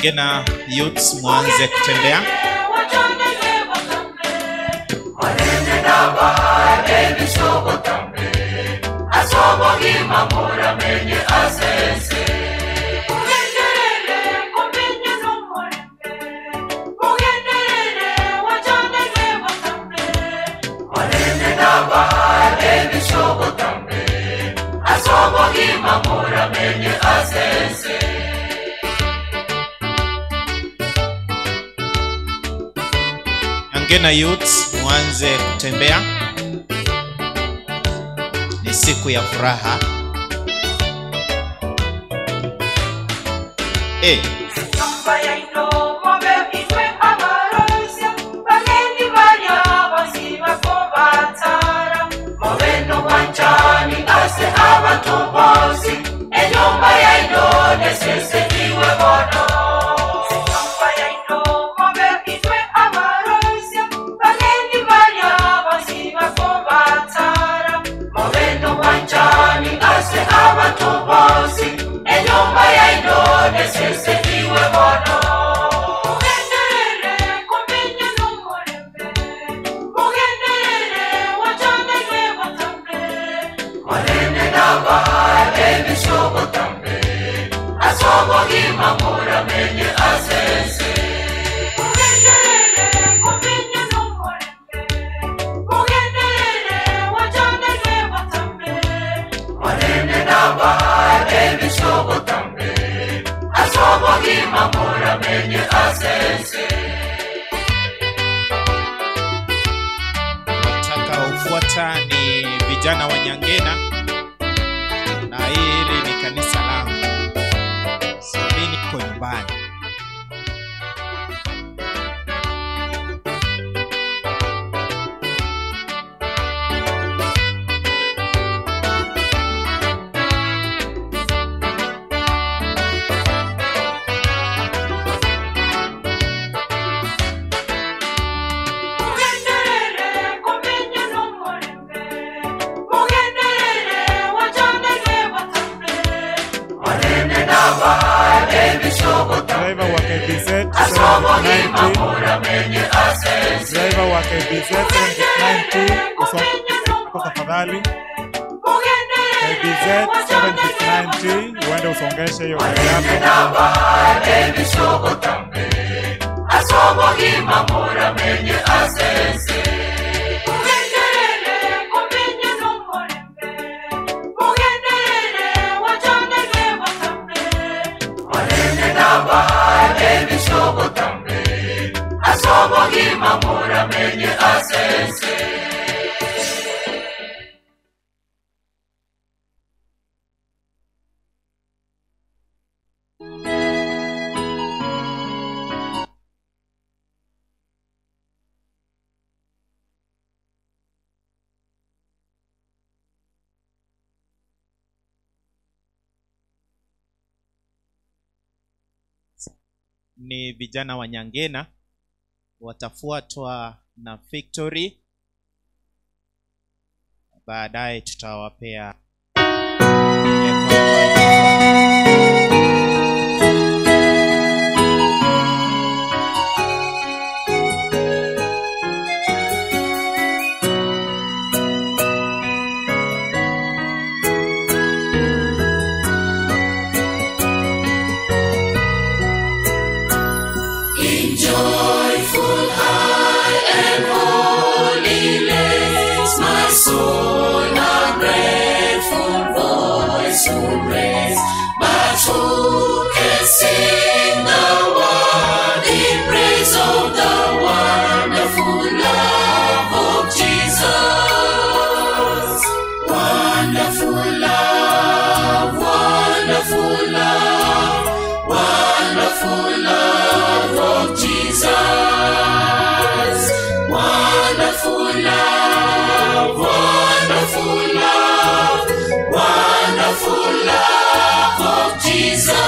Speaker 1: Nyangena Youths mwanze kutembea. Nyangena Youths mwanze kutembea. Ni siku ya furaha. Eh, Watakaofuata ni vijana wa Nyangena na hili ni kanisa langu. So mimi niko nyumbani.
Speaker 16: Driver wa KBZ 792, driver wa KBZ 792, usonge tafadhali. KBZ 792, uende usongeshe hiyo gari yako.
Speaker 1: Ni vijana wa Nyangena watafuatwa na Victory, baadaye tutawapea
Speaker 17: In joyful high and holiness, my soul a grateful voice will raise. But who can sing the worthy praise of the wonderful love of Jesus? Wonderful love, wonderful love, wonderful love of Jesus. Wonderful love, wonderful love, wonderful love of Jesus.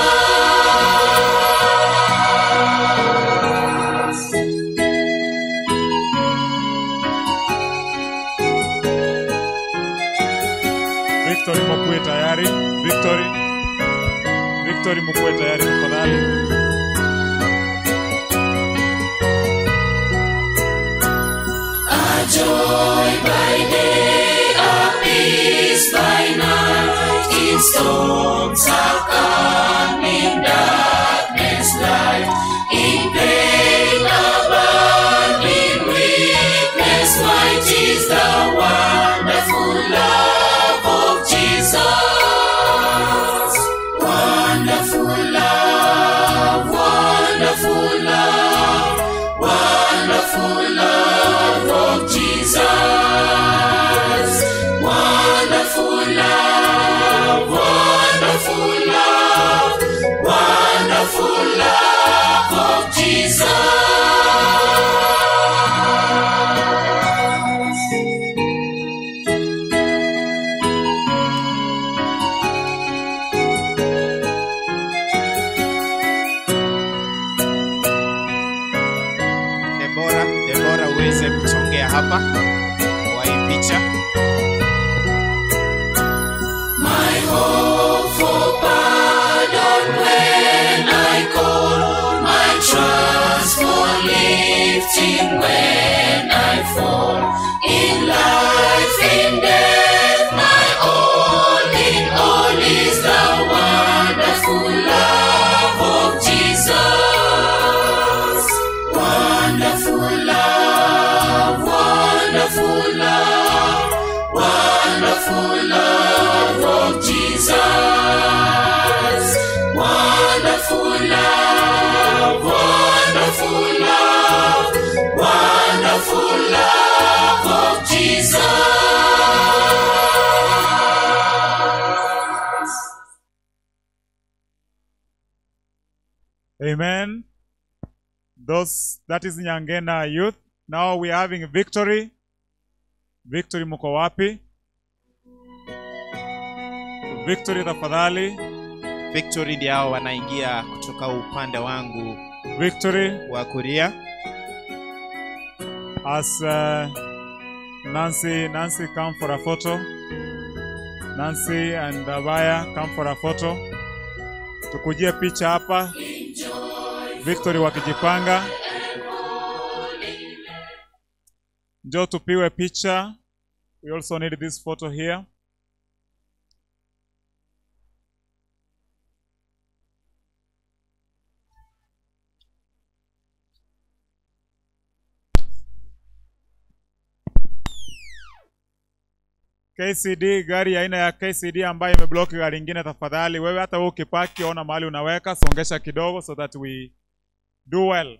Speaker 16: Victory mkuwe tayari. Victory. Victory mkuwe tayari tafadhali.
Speaker 17: A joy by day, a peace by night, in storms are calm, in darkness light, in pain abound, in weakness might is the wonderful love of Jesus. Wonderful love, wonderful love, wonderful love of Jesus. Wonderful love, wonderful love, wonderful love of Jesus.
Speaker 1: Debora, Debora uweze kusongea hapa kwa hii picha.
Speaker 17: My hope for pardon when I call, my trust for lifting when I fall. In life, in death, my all in all is the wonderful love of Jesus. Wonderful love, wonderful love, wonderful love of Jesus. Wonderful love, wonderful love, wonderful love of Jesus.
Speaker 16: Amen. Those that is Nyangena youth. Now we are having victory. Victory mko wapi? Victory tafadhali.
Speaker 1: Victory ndio hao wanaingia kutoka upande wangu
Speaker 16: Victory
Speaker 1: wa kulia.
Speaker 16: As Nancy come for a photo. Nancy and Abaya come for a photo. Tukujie picha hapa. Victory wakijipanga. Njoo tupiwe picha. We also need this photo here. KCD, gari aina ya KCD ambayo imeblock gari ingine, tafadhali wewe, hata wewe ukipaki, ona mahali unaweka, songesha kidogo so that we do well.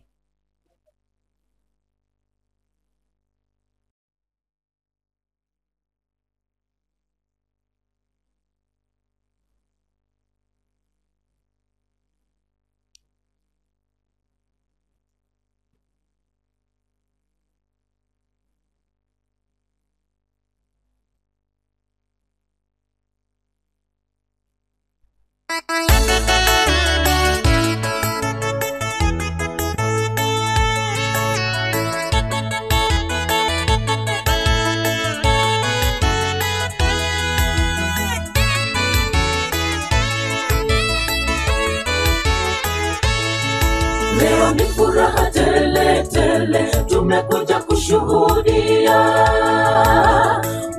Speaker 17: Leo ni furaha tele tele, tumekuja kushuhudia.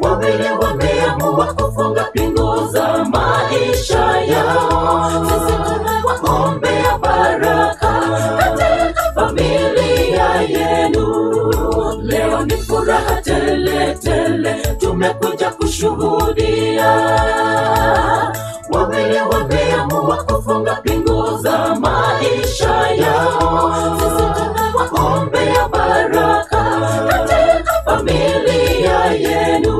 Speaker 17: Wawili wameamua kufunga pingu za maisha yao. Sisi tunawaombea baraka katika familia yenu. Leo ni furaha tele tele, tumekuja kushuhudia. Wawili wameamua kufunga pingu za maisha yao. Sisi tunawaombea baraka katika familia yenu.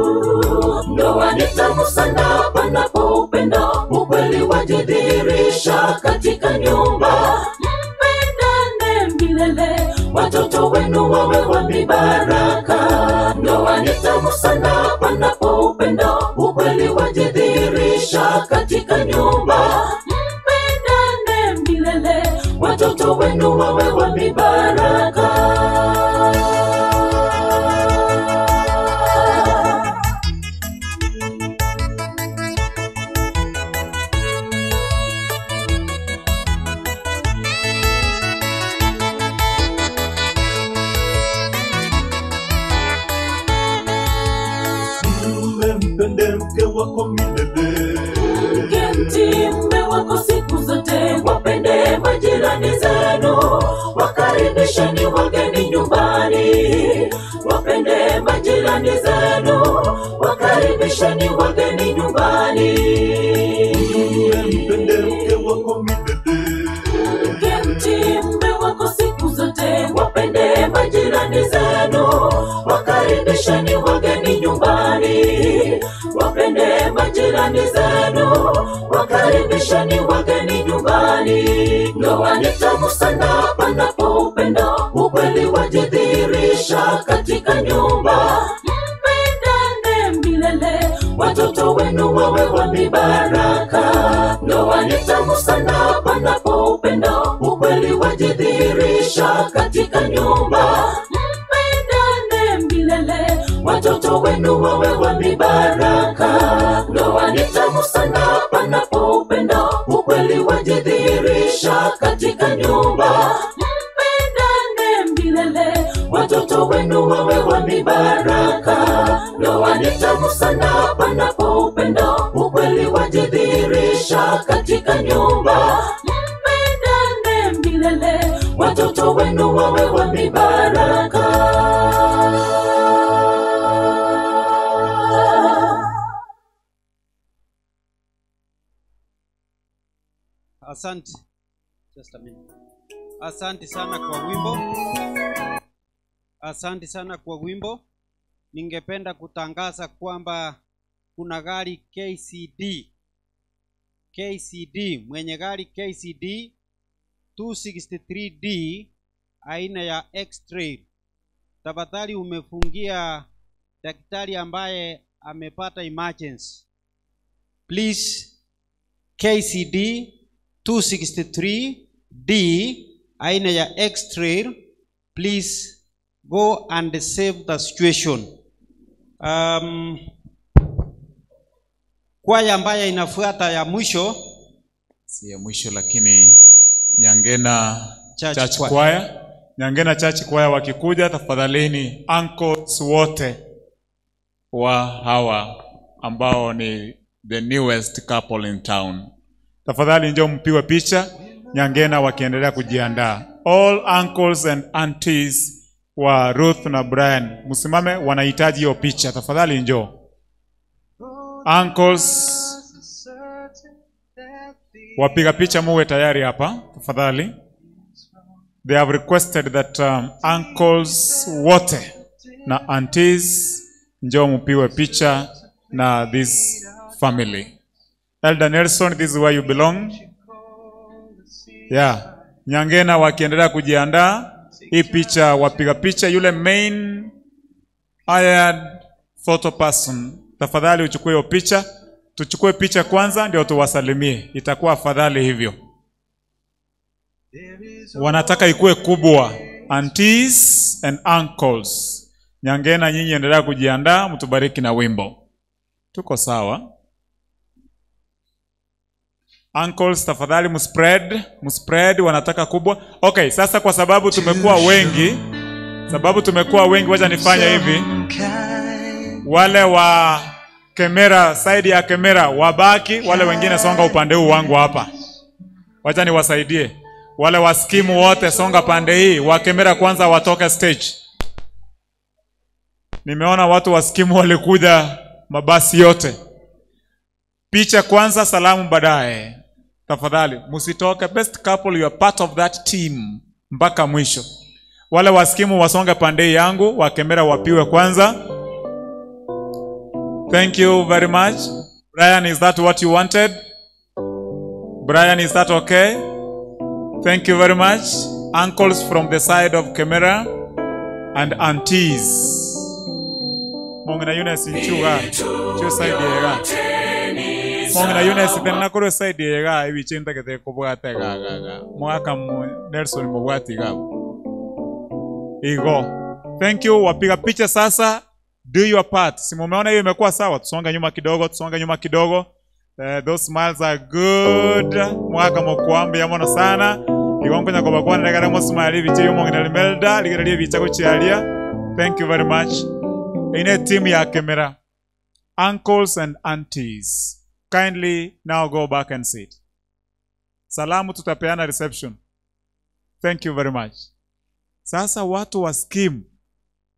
Speaker 17: Ndoa ni tamu sana panapo upendo, ukweli wajidhihirisha katika nyumba. Mpendane milele, watoto wenu wawe wa mibaraka. Ndoa ni tamu sana panapo upendo, ukweli wajidhihirisha katika nyumba. Mpendane milele, watoto wenu wawe wa mibaraka.
Speaker 20: mke wako milele.
Speaker 17: Mke mtii mume wako siku zote, wapende majirani zenu, wakaribisheni wageni nyumbani. Wapende majirani zenu, wakaribisheni wageni nyumbani.
Speaker 20: Mpende mke wako milele.
Speaker 17: Mke mtii mume wako siku zote, wapende majirani zenu, wakaribisheni wageni nyumbani. Wapende majirani zenu, wakaribisheni wageni nyumbani. Ndoa ni tamu sana panapo upendo, ukweli wajidhihirisha katika nyumba. Mpendane milele, watoto wenu wawe wa mibaraka. Ndoa ni tamu sana panapo upendo, ukweli wajidhihirisha katika nyumba. Mpendane milele, watoto wenu wawe wa mibaraka. Ndoa ni tamu sana panapo upendo, ukweli wajidhihirisha katika nyumba. Mpendane milele, watoto wenu wawe wa mibaraka. Ndoa ni tamu sana panapo upendo, ukweli wajidhihirisha katika nyumba. Mpendane milele, watoto wenu wawe wa mibaraka.
Speaker 21: Asante. Just a minute. Asante sana kwa wimbo. Asante sana kwa wimbo. Ningependa kutangaza kwamba kuna gari KCD KCD, mwenye gari KCD 263D aina ya X-Trail, tafadhali umefungia daktari ambaye amepata emergency. Please KCD 263D aina ya X-Trail, please go and save the situation. Kwaya ambaye inafuata ya mwisho
Speaker 16: si ya mwisho lakini Nyangena
Speaker 21: Church
Speaker 16: Church
Speaker 21: Choir.
Speaker 16: Choir. Nyangena Church Choir wakikuja, tafadhalini uncles wote wa hawa ambao ni the newest couple in town, tafadhali njoo mpiwe picha Nyangena wakiendelea kujiandaa. All uncles and aunties wa Ruth na Brian, msimame, wanahitaji hiyo picha, tafadhali njoo. Uncles wapiga picha muwe tayari hapa tafadhali. They have requested that uncles wote na aunties njoo mpiwe picha na this family. Elder Nelson, this is where you belong. Yeah. Nyangena wakiendelea kujiandaa, hii picha wapiga picha yule main hired photo person, tafadhali uchukue hiyo picha. Tuchukue picha kwanza ndio tuwasalimie, itakuwa afadhali hivyo. Wanataka ikuwe kubwa, aunties and uncles. Nyangena, nyinyi endelea kujiandaa, mtubariki na wimbo. Tuko sawa. Uncles tafadhali mspread, mspread, wanataka kubwa. Okay, sasa kwa sababu tumekuwa wengi, sababu tumekuwa wengi, wacha nifanye hivi. Wale wa Kemera, side ya Kemera wabaki, wale wengine songa upande huu wangu hapa. Wacha niwasaidie. Wale waskimu wote songa pande hii, wa Kemera kwanza watoke stage. Nimeona watu wa skimu walikuja mabasi yote. Picha kwanza, salamu baadaye. Tafadhali msitoke. Best couple, you are part of that team mpaka mwisho. Wale waskimu wasonge pande hii yangu, wa Kemera wapiwe kwanza. Thank you very much. Brian, is that what you wanted? Brian, is that okay? Thank you very much. Uncles from the side of Kemera and aunties. Mongina Eunice nchuga. Chu side yega. Mongina Eunice tena kuru side yega ibiche ndagete kubwate ga ga ga. Mwaka mu Nelson mubwati ga. Igo. Thank you wapiga picha sasa. Do your part. Si mumeona hiyo imekuwa sawa? Tusonge nyuma kidogo, tusonge nyuma kidogo. Those smiles are good. Mwaka mukwambi mono sana. Igo nkonya kobakwana regara mo smile biche yo mongina limelda ligererie bicha gochiaria. Thank you very much. Ine team ya Kemera. Uncles and aunties, kindly now go back and sit. Salamu tutapeana reception. Thank you very much. Sasa watu wa scheme,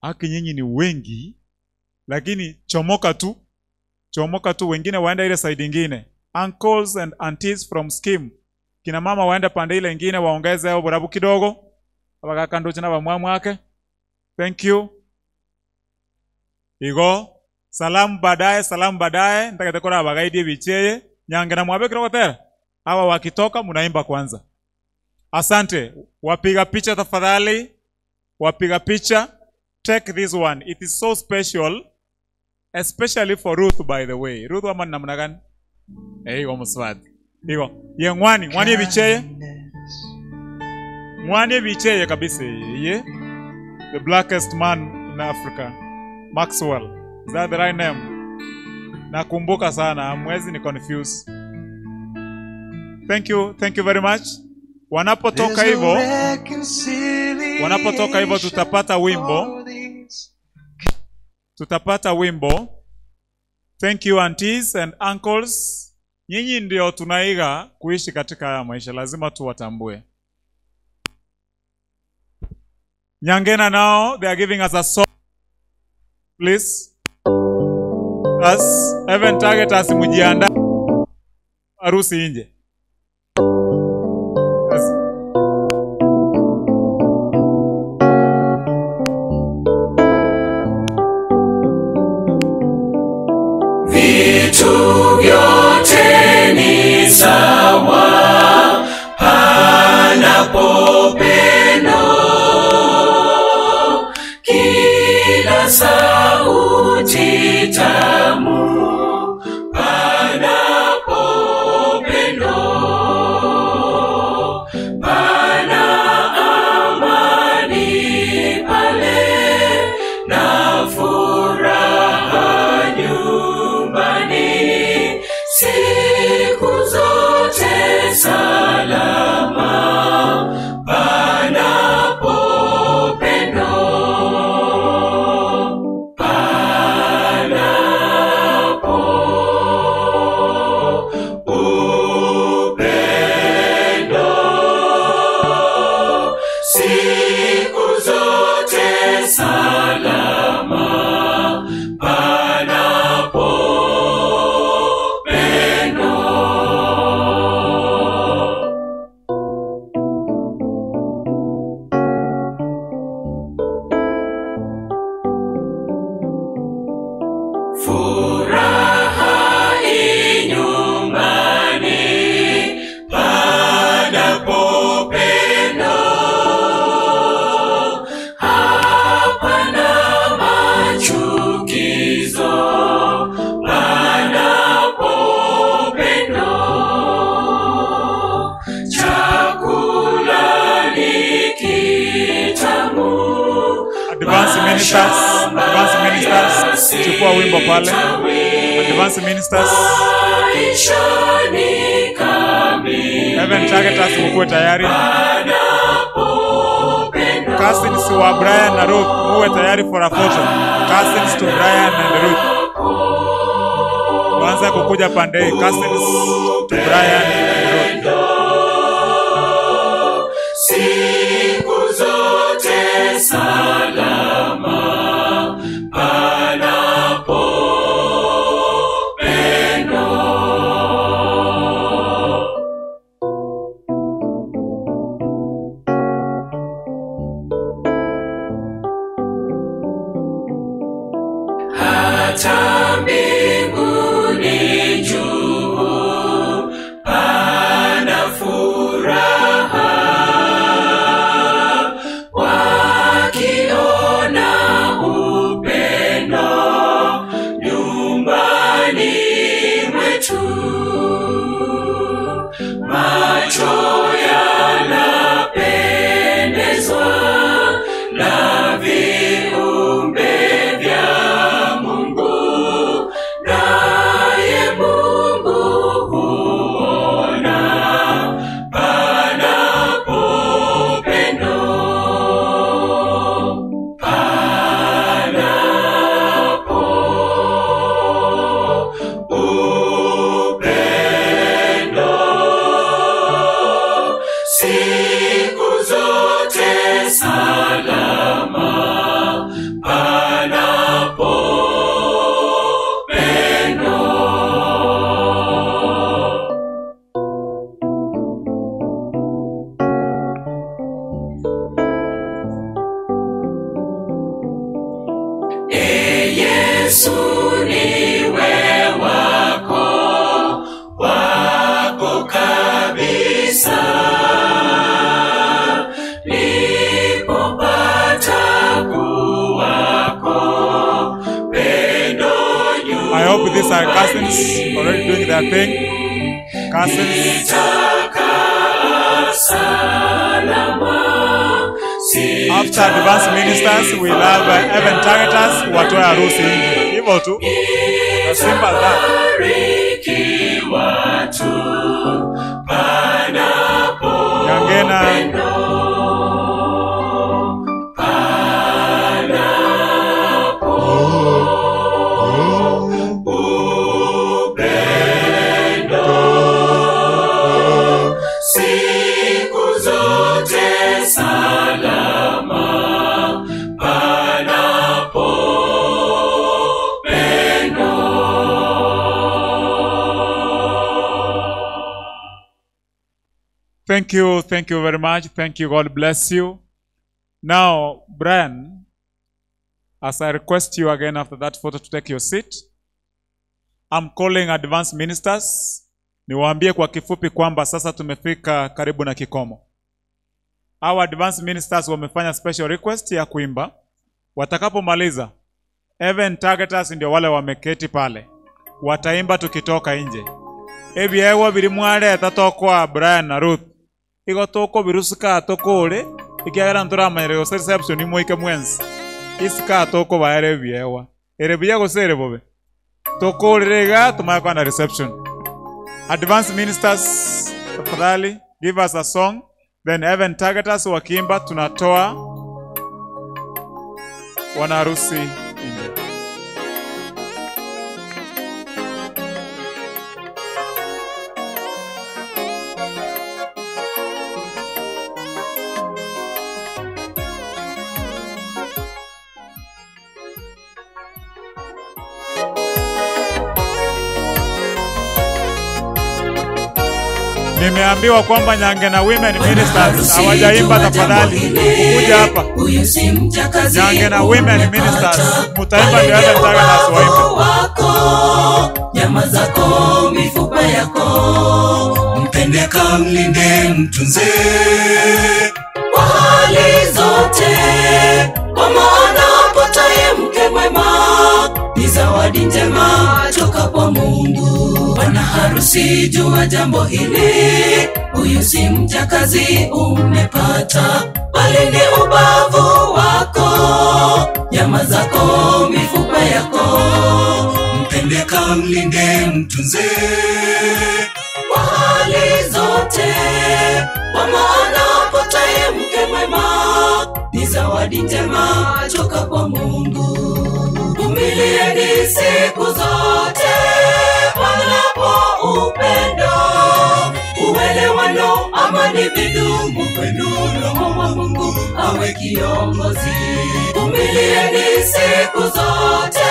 Speaker 16: haki nyinyi ni wengi, lakini chomoka tu, chomoka tu, wengine waenda ile side ingine. Uncles and aunties from scheme, kina mama waenda pande ile ingine, waongeze au burabu kidogo, abakakandoche na bamwamwake. Thank you. Igo salamu baadaye, salamu baadaye, nitakatekora abagaidie bicheye nyange na mwabe kidogo tena. Hawa wakitoka mnaimba kwanza. Asante. Wapiga picha tafadhali, wapiga picha, take this one. It is so special, especially for Ruth by the way. Ruth ama ni namna gani? Eh, igo mswadi. Igo. Ye ngwani, ngwani bicheye. Ngwani bicheye kabisa ye. The blackest man in Africa. Maxwell. Is that the right name? Nakumbuka sana, hamwezi ni confuse. Thank you, thank you very much. Wanapotoka
Speaker 14: There's no
Speaker 16: hivyo,
Speaker 14: reconciliation
Speaker 16: wanapotoka hivyo tutapata wimbo.
Speaker 14: for these.
Speaker 16: Tutapata wimbo. Thank you aunties and uncles. Nyinyi ndio tunaiga kuishi katika haya maisha, lazima tuwatambue. Nyangena now, they are giving us a song. Please. Us, even target us mjiandae harusi nje. Yes.
Speaker 17: Vitu vyote ni sawa panapo pendo, kila sauti tamu panapo pendo, pana amani pale na furaha nyumbani siku zote salama panapo pendo, panapo upendo siku zote salama panapo pendo. Furaha inyumbani panapo pendo, hapana machukizo panapo pendo, chakula ni kitamu.
Speaker 16: Advance ministers, advance ministers, chukua wimbo pale. Advance ministers,
Speaker 17: Maisha ni kamili
Speaker 16: Heaven target us mkuwe tayari. Cousins wa Brian na Ruth, muwe tayari for a photo. Cousins to Brian and Ruth. Waanza kukuja pande hii. Cousins to Brian and Ruth.
Speaker 17: siku zote salama panapo pendo. Hata mbinguni juu pana furaha wakiona upendo nyumbani mwetu, macho yanapendezwa na viumbe vya Mungu, naye Mungu huona panapo pendo, panapo
Speaker 16: Cousins already doing their thing. Cousins. After advanced ministers, we love Evan Targeters watoe harusi nje. Hivyo tu. As simple as that.
Speaker 17: Bariki watu panapo
Speaker 16: Nyangena.
Speaker 17: Panapo upendo siku zote salama panapo pendo.
Speaker 16: Thank you, thank you very much. Thank you. God bless you. Now, Brian, as I request you again after that photo to take your seat, I'm calling advanced ministers. Niwaambie kwa kifupi kwamba sasa tumefika karibu na kikomo. Our advanced ministers wamefanya special request ya kuimba. Watakapomaliza, Even Targeters ndio wale wameketi pale, wataimba tukitoka nje. Ebyewa biri mwareta tokwa Brian na Ruth igo tukubirusika tukure ikiagera nturamanyire gose reception imwike mwensi isika tukubaere ebyewa ere buya gose ere bobe tukurire iga tumanye kwana reception. Advanced ministers, tafadhali give us a song, then Even Targeters wakiimba tunatoa wanaharusi nje. Nimeambiwa kwamba Nyangena Women Ministers hawajaimba, tafadhali kuja hapa.
Speaker 17: Huyu si mjakazi
Speaker 16: Nyangena Women Ministers mutaimba ndio Even Targeters waimbe.
Speaker 17: wako, nyama zako, mifupa yako, mpende kamlinde, mtunze kwa hali zote, kwa maana apataye mke mwema ni zawadi njema toka kwa Mungu. Bwana harusi, jua jambo hili, huyu si mjakazi umepata, bali ni ubavu wako, nyama zako, mifupa yako, mpende kamlinde, mtunze kwa hali zote, kwa maana apataye mke mwema ni zawadi njema toka kwa Mungu. Vumilieni siku zote, panapo upendo, uelewano, amani vidumu kwenu, Roho wa Mungu awe kiongozi. Vumilieni siku zote,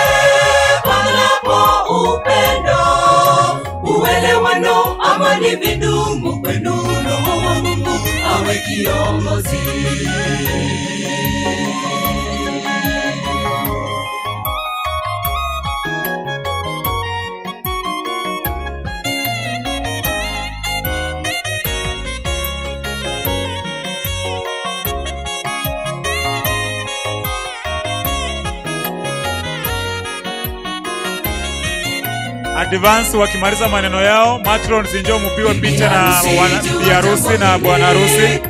Speaker 17: panapo upendo, uelewano, amani vidumu kwenu, Roho wa Mungu awe kiongozi.
Speaker 16: Advance wakimaliza maneno yao, matrons njoo mupiwe picha na bi harusi na bwana harusi.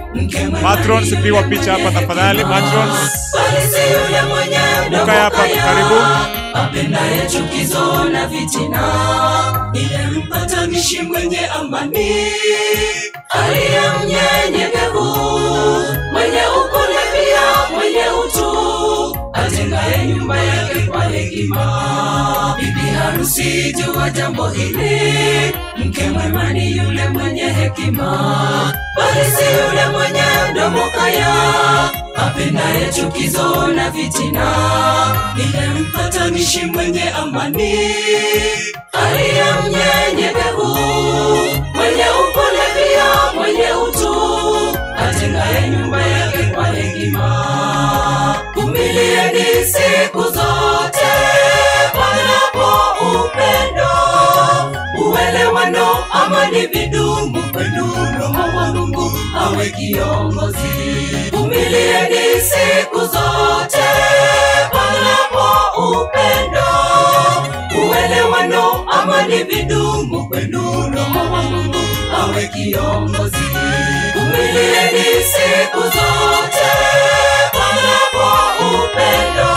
Speaker 16: Matrons pigwa picha hapa tafadhali, matrons.
Speaker 17: Bali si yule mwenye mdomo
Speaker 16: Mkae hapa
Speaker 17: kaya,
Speaker 16: karibu.
Speaker 17: apendaye chukizo na fitina, ile mpatanishi mwenye amani, aliye mnyenyekevu, mwenye upole pia mwenye utu, ajengaye nyumba yake kwa hekima. Bibi harusi, jua jambo hili, mke mwema ni yule mwenye hekima, bali si yule mwenye mdomo kaya, apendaye chukizo na fitina, ile mpatanishi mwenye amani, aliye mnyenyekevu, mwenye upole pia mwenye utu, ajengaye nyumba yake kwa hekima. Vumilieni siku zote, panapo upendo, uelewano, amani vidumu kwenu, Roho wa Mungu awe kiongozi. Vumilieni siku zote, panapo upendo, uelewano, amani amani vidumu kwenu, Roho wa Mungu awe kiongozi. Vumilieni siku zote, panapo upendo,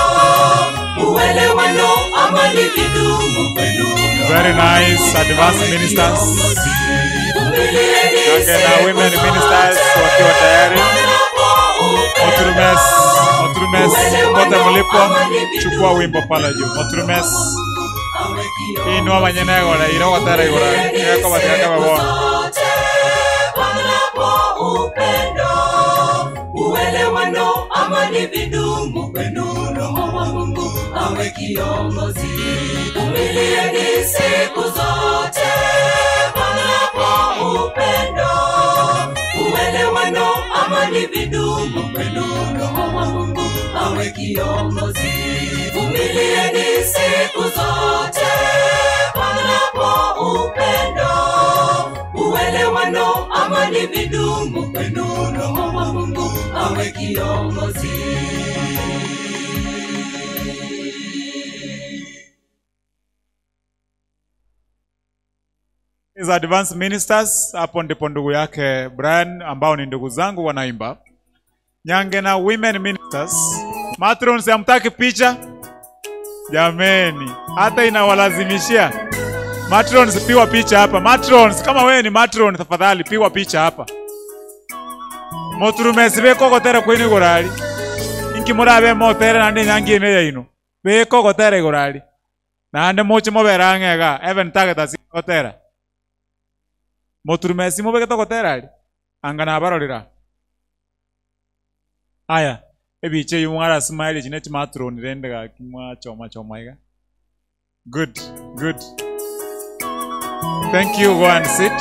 Speaker 17: uelewano, amani vidumu kwenu,
Speaker 16: Very nice advanced ministers. Nyangena women ministers wakiwa tayari. Moturumes, Moturumes, popote mlipo, chukua wimbo pale juu. Moturumes. Inua manyene gora, ira gotera igora. Eko batia kama bona.
Speaker 17: zote, panapo upendo, uelewano, amani vidumu kwenu, Roho wa Mungu awe kiongozi. Vumilieni siku zote, panapo upendo, uelewano, amani vidumu kwenu, Roho wa Mungu awe kiongozi. Vumilieni siku zote, panapo upendo, uelewano, amani vidumu kwenu, Roho wa Mungu awe kiongozi.
Speaker 16: Is advanced ministers, hapo ndipo ndugu yake Brian ambao ni ndugu zangu wanaimba. Nyangena women ministers. Matrons hamtaki picha? Jameni, hata inawalazimishia. Matrons piwa picha hapa. Matrons, kama wewe ni matron tafadhali piwa picha hapa. Moturumesi bekogotera kwini igorari. Inki murabe motere nande nyangi ene yaino. Bekogotera igorari. Nande moche mobera ang'ega even target asigotera. Moturumesi mobegete gotera ari. Anga nabarorera. Aya, ebiche eyo mwara smile chine chimatron rende gaki mwachoma choma iga. Good, good. Thank you. Go and sit.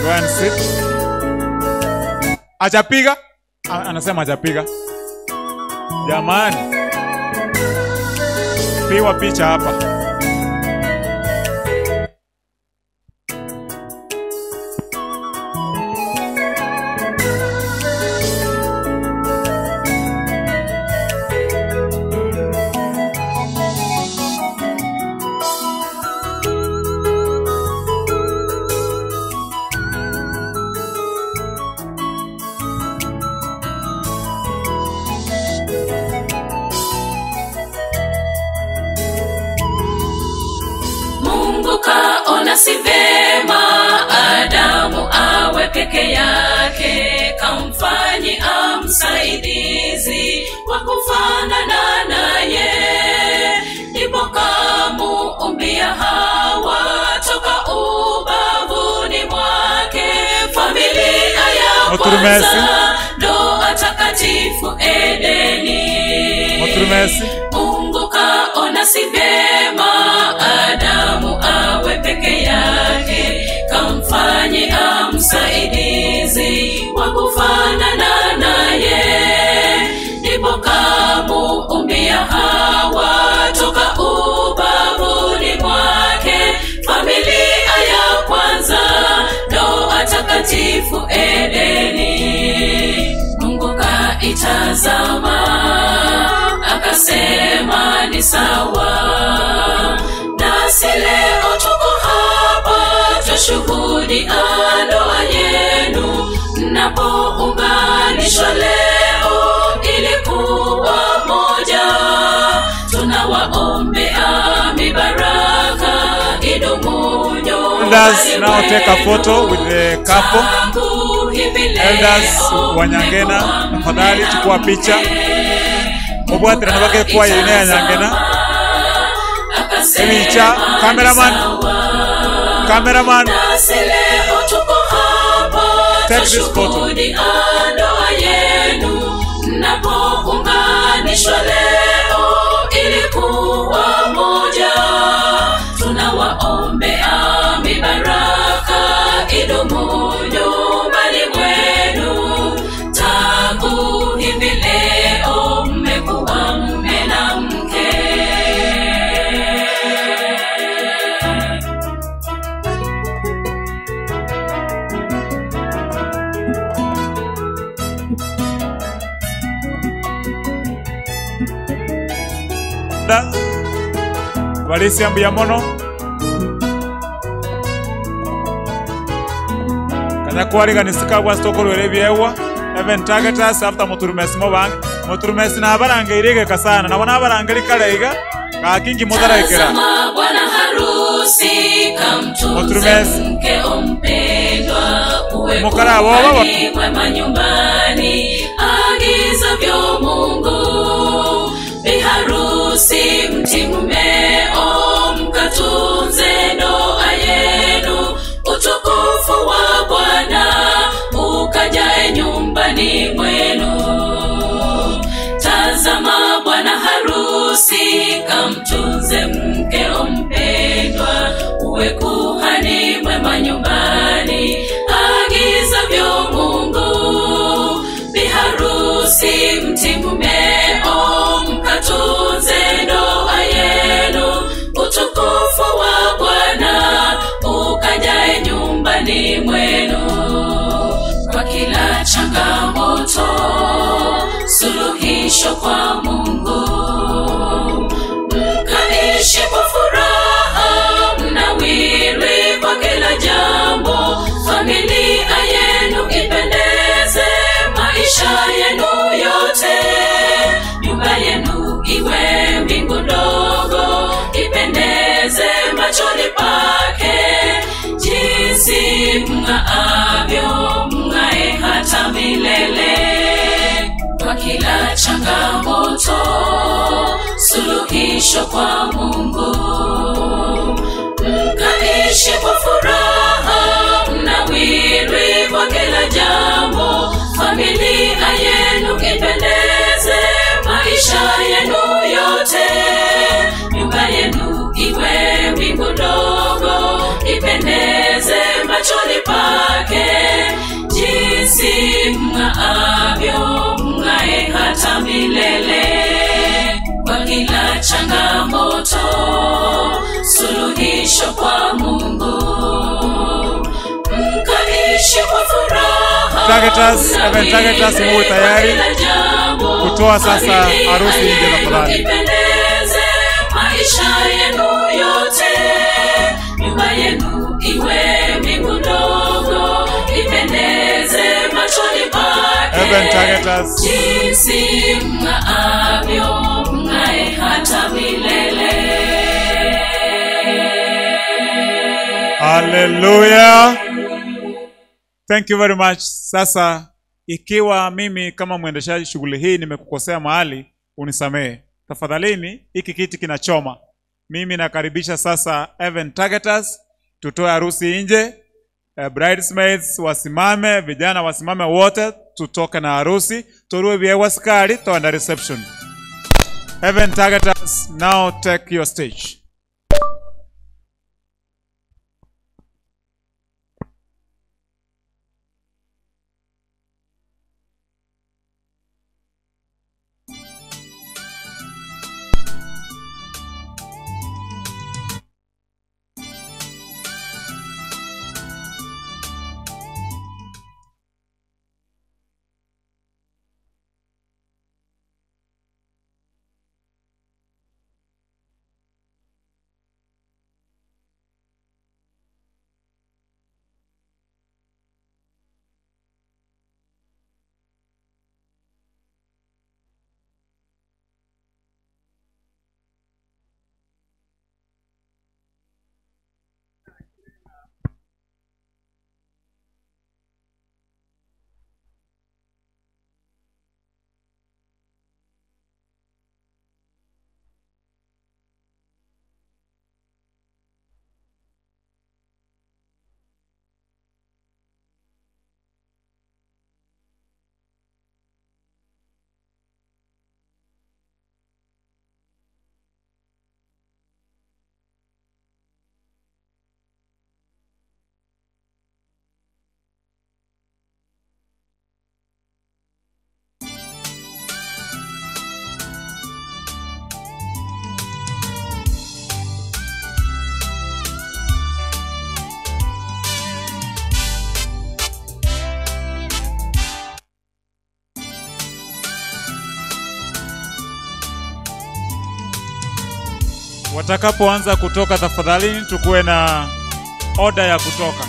Speaker 16: Go and sit. Achapiga? Anasema achapiga. Jamani. Piwa picha hapa.
Speaker 17: Mungu kaona si vema Adamu awe peke yake, kamfanyi amsaidizi wa kufanana naye. Ndipo kamuumbia Hawa toka ubavuni mwake, familia ya
Speaker 16: Moturumesi.
Speaker 17: kwanza, ndoa takatifu Edeni.
Speaker 16: Moturumesi.
Speaker 17: Mungu kaona si vyema Adamu awe peke yake, kamfanye amsaidizi wa kufanana naye. Ndipo kamuumbia Hawa toka ubavuni mwake, familia ya kwanza, ndoa takatifu Edeni. Mungu kaitazama akasema ni sawa, nasi leo tuko hapa twashuhudia ndoa yenu, mnapounganishwa leo ili kuwa moja. Tunawaombea mibaraka idumu
Speaker 16: Elders now take a photo with the couple. Elders wa Nyangena, tafadhali chukua picha. Mubwatira nabake kwa ine ya Nyangena. Ebicha, cameraman. Cameraman.
Speaker 17: Nasi leo tuko hapa
Speaker 16: Take this photo.
Speaker 17: twashuhudia ndoa yenu, mnapounganishwa leo ili kuwa moja. Tunawaombea mibaraka idumu nyumbani mwenu, tangu hivi leo mmekuwa mme na mke.
Speaker 16: Da. Valisia Mbuyamono. Kanya kwariganisika abwo ase tokoruera ebiegwa, Even targeters after Muturumesi mobange. Muturumesi nabarangeire egeka sana, nabo nabarangeria kare iga, gaki inki motaraikera.
Speaker 17: Tazama bwana harusi kamtunze
Speaker 16: Muturumesi.
Speaker 17: mkeo mpendwa, uwe
Speaker 16: Mokaraboba bo-
Speaker 17: kuhani mwema nyumbani, agizavyo Mungu. Biharusi mti mmeo, mkatunze ndoa yenu, utukufu wa Bwana ukajae nyumbani mwenu. Tazama bwana harusi kamtunze mkeo mpendwa, uwe kuhani mwema nyumbani, agizavyo Mungu. Biharusi mti mmeo, mkatunze ndoa yenu, utukufu wa Bwana ukajae nyumbani mwenu. Kwa kila changamoto suluhisho kwa Mungu. Mkaishi kwa furaha, mnawiri kwa kila jambo, familia yenu ipendeze, maisha yenu yote, nyumba yenu iwe mbingu ndogo, ipendeze machoni pake, jinsi mng'aavyo, mng'ae hata milele. Kwa kila changamoto, suluhisho kwa Mungu. Mkaishi kwa furaha, mnawiri kwa kila jambo, familia yenu ipendeze, maisha yenu yote, nyumba yenu iwe mbingu ndogo, ipendeze machoni pake, jinsi mng'aavyo, mng'ae hata milele. Kwa kila changamoto, suluhisho kwa Mungu. Mkaishi kwa furaha,
Speaker 16: Targeters, Even Targeters muwe tayari kutoa sasa harusi nje tafadhali.
Speaker 17: Ipendeze maisha yenu yote, nyumba yenu iwe mbingu ndogo, ipendeze machoni pake.
Speaker 16: Even Targeters.
Speaker 17: Jinsi mng'aavyo, mng'ae hata milele.
Speaker 16: Hallelujah. Thank you very much. Sasa ikiwa mimi kama mwendeshaji shughuli hii nimekukosea mahali, unisamehe tafadhalini. Hiki kiti kinachoma. Mimi nakaribisha sasa Even Targeters, tutoe harusi nje. Bridesmaids wasimame, vijana wasimame wote, tutoke na harusi, torue vyewa skari toenda reception. Even Targeters, now take your stage. Watakapoanza kutoka, tafadhalini tukuwe na oda ya kutoka.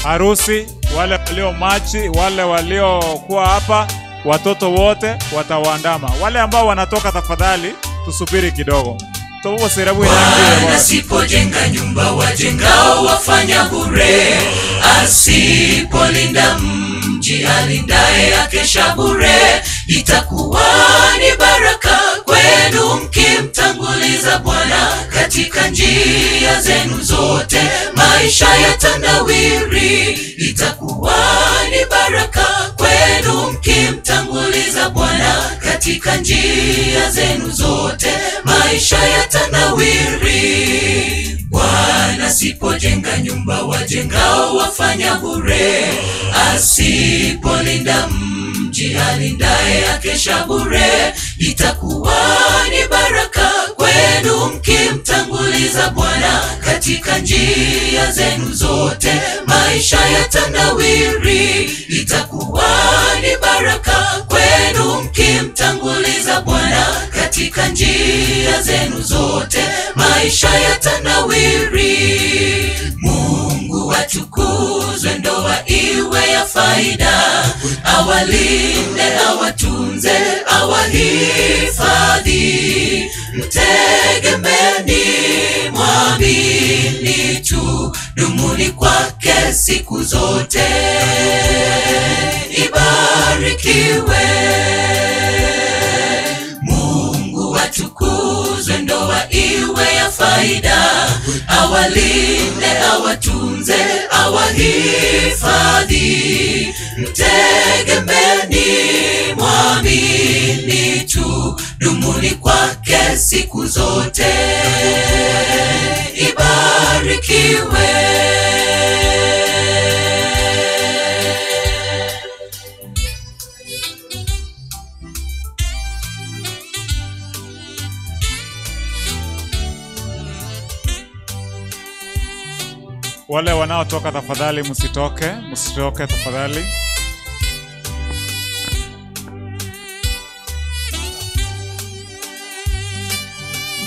Speaker 16: Harusi Wale walio machi, wale waliokuwa hapa, watoto wote watawaandama. Wale ambao wanatoka, tafadhali tusubiri kidogo.
Speaker 17: Bwana asipojenga nyumba wajengao wafanya bure, asipolinda mji alindaye akesha bure. Itakuwa ni baraka kwenu mkimtanguliza Bwana katika njia zenu zote, maisha yatanawiri. Itakuwa ni baraka kwenu mkimtanguliza Bwana katika njia zenu zote, maisha yatanawiri. Bwana asipojenga nyumba wajengao wafanya bure, asipolinda mji alindaye akesha bure. Itakuwa ni baraka kwenu mkimtanguliza Bwana katika njia zenu zote, maisha yatanawiri. Itakuwa ni baraka kwenu mkimtanguliza Bwana katika njia zenu zote, maisha yatanawiri. Mungu atukuzwe, ndoa iwe ya faida, awalinde, awatunze, awahifadhi. Mtegemeni, mwamini tu, dumuni kwake siku zote. Ibarikiwe. Mungu atukuzwe, ndoa iwe ya faida, awalinde, awatunze, awahifadhi. Mtegemeni, mwamini tu, dumuni kwake siku zote. Ibarikiwe.
Speaker 16: Wale wanaotoka tafadhali msitoke, msitoke tafadhali.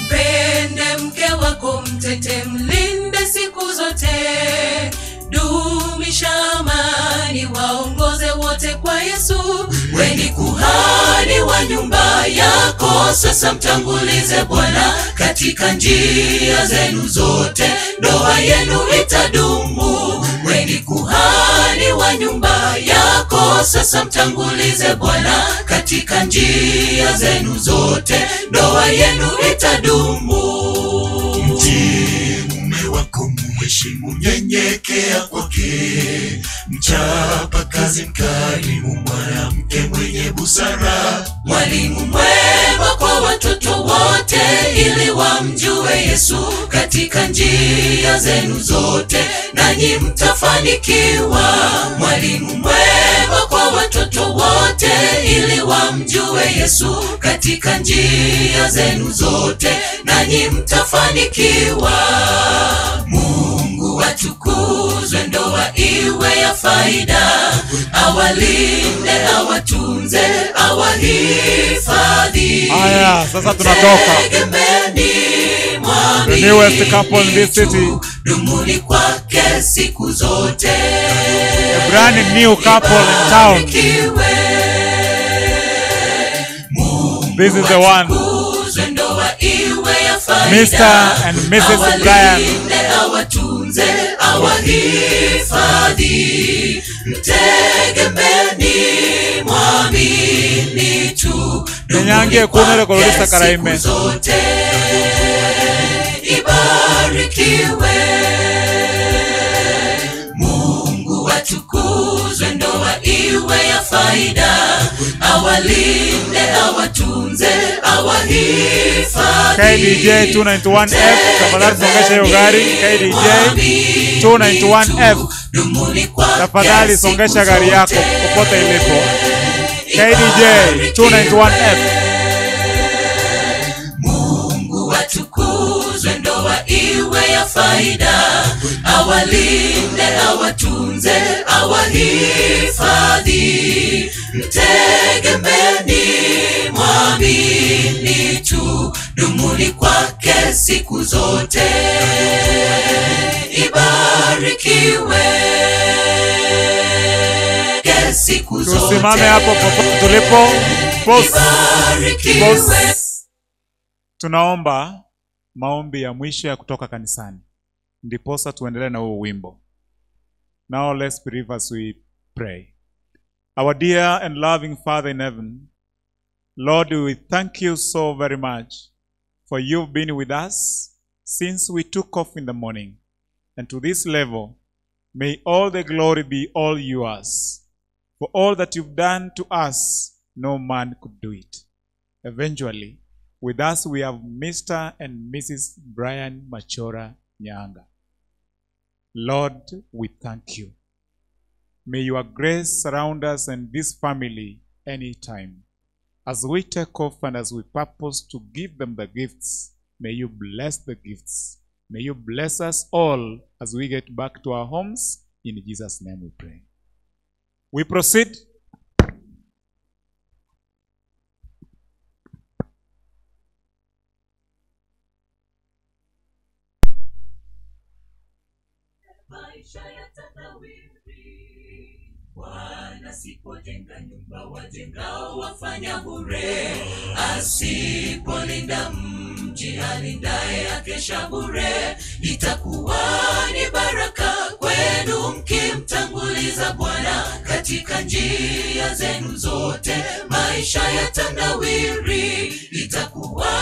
Speaker 17: Mpende mke wako, mtete, mlinde siku zote, dumisha amani, waongoze wote kwa Yesu. We ni kuhani wa nyumba yako, sasa mtangulize Bwana katika njia zenu zote, ndoa yenu itadumu. We ni kuhani wa nyumba yako, sasa mtangulize Bwana katika njia zenu zote, ndoa yenu itadumu.
Speaker 20: Mtii mume wako, muheshimu, nyenyekea kwake, mchapa kazi, mkarimu, mwanamke mwenye busara,
Speaker 17: Mwalimu mwema kwa watoto wote, ili wamjue Yesu katika njia zenu zote, nanyi mtafanikiwa. Mwalimu mwema kwa watoto wote, ili wamjue Yesu katika njia zenu zote, nanyi mtafanikiwa. Mungu atukuzwe, ndoa iwe ya faida, awalinde, awatunze, awahifadhi.
Speaker 16: Haya, sasa tunatoka.
Speaker 17: Tegemeni,
Speaker 16: The newest couple in this city,
Speaker 17: dumuni kwake siku zote.
Speaker 16: a brand new couple in town. This is the one,
Speaker 17: Atukuzwe, ndoa iwe ya faida.
Speaker 16: Mr. and Mrs. Brian.
Speaker 17: Awalinde, awatunze, awahifadhi. Mtegemeni, mwamini tu,
Speaker 16: Nenyange kunere kololisa karaime.
Speaker 17: zote. Ibarikiwe. Mungu atukuzwe, ndoa iwe ya faida, awalinde, awatunze, awahifadhi.
Speaker 16: KDJ 291F, tafadhali songesha hiyo gari. KDJ 291F, tafadhali songesha gari yako popote ilipo. KDJ 291F.
Speaker 17: Mungu atukuzwe, ndoa iwe ya faida, awalinde, awatunze, awahifadhi. Mtegemeni, mwamini tu, dumuni kwake siku zote. Ibarikiwe. siku zote.
Speaker 16: Tusimame hapo popote tulipo. Boss.
Speaker 17: Ibarikiwe.
Speaker 16: Boss. Tunaomba maombi ya mwisho ya kutoka kanisani, ndiposa tuendelee na huo wimbo. Now let's believe as we pray. Our dear and loving Father in heaven, Lord, we thank you so very much for you've been with us since we took off in the morning. And to this level, may all the glory be all yours. For all that you've done to us, no man could do it. Eventually, with us we have Mr. and Mrs. Brian Machora Nyanga. Lord, we thank you. May your grace surround us and this family anytime. As we take off and as we purpose to give them the gifts, may you bless the gifts. May you bless us all as we get back to our homes. In Jesus' name we pray. We proceed.
Speaker 17: Maisha yatanawiri. Bwana sipojenga nyumba, wajengao wafanya bure. Asipolinda mji, alindaye akesha bure. Itakuwa ni baraka kwenu mkimtanguliza Bwana katika njia zenu zote, maisha yatanawiri. Itakuwa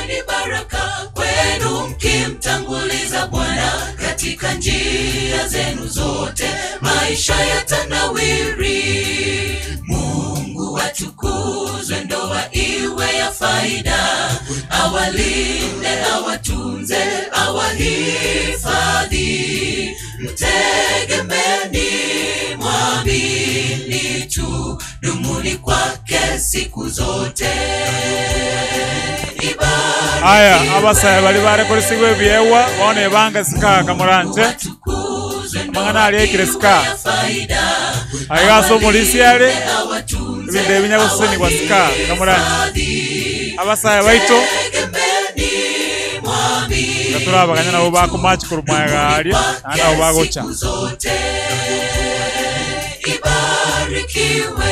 Speaker 17: ni baraka kwenu mkimtanguliza Bwana katika njia zenu zote, maisha yatanawiri. Mungu atukuzwe, ndoa iwe ya faida, awalinde, awatunze, awahifadhi. Mtegemeni, mwamini tu, dumuni kwake siku zote.
Speaker 16: Aya, abasaya bali barekoresibwa ebyewa bono ebanga sika kamuranje amang'ana ariekire sika aiga ase omorisi are ebinto ebi nyagosesenigwa sika kamuranje abasaya baito nga turabaganya nabo bakomachi korwa mwaega aria naende nabo bagocha
Speaker 17: zote ibarikiwe.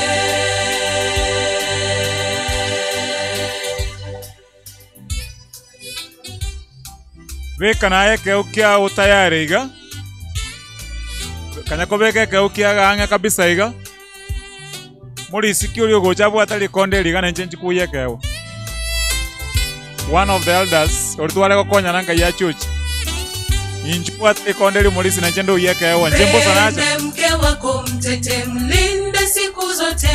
Speaker 16: Beka naye ekeu kia utayari iga kanya kobeka ekeu kia gang'e kabisa iga morisiki oria ogocha abwate rikonde riga nainche nchikuya ekeu one of the elders ori tware gokonyana nkai ya church inchu bwate rikonde rimorisi nainche ndoiye ekewa nche mbosa nacha
Speaker 17: Mpende mke wako, mtete, mlinde siku zote.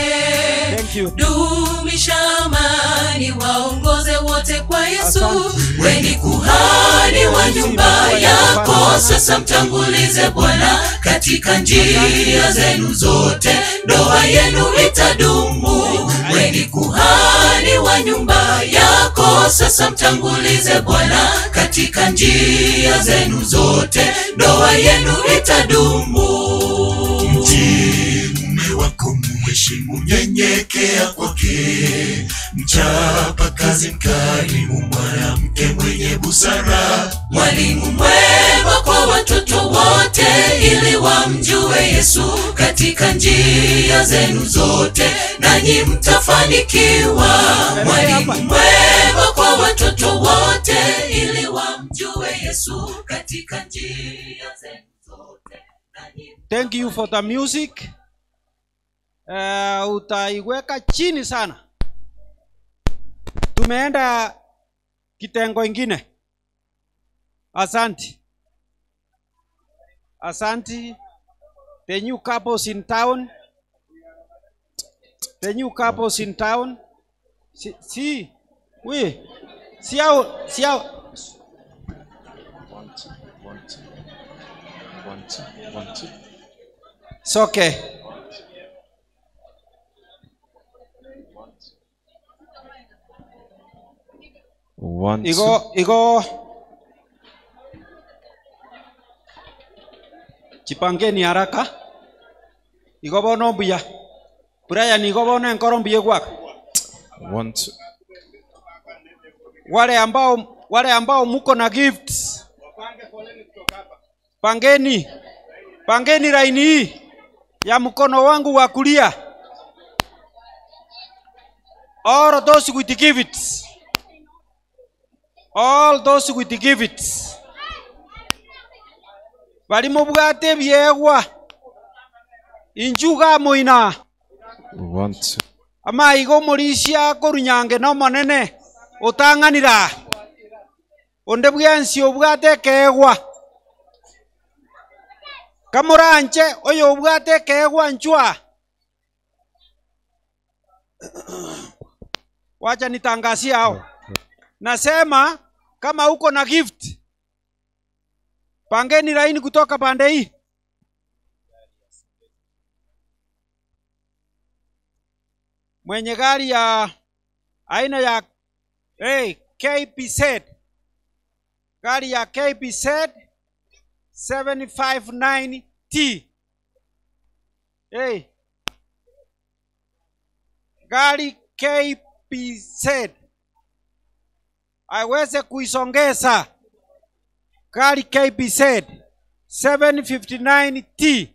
Speaker 21: Thank you.
Speaker 17: Dumisha amani, waongoze wote kwa Yesu. We ni kuhani wa nyumba yako, sasa mtangulize Bwana katika njia zenu zote, ndoa yenu itadumu. We ni kuhani wa nyumba yako, sasa mtangulize Bwana katika njia zenu zote, ndoa yenu itadumu.
Speaker 20: Mtii mume wako, muheshimu, nyenyekea kwake, mchapa kazi, mkarimu, mwanamke mwenye busara,
Speaker 17: Mwalimu mwema kwa watoto wote, ili wamjue Yesu katika njia zenu zote, nanyi mtafanikiwa. Mwalimu mwema kwa watoto wote, ili wamjue Yesu katika njia zenu zote.
Speaker 21: Thank you for the music. Utaiweka chini sana. Tumeenda kitengo ingine. Asante. Asante. The new couples in town. The new couples in town. Si, si. We. Si hao, si hao.
Speaker 11: One, two, one, two. One, two, one, two.
Speaker 21: It's okay.
Speaker 4: One,
Speaker 21: Igo, igo. Jipangeni haraka. Igo bono mbuya. Brian igo bono enkoro mbuya gwaka.
Speaker 4: One, two.
Speaker 21: Wale ambao muko na gifts. Pangeni. Pangeni laini hii ya mkono wangu wa kulia. All those with gifts. All those with gifts. Bari mobwate ebiegwa. Inchuga moina.
Speaker 2: One, two.
Speaker 21: Amaiga omorisia akorunyange na omonene otang'anira onde bwensi obwate ekeegwa kamoranche oyo obwate ekeegwa nchwa wacha nitangazie hao nasema kama uko na gift pangeni laini kutoka pande hii mwenye gari ya aina ya hey, KPZ gari ya KPZ 759T hey. Gari KPZ aweze kuisongeza gari KPZ 759T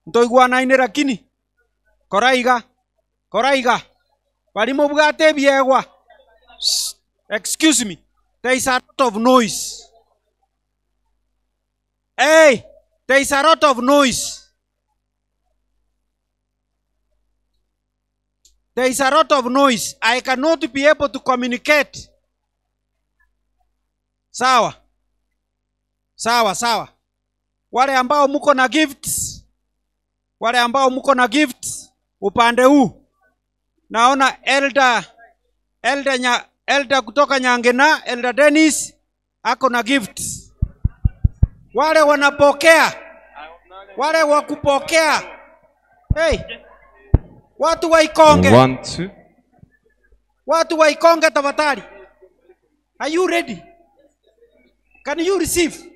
Speaker 21: ntoigwanaine lakini koraiga koraiga bari mobwate ebiegwa Shh, excuse me there is a lot of noise hey there is a lot of noise there is a lot of noise i cannot be able to communicate sawa sawa sawa wale ambao mko na gifts wale ambao mko na gifts upande huu naona elder elder nya, elder kutoka Nyangena elder Dennis ako na gifts wale wanapokea wale wa kupokea hey, watu wa Ikonge
Speaker 2: One, two.
Speaker 21: watu wa Ikonge tafadhali are you ready can you receive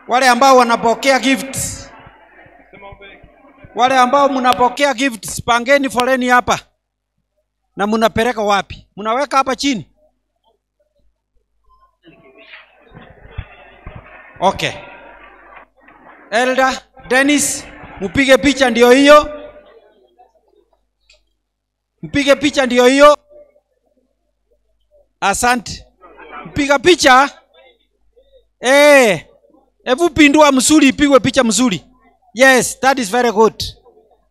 Speaker 21: wale ambao wanapokea gifts wale ambao mnapokea gifts pangeni foleni hapa na mnapeleka wapi mnaweka hapa chini okay elder dennis mpige picha ndio hiyo mpige picha ndio hiyo asante mpiga picha eh hebu pindua mzuri ipigwe picha mzuri yes that is very good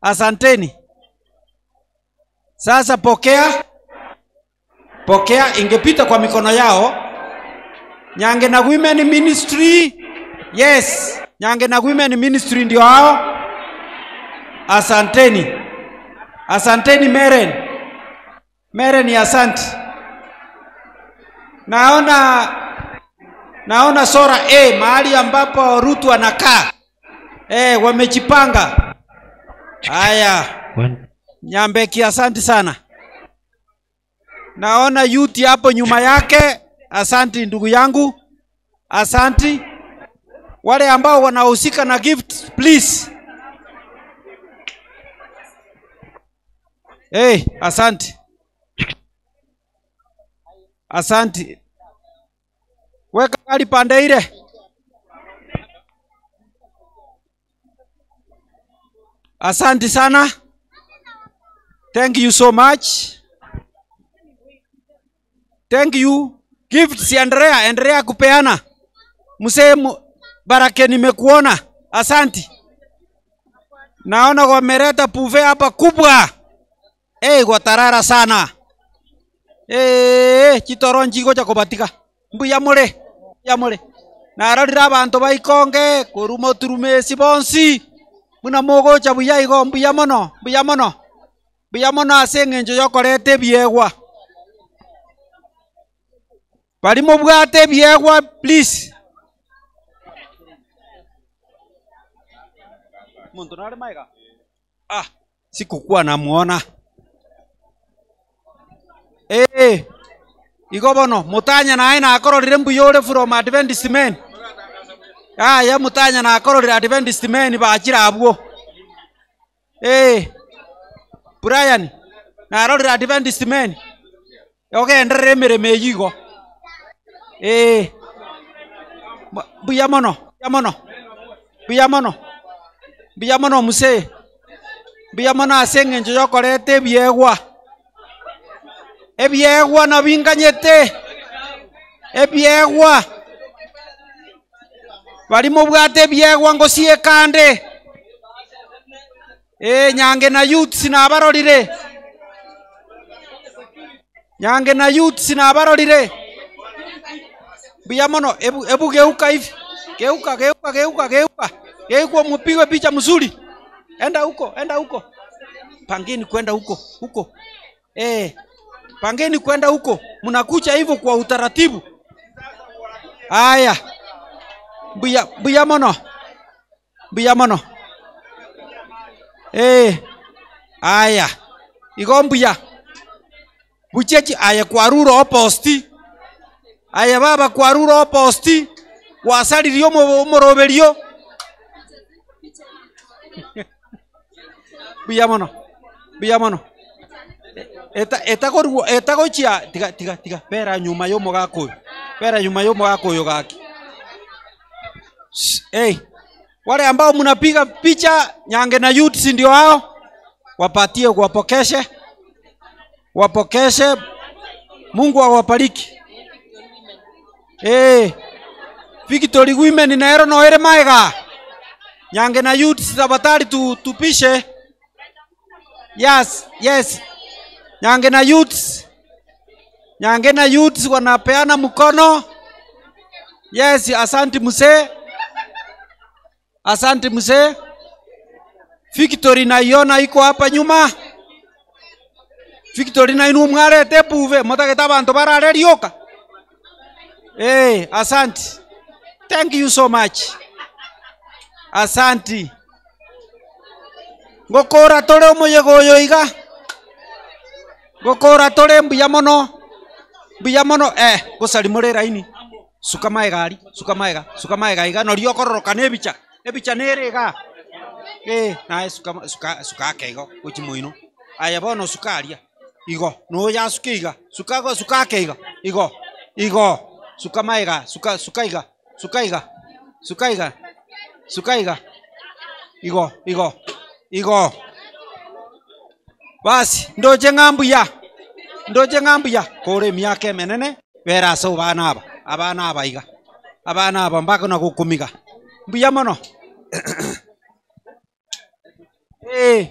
Speaker 21: asanteni sasa pokea pokea ingepita kwa mikono yao nyange na women ministry yes nyange na women ministry ndio hao asanteni asanteni meren meren asante naona naona sora a mahali ambapo rutu anakaa eh wamejipanga haya nyambeki asante sana naona yuti hapo nyuma yake asanti ndugu yangu asanti wale ambao wanahusika na gift please hey, asante asante weka gari pande ile asante sana thank you so much thank you gifts endelea endelea kupeana msee mu- barake nimekuona asanti naona wameleta puve hapa kubwa hey, gwatarara sana hey, chitoro nchigo cha kubatika mbuya mure mbuya mure narorire abanto baikonge koruma oturumesi bonsi buna mogocha buya igo mbuya mono mbuya mono mbuya mono ase eng'encho yokoreta ebiegwa bari mobwate ebiegwa please muntu nare maiga ah sikukuwa namuona eh igo bono mutanya naye nakororire mbuya ore from adventist men aya mutanya nakororire adventist men bachire abwo eh brian narorire adventist men ogenderere emeremo eywo igo eh mbuya mono mbuya mono mbuya mono Mbuya mono mzee. Mbuya mono ase eng'encho yokoreta ebiegwa. Ebiegwa nabinganyete. Ebiegwa. Bari mobwate ebiegwa ngosieka ande. Eh, nyange na youths nabarorire. Nyange na youths nabarorire. Mbuya mono, ebu, ebu geuka hivi. Geuka, geuka, geuka, geuka. Geuka mupigwe picha mzuri. Enda huko, enda huko. Pangeni kwenda huko, huko. Eh, pangeni kwenda huko. Mnakuja hivyo kwa utaratibu. Haya. Mbuya, mbuya mono. Mbuya mono. Eh. Aya. Igo mbuya. Buchechi aye kwarura oposti. Aye baba kwarura oposti. Gwasaririe omoroberio. Mbuya mono. Mbuya mono. Eta etakorwa etagochia tiga tiga tiga bera nyuma y'omogaka oyo. Bera nyuma y'omogaka oyo gaki. Hey, wale ambao mnapiga picha Nyange na youths ndio hao, wapatie, wapokeshe, wapokeshe. Mungu awabariki. Eh, Victory Women nero no ere maega. Nyange na youths tafadhali tu, tupishe. Yes, yes. Nyange na youths. Nyange na youths wanapeana mkono. Yes, asante mzee. Asante mzee. Victory naiona iko hapa nyuma. Victory na inu mwarete puve motagete abantu bararerioka. Eh, asante. Thank you so much. Asante. Ngokora tore omoyega oyo iga. Ngokora tore mbuya mono. Mbuya mono eh gosari more raini. Suka maega ari, suka maega, suka maega iga norio okororoka na ebicha. Ebicha nere iga. Eh, naye suka suka suka ake igo gochi moino. Aya bono suka aria. Igo, no yasuke iga. Suka go suka ake iga. Igo. Igo. Suka maega, suka suka iga. Suka iga. Suka iga. Suka iga. Igo, igo. Igo. Basi, ndoche ng'ambuya. Ndoche ng'ambuya. Kore emiaka emenene, bera ase abana aba. Abana aba iga. Abana aba mpaka na gokumiga. Mbuya mono. Eh.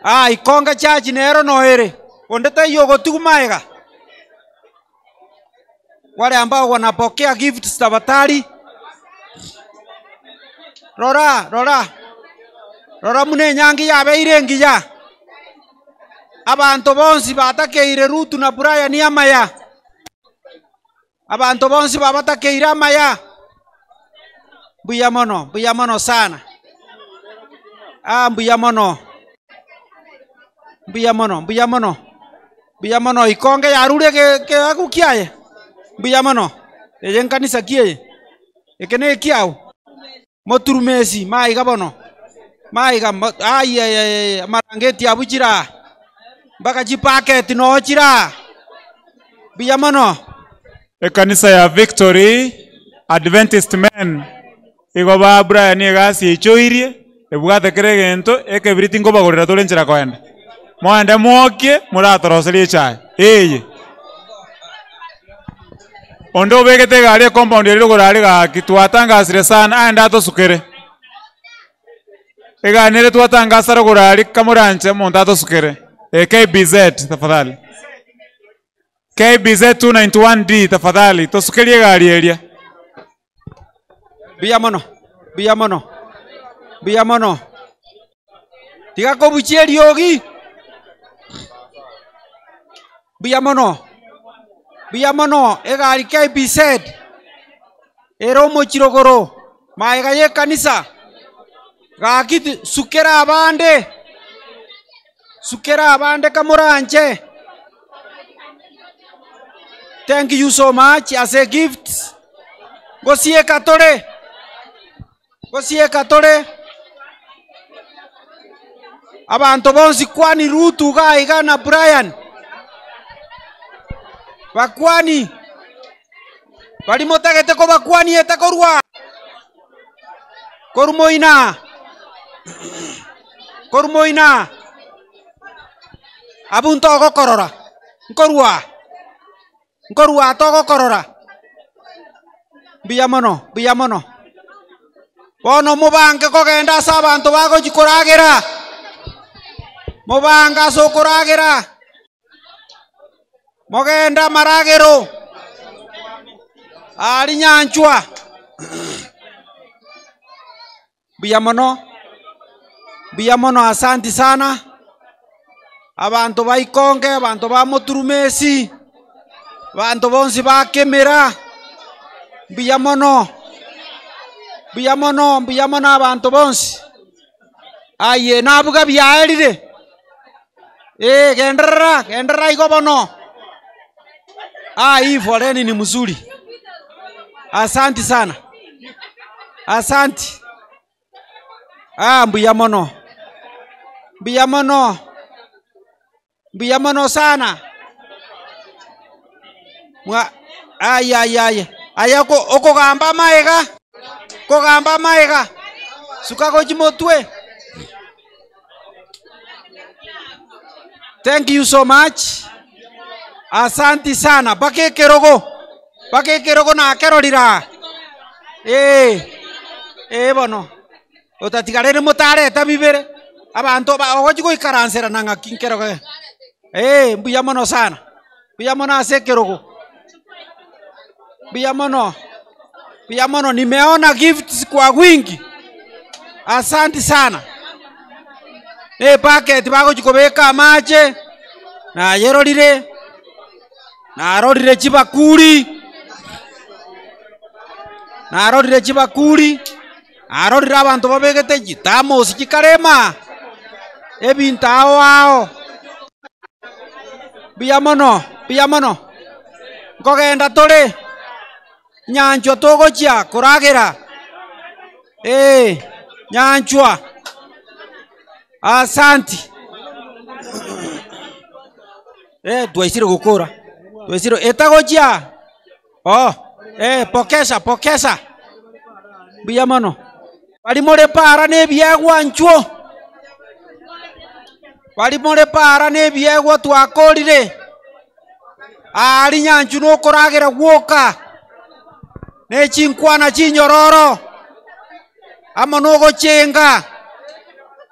Speaker 21: Ah, ikonga church nero noere. Onde taiyo gotigu maega. Wale ambao wanapokea gifts tafadhali. Rora, rora. Rora mune enyangi yabeire engiya. Abanto bonsi batakeire Ruth na Brian amaya. Abanto bonsi babatakeire amaya. Mbuya mono, mbuya mono sana. Ah, mbuya mono. Mbuya mono, mbuya mono. Mbuya mono ikonge yarure ke ke agukiaye. Mbuya mono. Eye nkanisa kieye. Eke ne ekiao. Moturumesi maiga bono. Maiga ai ai ai amarangeti abuchira. Mpaka chipacket no chira. Mbuya mono.
Speaker 16: Ekanisa ya Victory Adventist Men igo ba Brian egasi eichoirie ebwatekere egento ekebiriti nkobagorera tore nchera koenda moende mwokie moratoroserie echae eye onde obegete egari ecompound eri rogoro aria gaki twatangasire sana aende atosukere egari nere twatangasa rogoro aria kamoranche omonto atosukere eh, KBZ tafadhali KBZ 291D tafadhali tosukerie egari eria
Speaker 21: Mbuya mono. Mbuya mono. Mbuya mono. Tiga kobuchia eriogi. Mbuya mono. Mbuya mono egari KBZ. Ere omochirogoro. Maega ye ekanisa. Gaki sukera abande. Sukera abande kamoranche. Thank you so much as a gift. Gosieka tore. Gosieka tore. Abanto bonsi kwani Ruth iga na Brian. Bakwani. Bari motagete kobakwani etakorwa. Koru moina. Korwa moina abwo ntogokorora, nkorwa nkorwa togokorora. Mbuya mono, mbuya mono. Bono mobange kogenda ase abanto bagochi koragera, mobange ase okoragera, mogende amaragero ari nyanchwa. Mbuya mono, mbuya mono, asanti sana. Abanto ba Ikonge, abanto ba Moturumesi, abanto bonsi ba Kemera, mbuya mono, mbuya mono, mbuya mono abanto bonsi. Aye nabuga biaerire, eh, genderera, genderera igo bono. Ah, hii foleni ni mzuri. Asanti sana. Asanti. Ah, mbuya mono. Mbuya mono. Mbuya mono sana. Mwa ay ay ay. Aya oko okogamba amaega. Kogamba amaega. Suka gochi motwe. Thank you so much. Asanti sana. Mpaka ekerogo. Mpaka ekerogo nakerorira. Eh. Eh bono. Otatigarere motareta bibere. Abanto ba ogochi goikaransera na ng'aki nkerogo. Eh, mbuya mono sana. Mbuya mono ase ekerogo. Mbuya mono. Mbuya mono nimeona gifts kwa wingi. Asanti sana. Ne bucket bagochi kobeka amache nayerorire narorire chibakuri narorire chibakuri narorire abanto babegete chitamosi chikarema ebinto ao ao mbuya mono mbuya mono nkogenda tore nyanchwa togochia koragera eh nyanchwa asanti eh twaisire gokora twaisire etagochia oh eh pokesa pokesa mbuya mono bari more para na ebiegwa nchuo bari more para na ebiegwa twakorire ari nyanchu nokoragera gwoka na chinkwana chinyororo amo nogochenga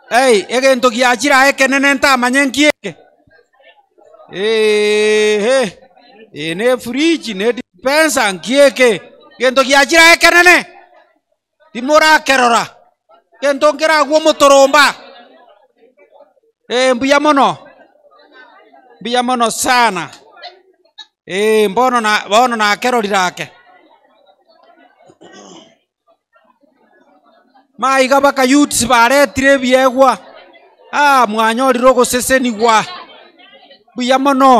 Speaker 21: ei egento giachira ekenene ntamanye nkieke ehe ene fridge ne dispenser nkieke gento giachira ekenene timorakerora gento nkeragwo omotoromba eh mbuya mono mbuya mono sana eh mbono na bono nakerorire ake maiga baka youths baretire ebiegwa ah mwanyorire ogosesenigwa mbuya mono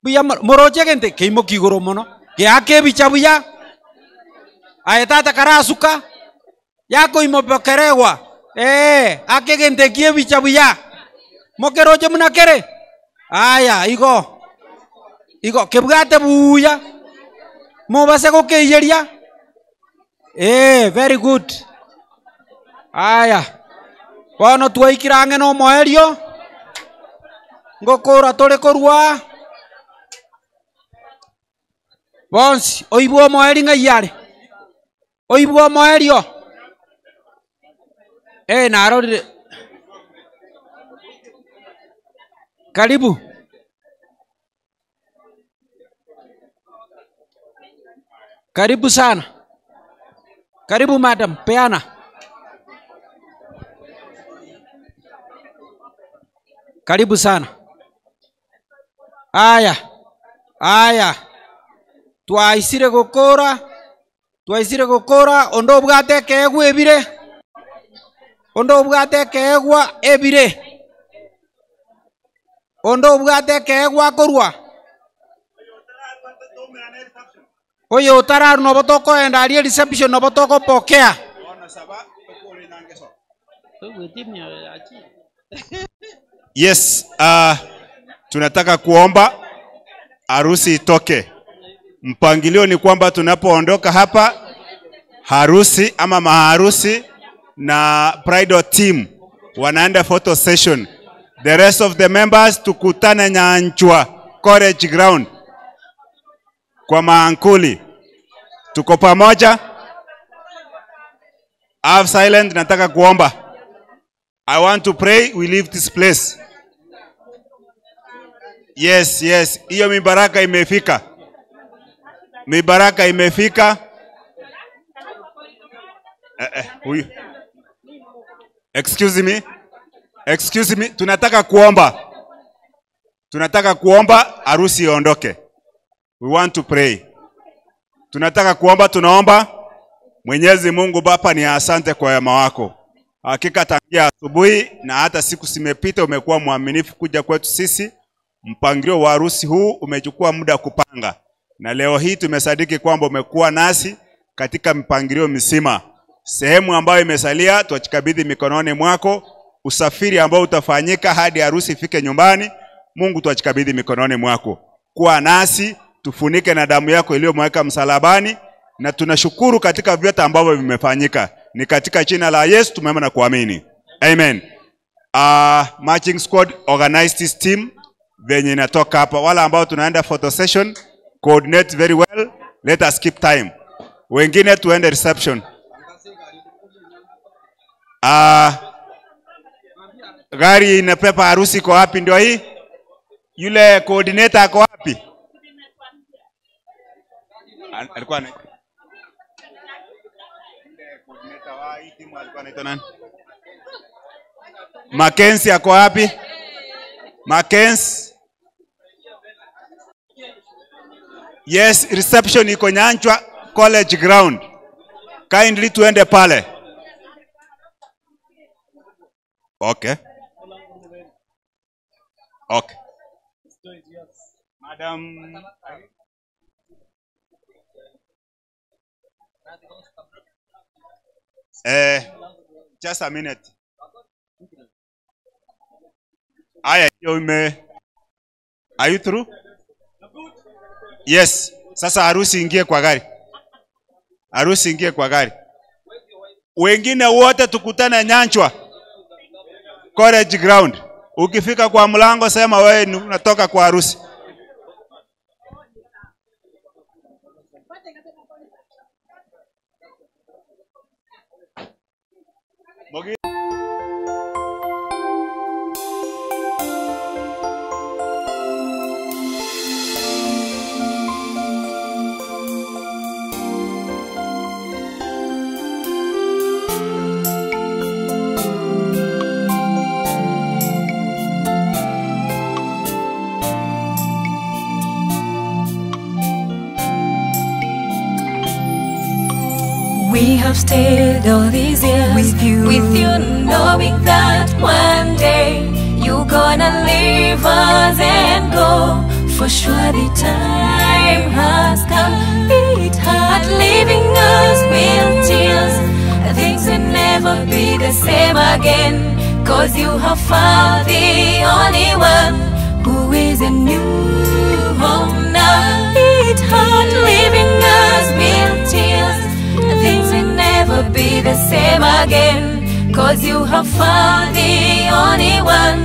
Speaker 21: mbuya mono moroche egento keimoki igoro mono geaka ebicha buya aye tata karasuka yakoimopokerewa eh ake egento eki ebicha buya mokeroche muna kere aya igo igo kebwate buya mobase gokeiyeria eh very good aya bono twaikire ang'e na omoerio ngokora tore korwa bonsi oibwe omoerio ng'ai are oibwe omoerio eh narorire karibu karibu sana karibu madam peana karibu sana aya aya twaisire gokora twaisire gokora onde obwate ekeegwa ebire onde obwate ekeegwa ebire onde obwate ekeegwa akorwa oyo otararu nobo tokoenda aria reception nobo tokopokea
Speaker 2: Yes, tunataka kuomba harusi itoke. Mpangilio ni kwamba tunapoondoka hapa, harusi ama maharusi na bridal team wanaenda photo session. The rest of the members tukutane Nyanchwa College ground kwa maankuli. Tuko pamoja. Have silent, nataka kuomba. I want to pray, we leave this place. Yes, yes, hiyo mibaraka imefika. Mibaraka imefika. Huyu. Excuse me. Excuse me, tunataka kuomba. Tunataka kuomba harusi iondoke. We want to pray. Tunataka kuomba, tunaomba. Mwenyezi Mungu Baba, ni asante kwa wema wako. Hakika tangia asubuhi na hata siku zimepita, umekuwa mwaminifu kuja kwetu sisi. Mpangilio wa harusi huu umechukua muda kupanga, na leo hii tumesadiki kwamba umekuwa nasi katika mpangilio mzima. Sehemu ambayo imesalia twachikabidhi mikononi mwako. Usafiri ambao utafanyika hadi harusi ifike nyumbani, Mungu twachikabidhi mikononi mwako. Kuwa nasi, tufunike na damu yako iliyomweka msalabani, na tunashukuru katika vyote ambavyo vimefanyika. Ni katika jina la Yesu tumeomba na kuamini, amen. Marching squad organize this team venye inatoka hapa. Wala ambao tunaenda photo session, coordinate very well, let us keep time. Wengine tuende reception. Gari inapepa harusi iko wapi? Ndio hii. Yule coordinator ako wapi? Alikuwa anaitwa coordinator wa hii timu alikuwa anaitwa nani? Mackenzie ako wapi? Mackenzie. Yes, reception iko Nyanchwa College ground. Kindly tuende pale. Okay. Okay. Madam just a minute. Aya, hiyo ime Are you through? Yes. Sasa harusi ingie kwa gari. Harusi ingie kwa gari. Wengine wote tukutane Nyanchwa College ground. Ukifika kwa mlango sema wewe unatoka kwa harusi.
Speaker 17: We have stayed all these years with you, knowing that one day you're gonna leave us and go. For sure the time has come. It hurt leaving us with tears. Things will never be the same again, 'cause you have found the only one who is a new home now. It hurt leaving us with tears. Things will never be the same again, 'cause you have found the only one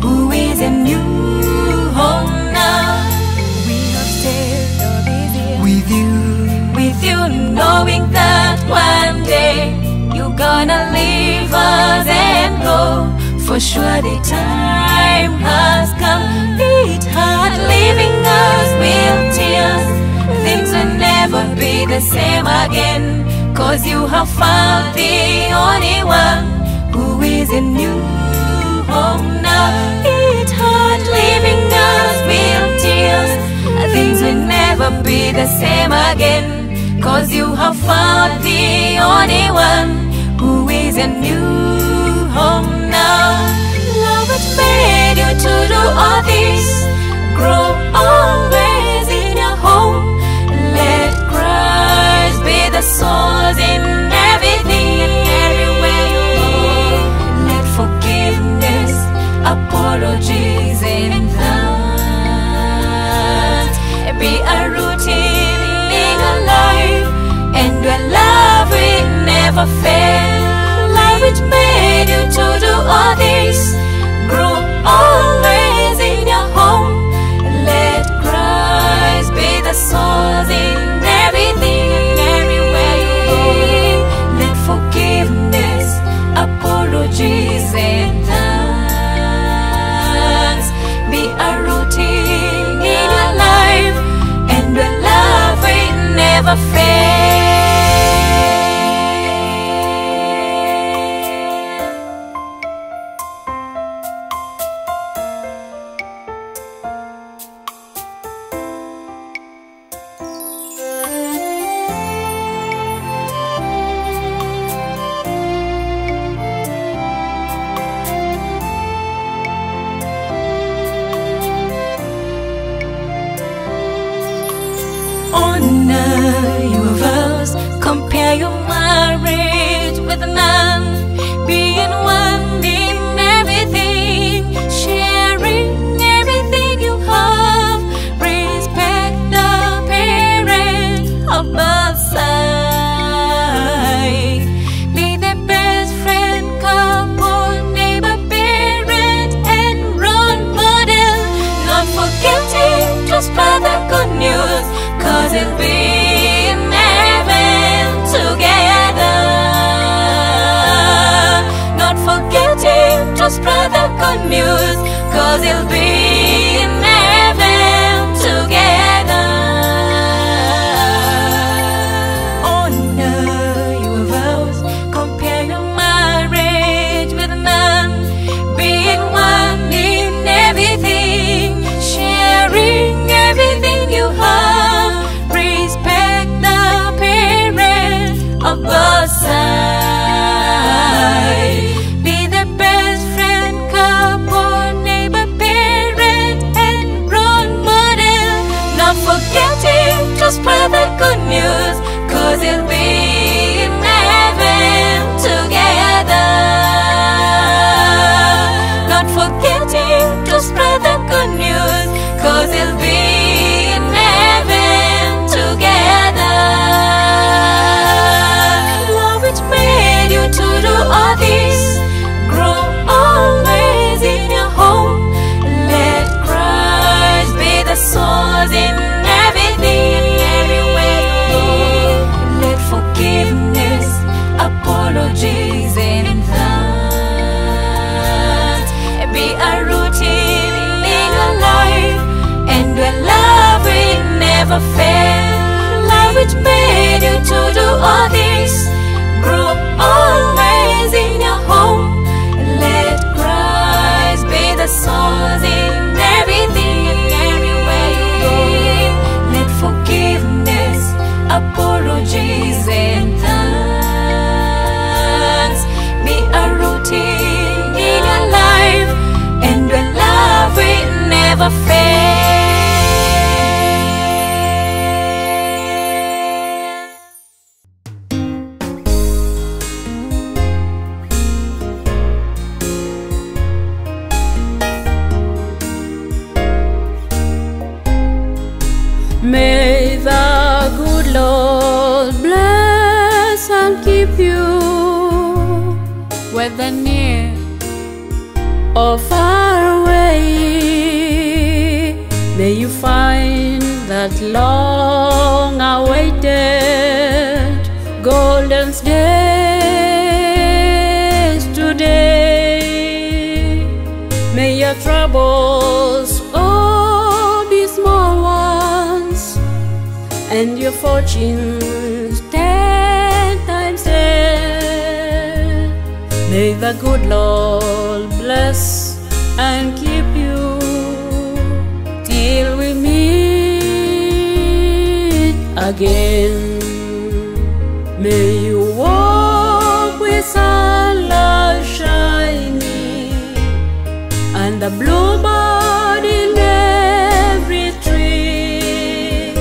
Speaker 17: who is a new home now. We have stayed all these years with you, knowing that one day you're gonna leave us and go. For sure the time has come. It hurt leaving us with tears. Things will never be the same again, 'cause you have found the only one who is a new home now. It hurt leaving us with tears. Things will never be the same again, 'cause you have found the only one who is a new home now. Love it made you to do all this. Grow always in your home. Let Christ be the source in everything and everywhere you go. Let forgiveness, apologies, and thanks be a routine in your life, and your love will never fail. Love both sides. Be the best friend, couple, neighbor, parent, and role model. Not forgetting to spread the good news, 'cause it'll be in heaven together. Not forgetting to spread the good news, 'cause it'll be in heaven together. Honor your vows, compare your marriage with none, being one in everything, sharing everything you have. Respect the parents of both sides. Be the best friend, couple, neighbor, parent, and role model. Not forgetting to spread the good news, 'cause it'll be in heaven together. Not forgetting to spread the good news, 'cause it'll be in heaven together. Love which made you to do all this, grow always in your home. Let Christ be the source in everything, everywhere you go. Let forgiveness, apologies, and thanks be a routine in your life, and your love will never fail. Love which made you to do all this, grow always in your home. Let Christ be the source in everything and everywhere you go. Let forgiveness, apologies, and thanks be a routine in your life, and your love will never fail.
Speaker 12: May the good Lord bless and keep you, whether near or far away. May you find that long awaited golden days today. May your troubles all be small ones, and your fortunes 10 times 10. May the good Lord bless and keep you till we meet again. May you walk with sunlight shining and the bluebird in every tree.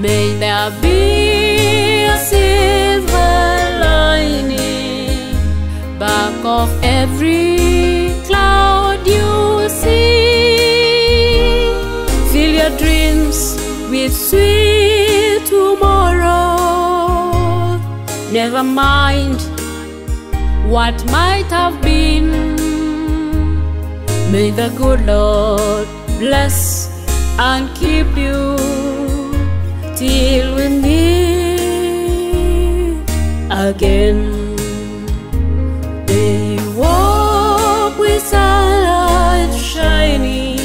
Speaker 12: May there be a silver lining back of every cloud you see. Fill your dreams with sweet tomorrow. Never mind what might have been. May the good Lord bless and keep you till we meet again. May you walk with sunlight shining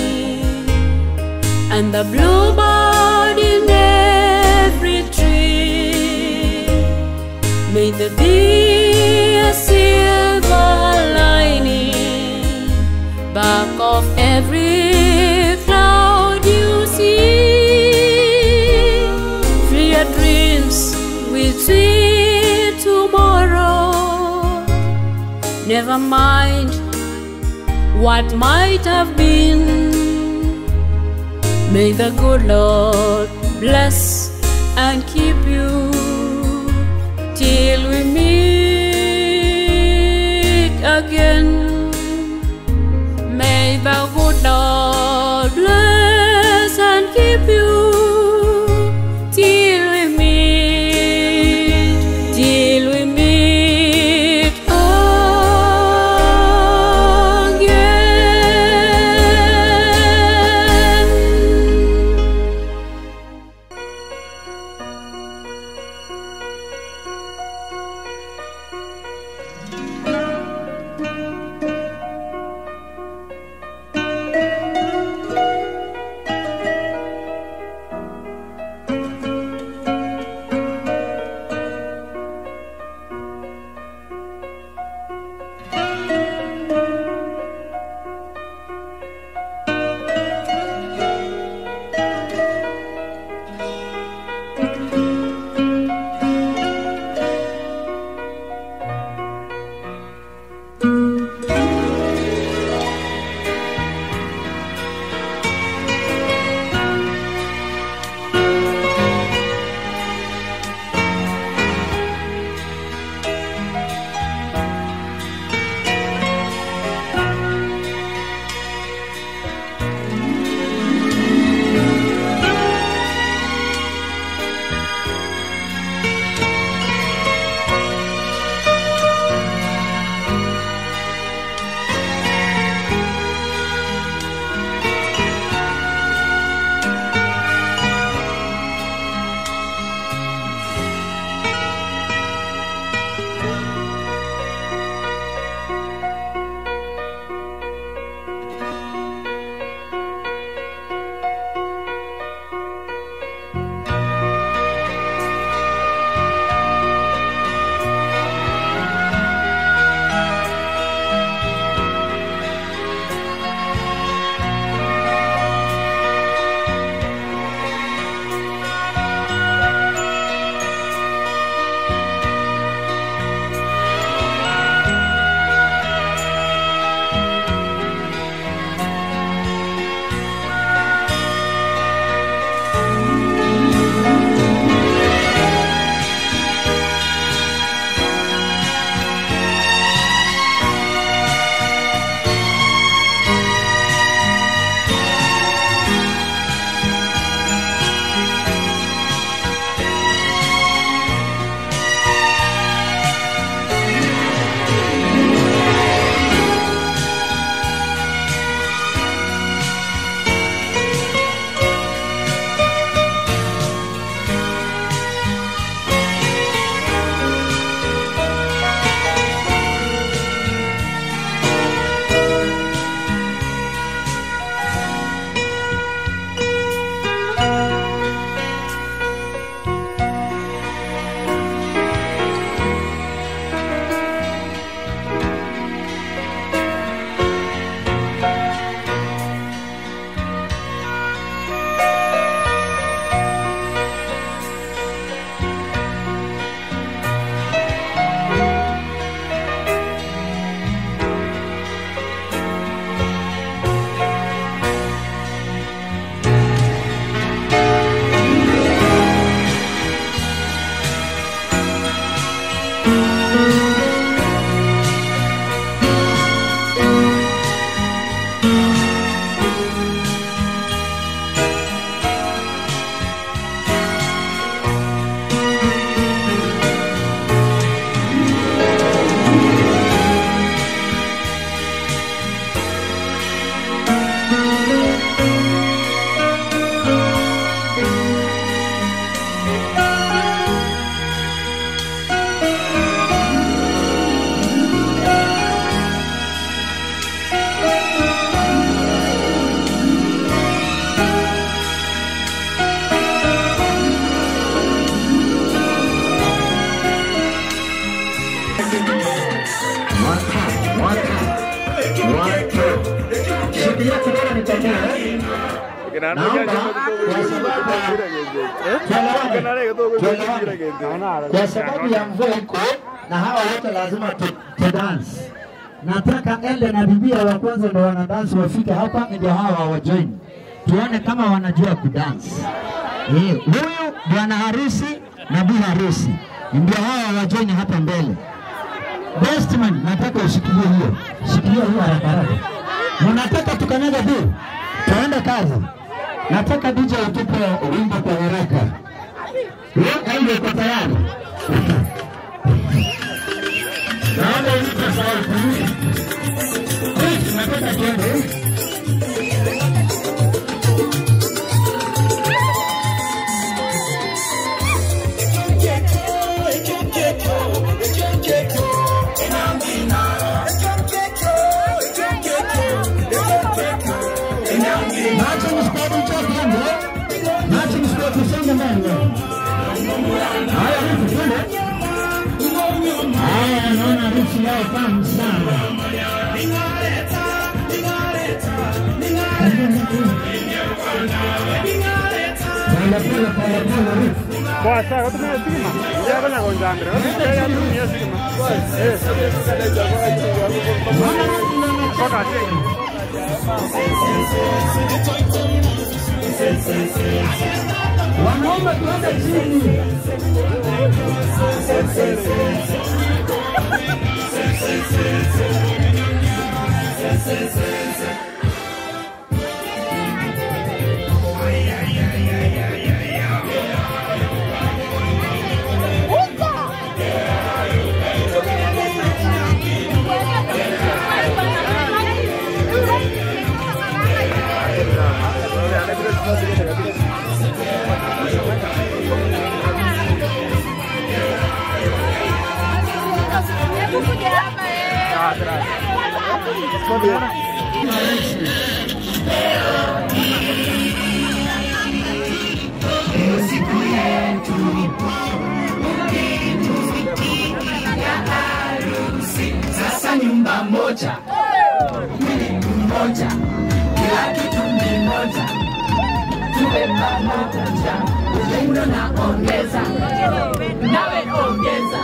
Speaker 12: and the bluebird in every tree. May there be a silver lining back of every cloud you see. Fill your dreams with sweet tomorrow. Never mind what might have been. May the good Lord bless and keep you till we meet again. May the good Lord bless and keep you till we meet
Speaker 18: Kwa sababu ya mvua iko na hawa wote lazima tu dance. Nataka ende na bibia wa kwanza ndio wana dance wafike hapa, ndio hawa wa join, tuone kama wanajua kudance. Eh, huyu bwana harusi na bi harusi ndio hawa wa join hapa mbele. Best man, nataka ushikilie hiyo, shikilia hiyo haraka haraka. Mnataka tukanyaga juu, tuende kazi. Nataka DJ utupe wimbo kwa haraka. Wewe uko tayari? Naomba unipe sauti. Please, nataka tuende. Marching squad njoo tuende. Marching squad tusonge mbele. Haya, Ruth, twende. Haya, naona Ruth yao tamu sana. Pole pole pole pole Ruth. Wanaume tuende chini.
Speaker 22: Sasa nyumba moja, mwili mmoja, kila kitu ni moja, tuwe pamoja, upendo na ongeza, nawe ongeza,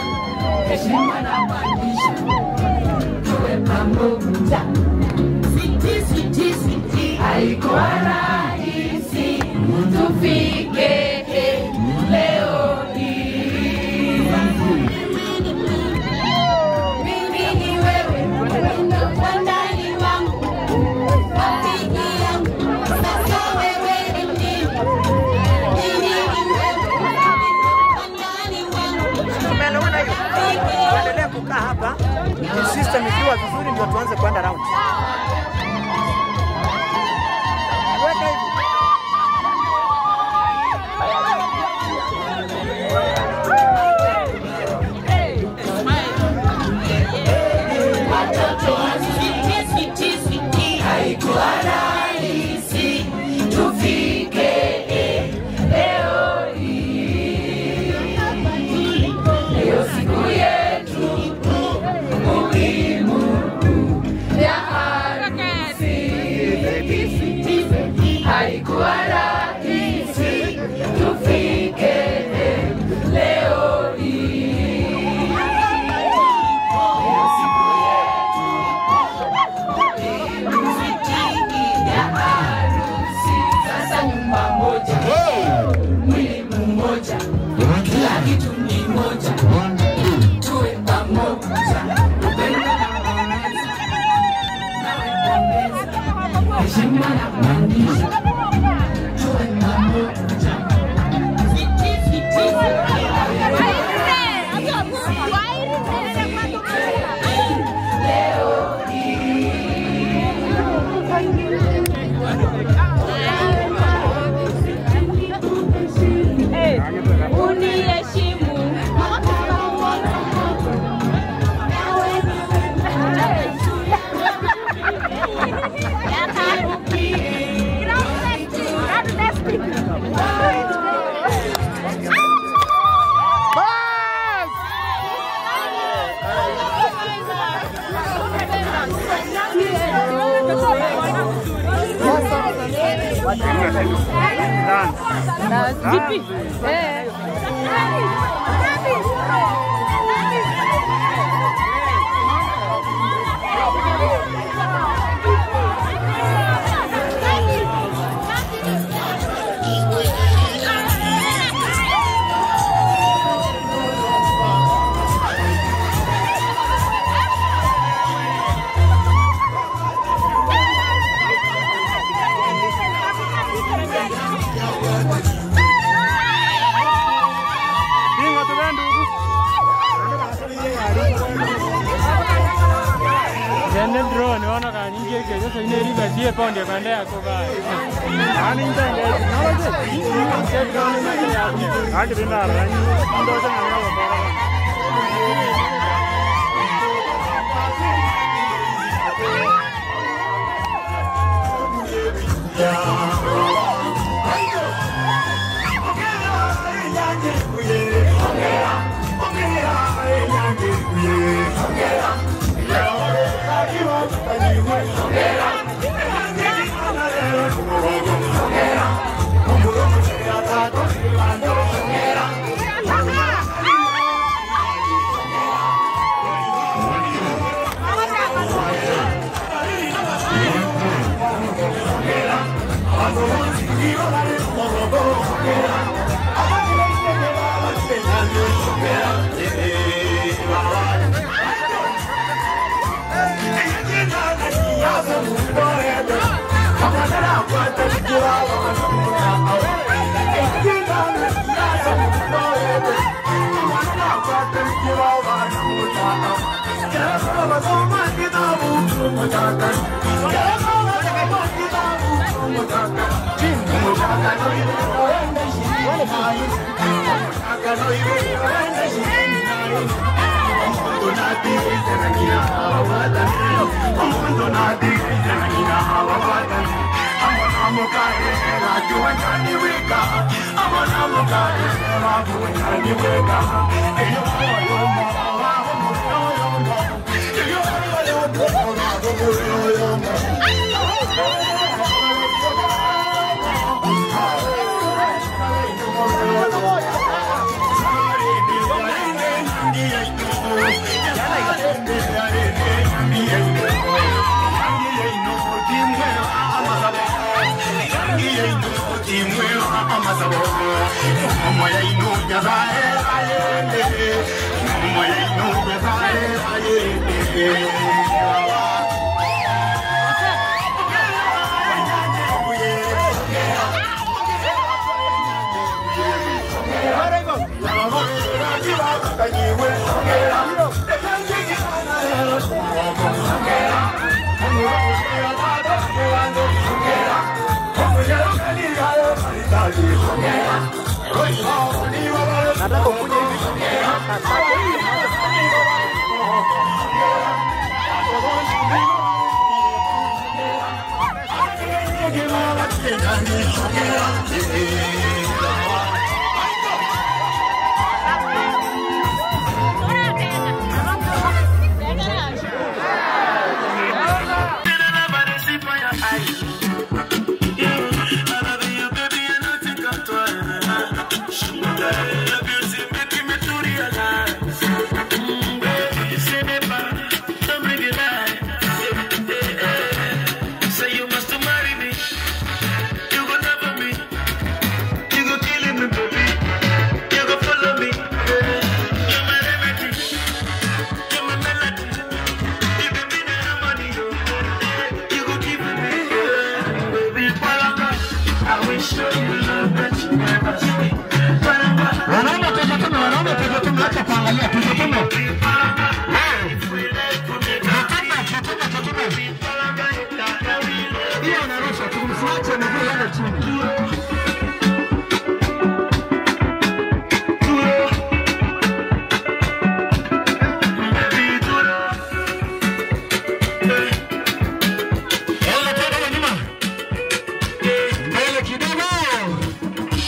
Speaker 22: heshima na maisha, tuwe pamoja. Siti, siti, siti, haikuwa rahisi tufike leo hii.
Speaker 23: Mimi ni wewe, wandani wangu, rafiki yangu, sasa wewe ni mimi. Mimi ni wewe, wandani wangu,
Speaker 24: Tumeelewana hiyo? Tuendelee kukaa hapa, system ikiwa vizuri ndio tuanze kwenda round. Weka hivi.
Speaker 22: Watoto wa siti, siti, siti, haikuwa rahisi tufike leo hii. Leo siku yetu muhimu ya
Speaker 5: Vipi? Eh.
Speaker 8: Nene drone ona ka ninge ke yo soy neri ba die ponde bande ako ba. Ani nge technology. Ke drone na ke ya.
Speaker 16: Andi binda ra. Ndo sa na ba.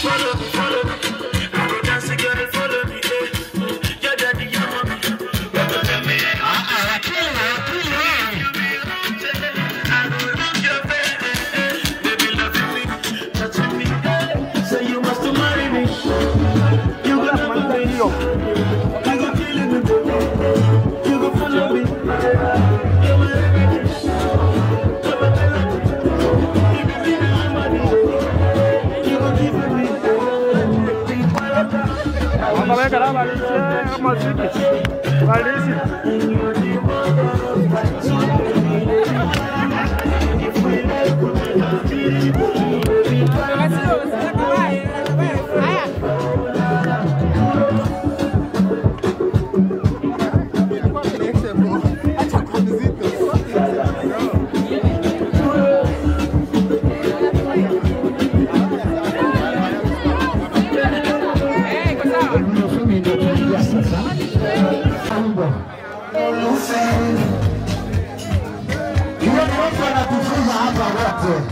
Speaker 10: Follow me, follow me. I go dance, girl, follow me. Your daddy, your mommy.
Speaker 18: Mimi ndio tunaingia sasa. Wimbo. Hiyo ni watu wanatufunza hapa wote.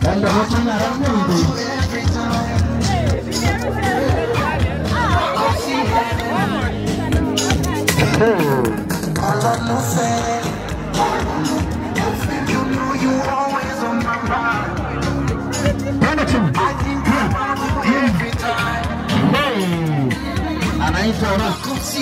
Speaker 18: Na ndio hatuna ramuni. Twende chini. Hey. Anaitwa Ruth.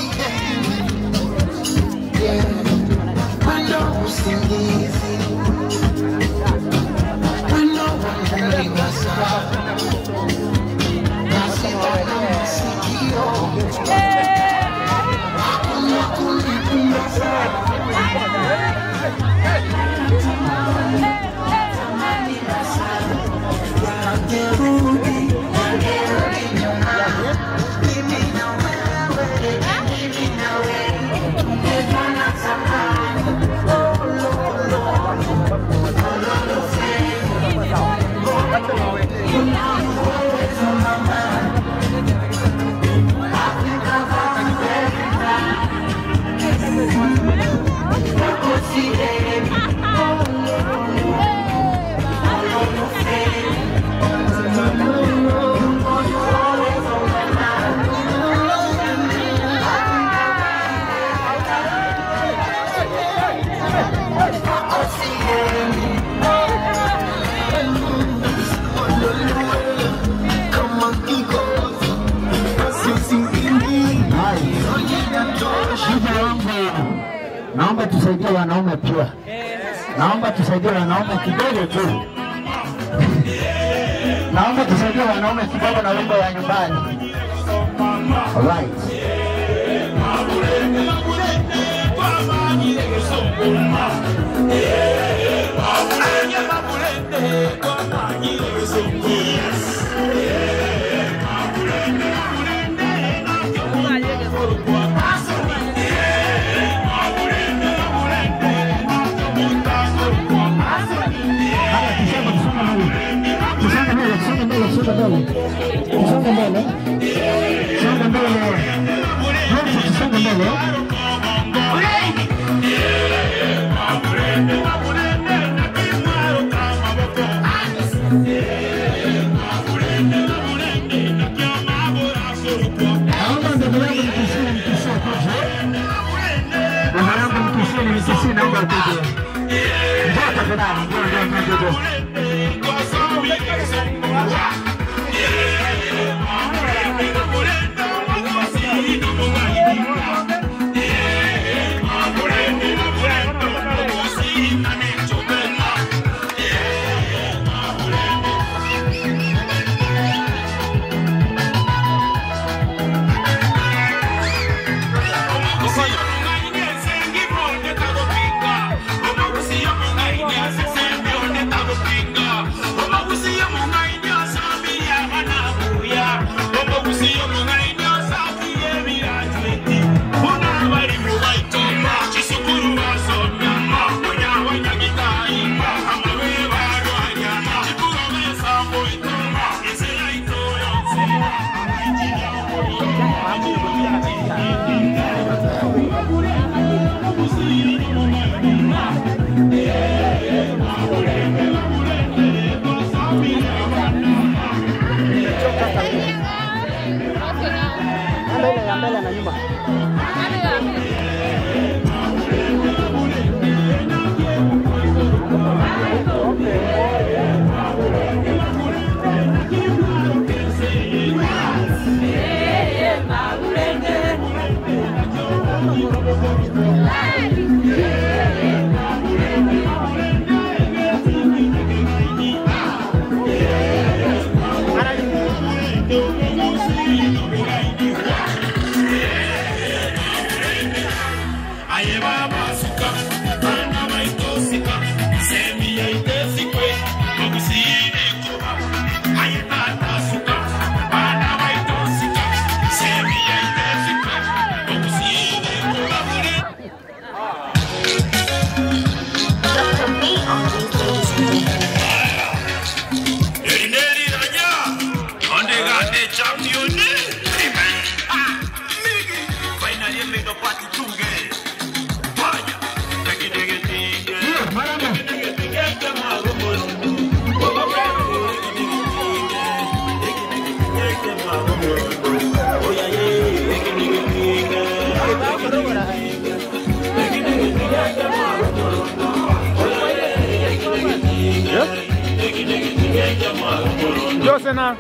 Speaker 18: Shida wangu, naomba tusaidie wanaume pia, naomba tusaidie wanaume kidogo tu, naomba tusaidie wanaume kidogo na wimbo ya nyumbani. Alright. Haya, tusonge, tusonge mbele, tusonge mbele, tusonge mbele, tusonge mbele, tusonge mbele, tusonge mbele, wote tusonge mbele. Naomba ndugu yangu mkisii, mkisii akuje. Ndugu yangu mkisii, ni mkisii, naomba akuje. Njoo tafadhali, njoo, njoo, njoo, njoo.
Speaker 24: Mbele ya mbele na nyuma.
Speaker 3: Thank you. Aye baba suka, bana baitosika, semi yaitesikwe, okusine kuba. Aye tata suka, bana baitosika, semi yaitesikwe, okusine kuba. Erineri ranya, onde champion. Finally made a party tunge.
Speaker 8: Jose na.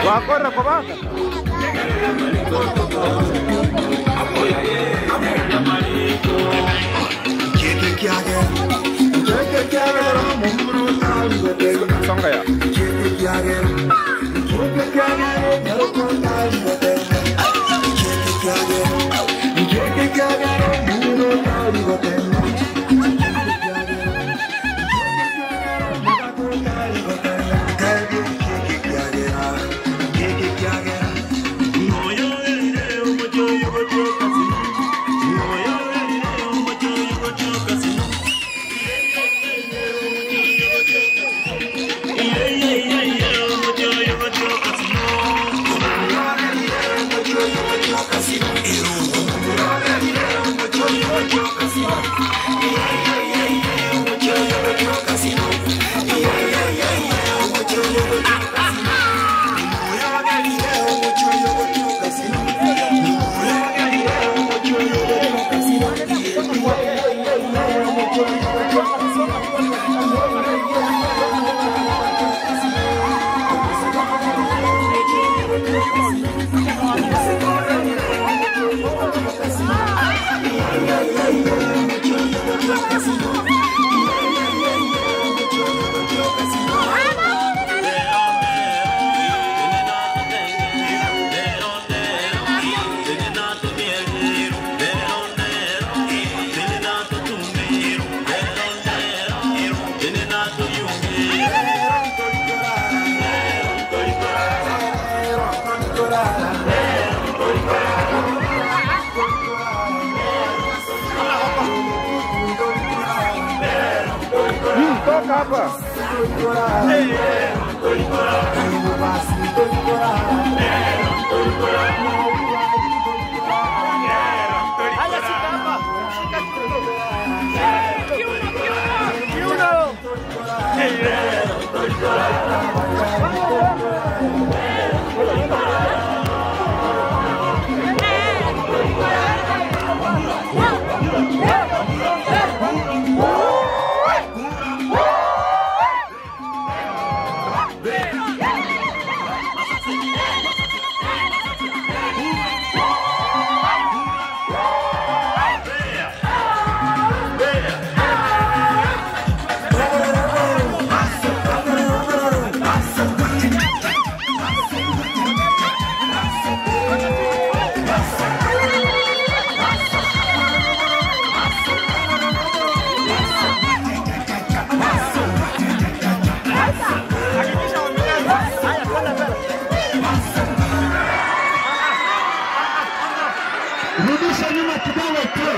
Speaker 8: Wakora kwa baka. Songa ya. Toka hapa.
Speaker 18: Rudisha nyuma kidogo tu.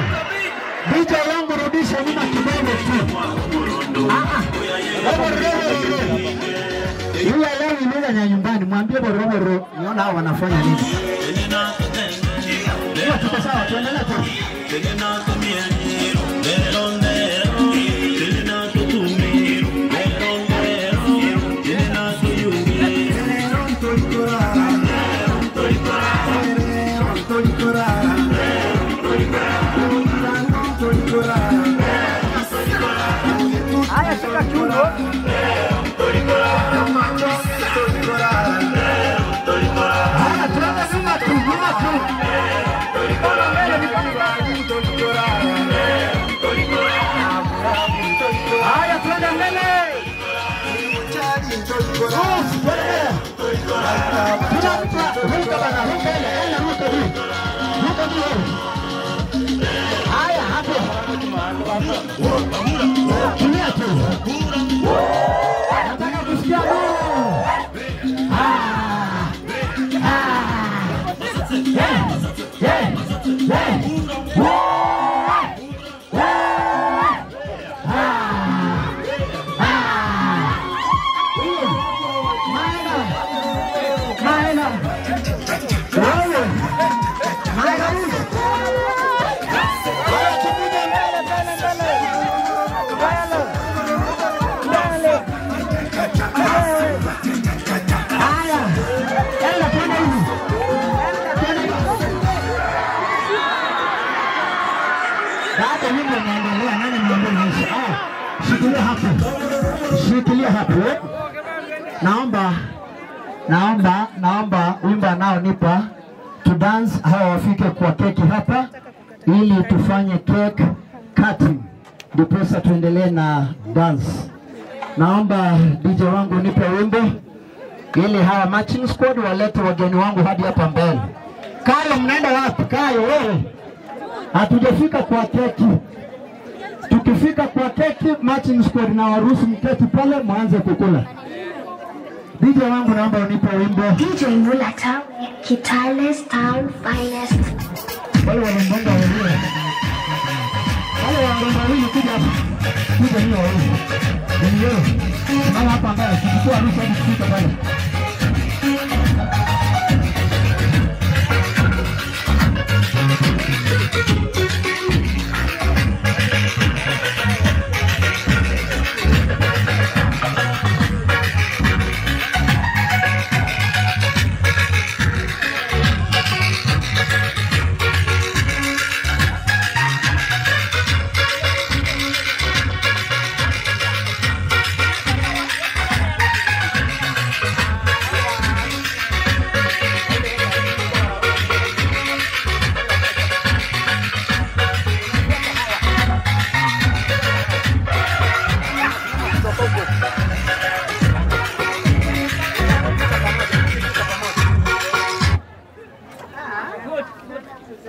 Speaker 18: DJ yangu rudisha nyuma kidogo tu. Ah ah. Robo robo. Yule leo ni lugha ya nyumbani, mwambie robo robo. Niona hao wanafanya nini. Hiyo tuko sawa, tuendelee tu. Haya, tuende nyuma tu, nyuma tu. Mikono mbele, mikono mbele. Haya, tuende mbele. Ruth, tuende mbele. Tunaruka, ruka bana, ruka ile, enda ruka juu. Ruka juu wewe. Haya, hapo. Tulia tu. Nataka kusikia roho. Ah. Ah. Yeah. Yeah. Yeah. Yeah. Yeah. Ah. Ah. Maena. Maena. Wewe. Maena huyu. Haya, tupige mbele, mbele, mbele. Mbele. Mbele. Haya. Enda twende hivi. Twende hivi. Baada nyimbo inaendelea, nani mwambie inaisha? Haya, shikilia hapo, shikilia hapo. Naomba, naomba, naomba wimbo anaonipa to dance, hawa wafike kwa keki hapa ili tufanye cake cutting, ndiposa tuendelee na dance. Naomba DJ wangu nipe wimbo ili hawa matching squad walete wageni wangu hadi hapa mbele. Kayo, mnaenda wapi? Kayo wewe, hatujafika kwa keki. Tukifika kwa keki, matching squad na waruhusu mketi pale mwanze kukula. DJ wangu naomba unipe wimbo.
Speaker 7: DJ Mula Tawe, Kitale Town Finest.
Speaker 18: Wale walimbonga wawili. Wale walimbonga wawili kuja hapa. Kuja hiyo wawili. Ndio. Mama hapa ambaye tukichukua harusi hadi kufika pale.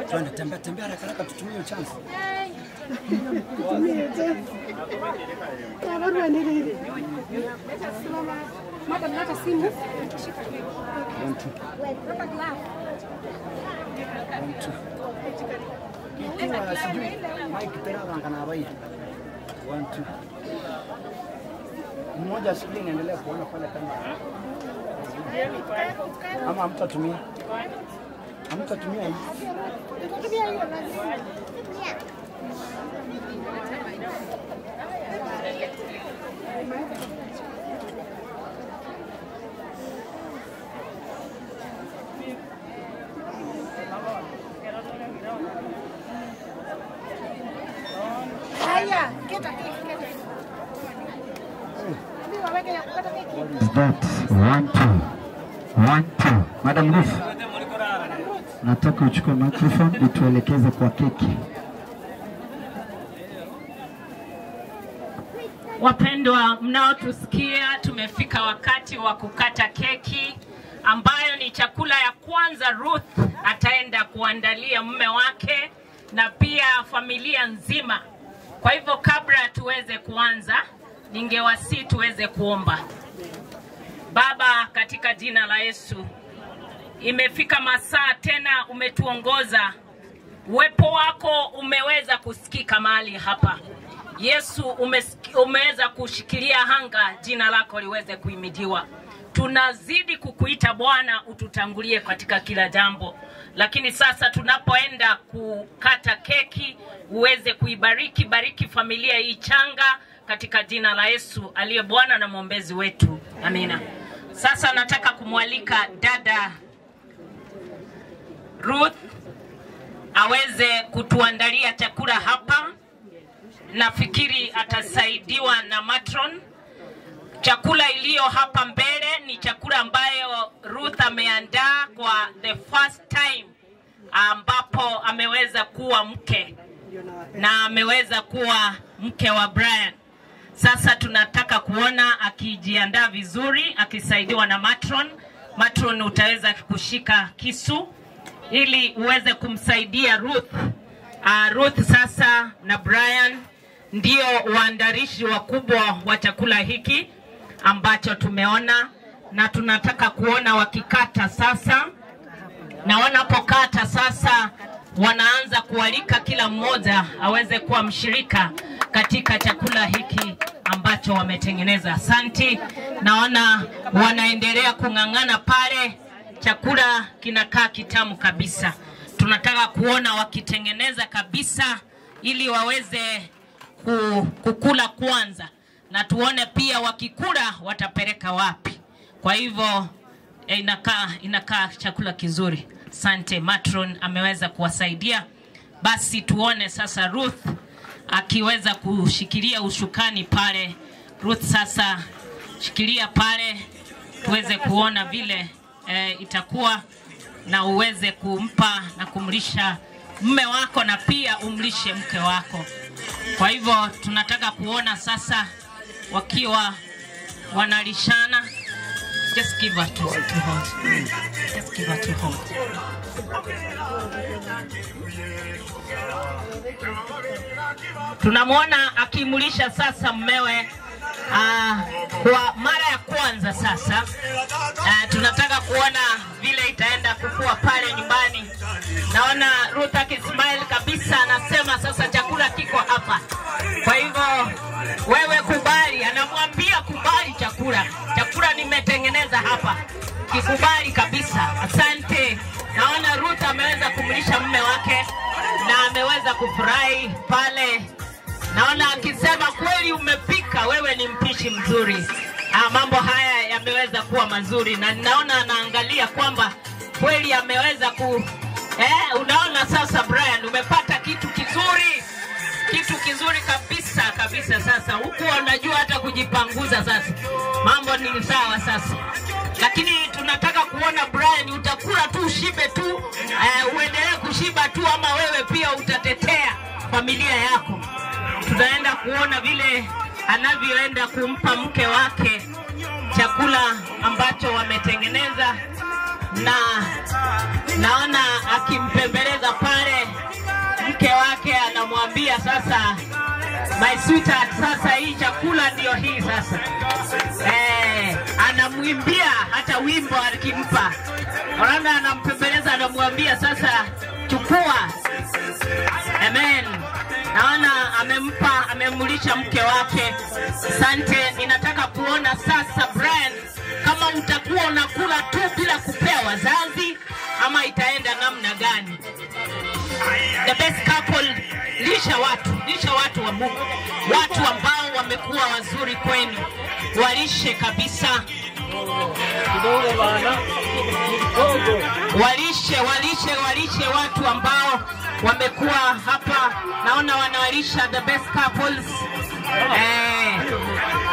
Speaker 24: Twende, tembea tembea haraka haraka tutumie hiyo chance. One, two. One, two. Ikiwa sijui mic tena wangana bai. One, two. Mmoja sijui inaendelea kuona pale kama ama hamtatumia. Hamtatumia hii.
Speaker 5: Haya, keta keki, keta. Ndio waweke ya kukata keki.
Speaker 18: Is that one two one two. Madam Ruth, nataka uchukue microphone utuelekeze kwa keki.
Speaker 10: Wapendwa mnaotusikia, tumefika wakati wa kukata keki ambayo ni chakula ya kwanza Ruth ataenda kuandalia mume wake na pia familia nzima. Kwa hivyo kabla tuweze kuanza, ningewasihi tuweze kuomba. Baba, katika jina la Yesu, imefika masaa tena, umetuongoza, uwepo wako umeweza kusikika mahali hapa. Yesu umeweza kushikilia anga, jina lako liweze kuhimidiwa. Tunazidi kukuita Bwana, ututangulie katika kila jambo, lakini sasa tunapoenda kukata keki, uweze kuibariki, bariki familia hii changa katika jina la Yesu aliye Bwana na mwombezi wetu, amina. Sasa nataka kumwalika dada Ruth aweze kutuandalia chakula hapa. Nafikiri atasaidiwa na matron. Chakula iliyo hapa mbele ni chakula ambayo Ruth ameandaa kwa the first time ambapo ameweza kuwa mke na ameweza kuwa mke wa Brian. Sasa tunataka kuona akijiandaa vizuri akisaidiwa na matron. Matron, utaweza kushika kisu ili uweze kumsaidia Ruth. Ruth sasa na Brian ndio waandalishi wakubwa wa chakula hiki ambacho tumeona na tunataka kuona wakikata sasa, na wanapokata sasa wanaanza kualika kila mmoja aweze kuwa mshirika katika chakula hiki ambacho wametengeneza. Asanti, naona wanaendelea kung'ang'ana pale, chakula kinakaa kitamu kabisa. Tunataka kuona wakitengeneza kabisa ili waweze kukula kwanza, na tuone pia wakikula watapeleka wapi. Kwa hivyo inakaa chakula kizuri. Asante, matron ameweza kuwasaidia. Basi tuone sasa Ruth akiweza kushikilia ushukani pale. Ruth sasa shikilia pale tuweze kuona vile itakuwa na uweze kumpa na kumlisha mume wako na pia umlishe mke wako. Kwa hivyo tunataka kuona sasa wakiwa wanalishana. Just give her to hold. Just give her to hold. Tunamwona akimlisha sasa mmewe kwa mara ya kwanza sasa. Tunataka kuona vile itaenda kukua pale nyumbani. Naona Ruth akismile kabisa, anasema sasa chakula kiko hapa. Kwa hivyo wewe kubali, anamwambia kubali chakula. Chakula nimetengeneza hapa, kikubali kabisa. Asante. Naona Ruth ameweza kumlisha mume wake na ameweza kufurahi pale. Naona akisema kweli umepika, wewe ni mpishi mzuri. Mambo haya yameweza kuwa mazuri na naona anaangalia kwamba kweli ameweza ku unaona sasa Brian umepata kitu kizuri, kitu kizuri kabisa kabisa. Sasa huku unajua hata kujipanguza sasa, mambo ni sawa sasa. Lakini tunataka kuona Brian, utakula tu ushibe tu, uendelee kushiba tu, ama wewe pia utatetea familia yako. Tunaenda kuona vile anavyoenda kumpa mke wake chakula ambacho wametengeneza, na naona akimpembeleza pale mke wake, anamwambia sasa, my sweetheart, sasa hii chakula ndio hii sasa. Anamwimbia hata wimbo akimpa, unaona, anampembeleza, anamwambia sasa chukua. Amen. Naona amempa, amemlisha mke wake. Asante. Ninataka kuona sasa Brian, kama utakuwa unakula tu bila kupea wazazi ama itaenda namna gani? The best couple, lisha watu, lisha watu wa Mungu, watu ambao wamekuwa wazuri kwenu, walishe kabisa, walishe, walishe, walishe watu ambao wamekuwa hapa. Naona wanawalisha the best couples.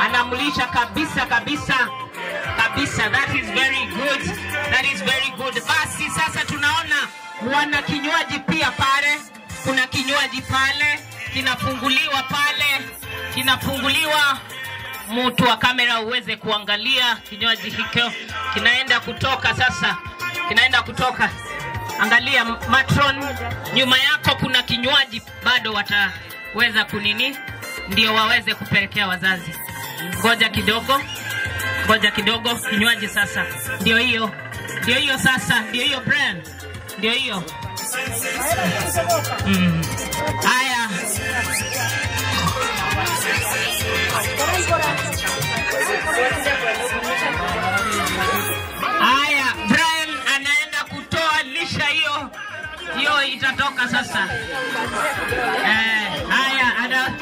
Speaker 10: Anamlisha kabisa kabisa kabisa. That is very good, that is very good. Basi sasa tunaona wana kinywaji pia pale, kuna kinywaji pale kinafunguliwa pale, kinafunguliwa. Mtu wa kamera uweze kuangalia kinywaji hicho kinaenda kutoka sasa, kinaenda kutoka. Angalia matron, nyuma yako kuna kinywaji bado wataweza kunini, ndio waweze kupelekea wazazi. Ngoja kidogo, ngoja kidogo, kinywaji sasa ndio hiyo, ndio hiyo sasa, ndio hiyo Brian, ndio hiyo. Haya, haya, Brian anaenda kutoa lisha hiyo hiyo, itatoka sasa. Haya, ana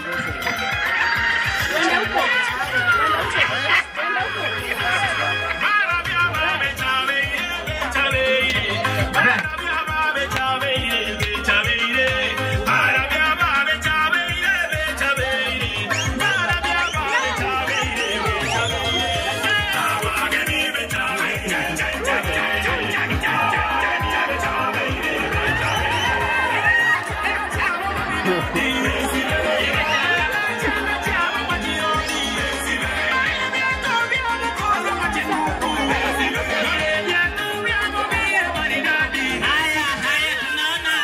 Speaker 10: Haya, haya, tunaona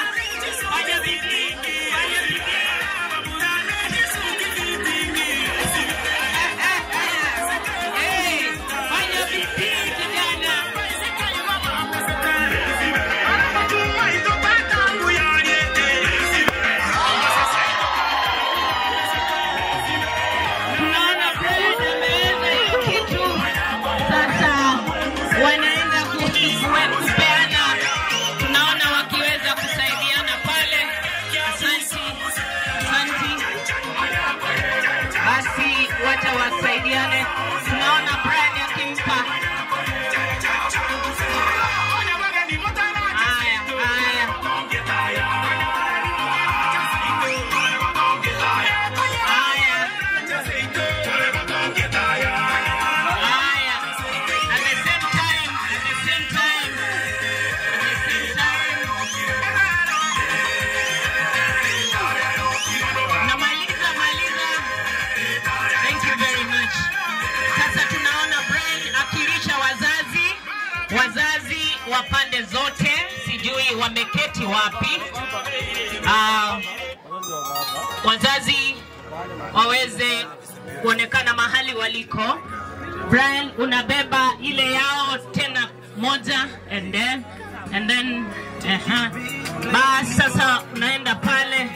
Speaker 10: fanya bidii, fanya bidii. Eh, fanya bidii kijana. Tunaona Brian ameweza hiyo kitu. Sasa wanaenda kupeana, tunaona wakiweza kusaidiana pale. Asanti, asanti. Basi wacha wasaidiane. Tunaona Brian akimpa. Haya, haya. Haya. At the same time, at the same time, at the same time. Namaliza, maliza. Thank you very much. Sasa tunaona Brian akilisha wazazi, wazazi wa pande zote, sijui wameketi wapi. Wazazi waweze kuonekana mahali waliko. Brian unabeba ile yao tena moja and then, and then uh-huh. Basi sasa unaenda pale.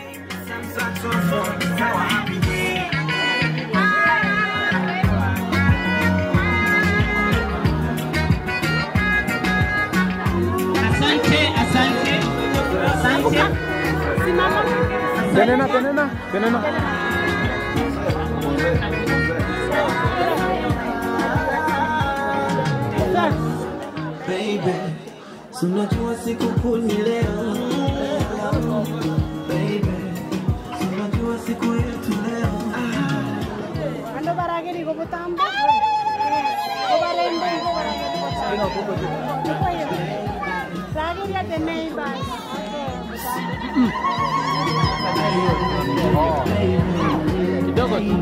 Speaker 10: Asante, asante, asante.
Speaker 8: Tenena, tenena, tenena.
Speaker 14: Baby, si unajua sikukuu ni leo. Baby, si unajua siku yetu leo.
Speaker 5: Ando barageri go botamba. Go barembe go barageri go. Rageria the neighbors.
Speaker 8: Kidogo tu.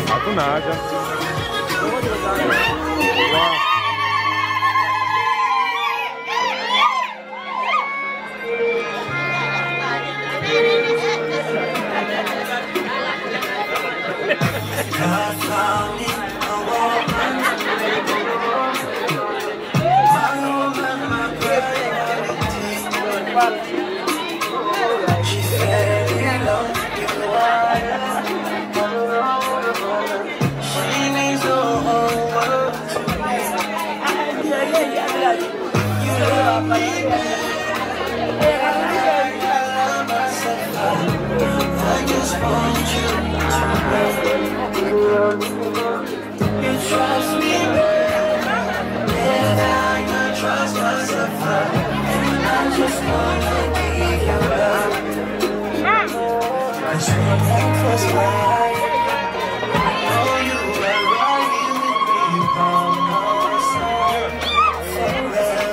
Speaker 8: Hakuna haja. Wow.
Speaker 14: I just want you to know. Trust me, babe. Without your trust, I suffer. And I just wanna be your love. 'Cause you're my first light. Oh, you are right here with me by my side forever.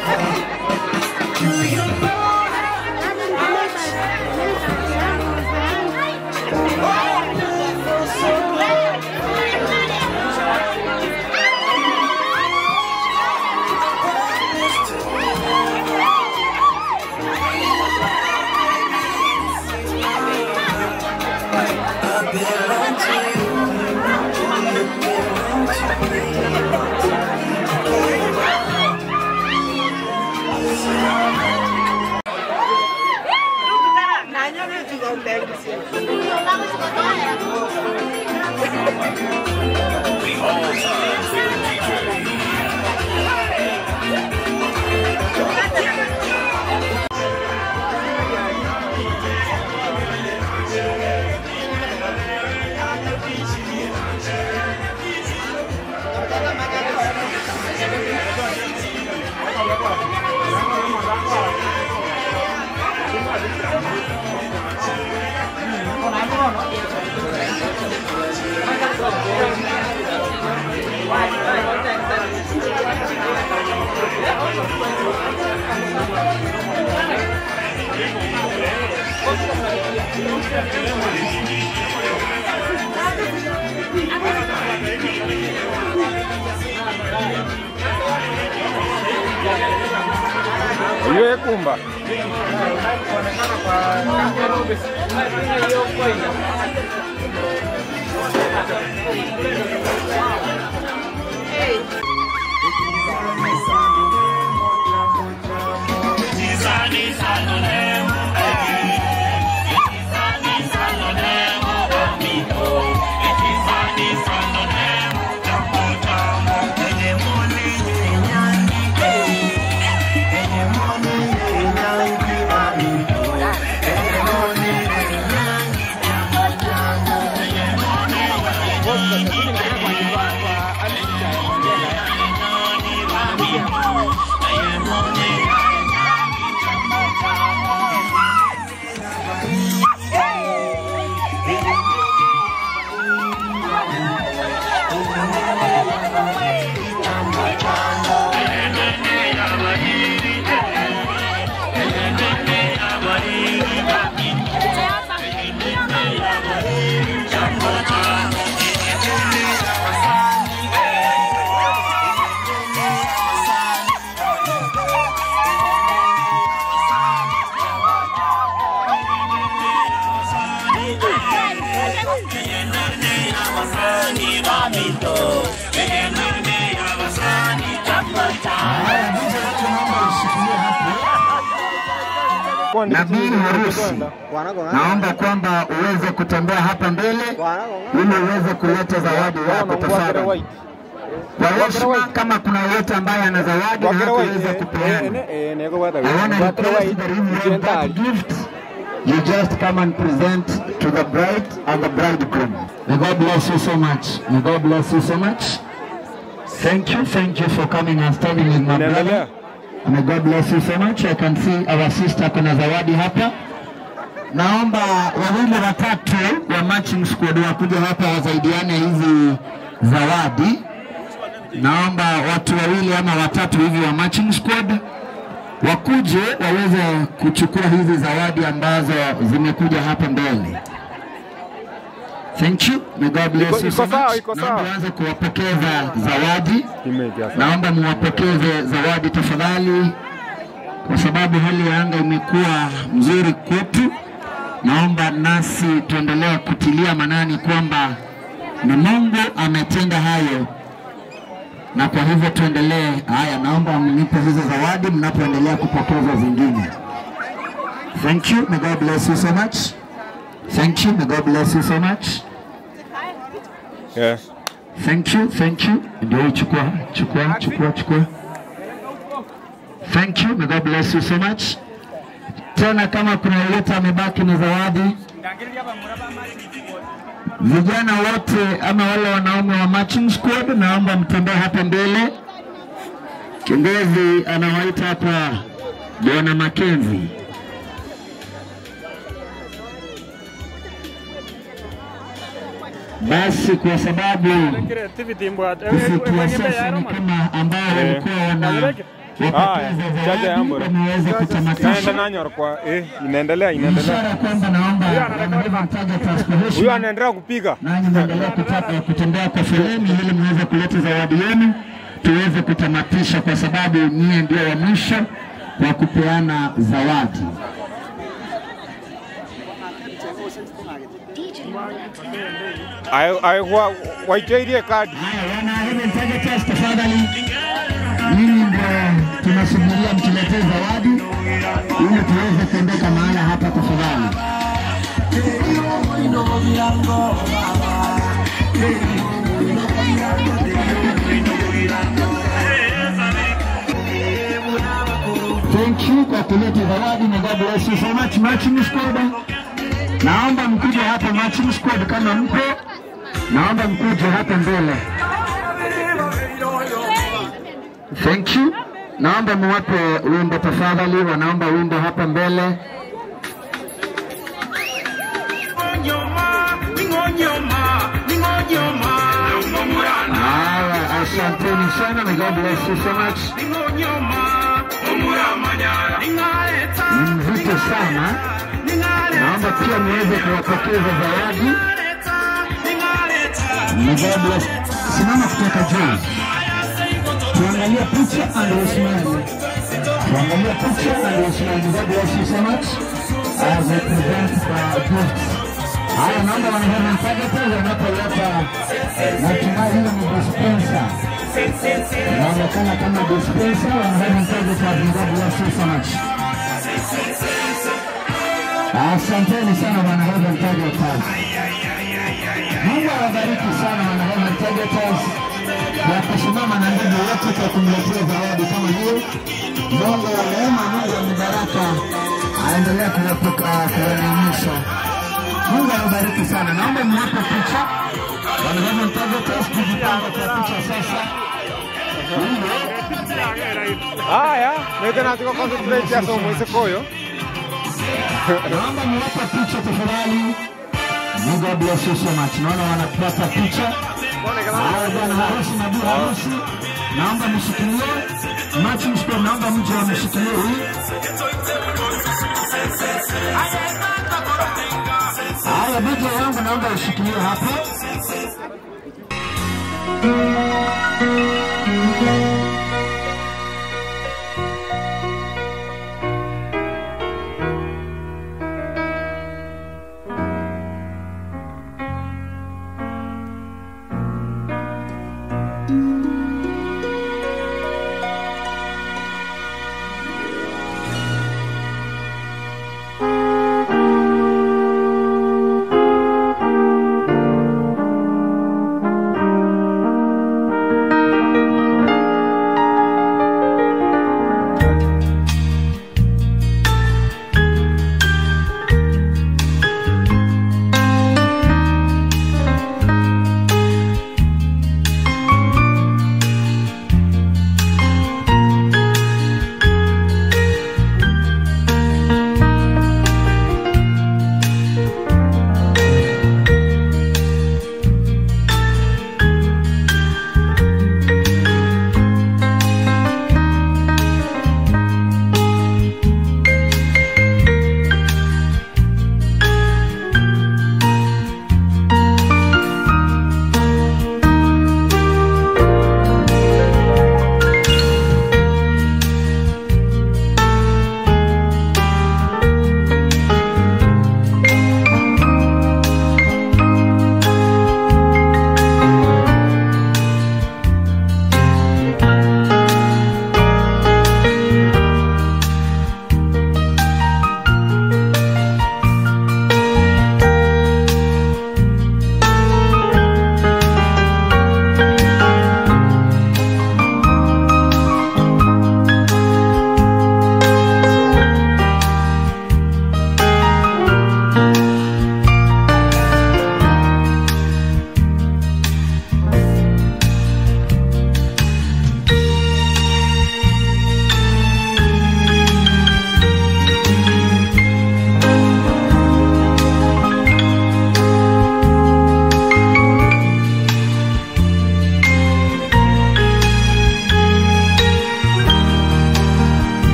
Speaker 14: Do you know how much I live for so long? I belong to you. You belong to me.
Speaker 3: The all-time favorite DJ.
Speaker 8: Iwe kumba.
Speaker 18: Nabii harusi, naomba kwamba uweze kutembea hapa mbele ili uweze kuleta zawadi yako tafadhali. Kwa heshima, kama kuna yeyote ambaye ana zawadi na hakuweza kupeana, I wanna request that if you have that gift, you just come and present to the bride and the bridegroom. May God bless you so much. May God bless you so much. Thank you for coming and standing with my brother. May God bless you so much. I can see our sister kuna zawadi hapa. Naomba wawili watatu wa matching squad wakuja hapa wasaidiane hizi zawadi. Naomba watu wawili ama watatu hivi wa matching squad wakuje waweze kuchukua hizi zawadi ambazo zimekuja hapa mbele. Thank you. May God bless
Speaker 8: Iko-
Speaker 18: you so
Speaker 8: iko sawa,
Speaker 18: much.
Speaker 8: iko
Speaker 18: Naomba
Speaker 8: sawa.
Speaker 18: uanze kuwapokeza zawadi. Naomba muwapokeze zawadi tafadhali, kwa sababu hali ya anga imekuwa mzuri kwetu. Naomba nasi tuendelee kutilia manani kwamba ni Mungu ametenda hayo, na kwa hivyo tuendelee. Haya, naomba mnipe hizo zawadi mnapoendelea kupokeza zingine. Thank you. May God bless you so much. Thank you. May God bless you so much.
Speaker 8: Yeah.
Speaker 18: Thank you, thank you. Ndio hii, chukua, chukua, chukua, chukua. Thank you. May God bless you so much. Tena kama kuna yeyote amebaki na zawadi, Vijana wote ama wale wanaume wa marching squad, naomba mtembee hapa mbele. Kiongozi anawaita hapa Bwana Makenzi. Basi kwa sababu kufikia sasa ni kama ambao walikuwa wana
Speaker 6: Chaja
Speaker 18: zawadi wameweza kutamatisha.
Speaker 6: nanyorwa eh, inaendelea inaendelea.
Speaker 18: Ishara kwamba naomba wanataja transportation
Speaker 6: Huyu anaendelea kupiga.
Speaker 18: nanyi mwendelee kutembea kwa foleni ili muweze kuleta zawadi yenu tuweze kutamatisha, kwa sababu nyie ndio wa mwisho wa kupeana zawadi.
Speaker 6: Ai ai wa waiteirie kadi.
Speaker 18: Haya, wana Heaven Targeters, tafadhali, nyinyi ndio tunasubiria mtuletee zawadi ili tuweze kuondoka mahala hapa, tafadhali. Thank you kwa kuleta zawadi na God bless you so much. Marching squad, naomba mkuje hapa marching squad kama mpo, naomba mkuje hapa mbele. Thank you. Naomba muwape wimbo tafadhali, wanaomba wimbo hapa mbele. Haya, asanteni sana na God bless you so much. Ni mzito sana, naomba pia muweze kuwapokeza zawadi. Na God bless. Simama kutoka juu, tuangalie picha and usimame. Tuangalie picha and usimame. God bless you so much as I present the gifts. Haya, naomba wanahema Targeters wanapoleta, natumai hiyo ni dispenser, inaonekana kama dispenser. Wanahema Targeters, God bless you so much. Asanteni sana wana Heaven Targeters. Mungu awabariki sana wana Heaven Targeters kwa kusimama na ndugu wote kwa kumletea zawadi kama hiyo. Mungu wa neema, Mungu wa mibaraka aendelee kuwaneemesha. Mungu awabariki sana. Naomba mwape picha wana Heaven Targeters, tujipanga kwa picha sasa.
Speaker 6: Haya, nete nataka concentrate ya somo isikoyo.
Speaker 18: Naomba niwape picha tafadhali. May God bless you so much. Naona wanapata picha. Haya, bwana harusi na bi harusi, naomba mshikilie. Marching squad, naomba mje wamshikilie hii. Haya, DJ wangu naomba ushikilie hapo.
Speaker 9: Thank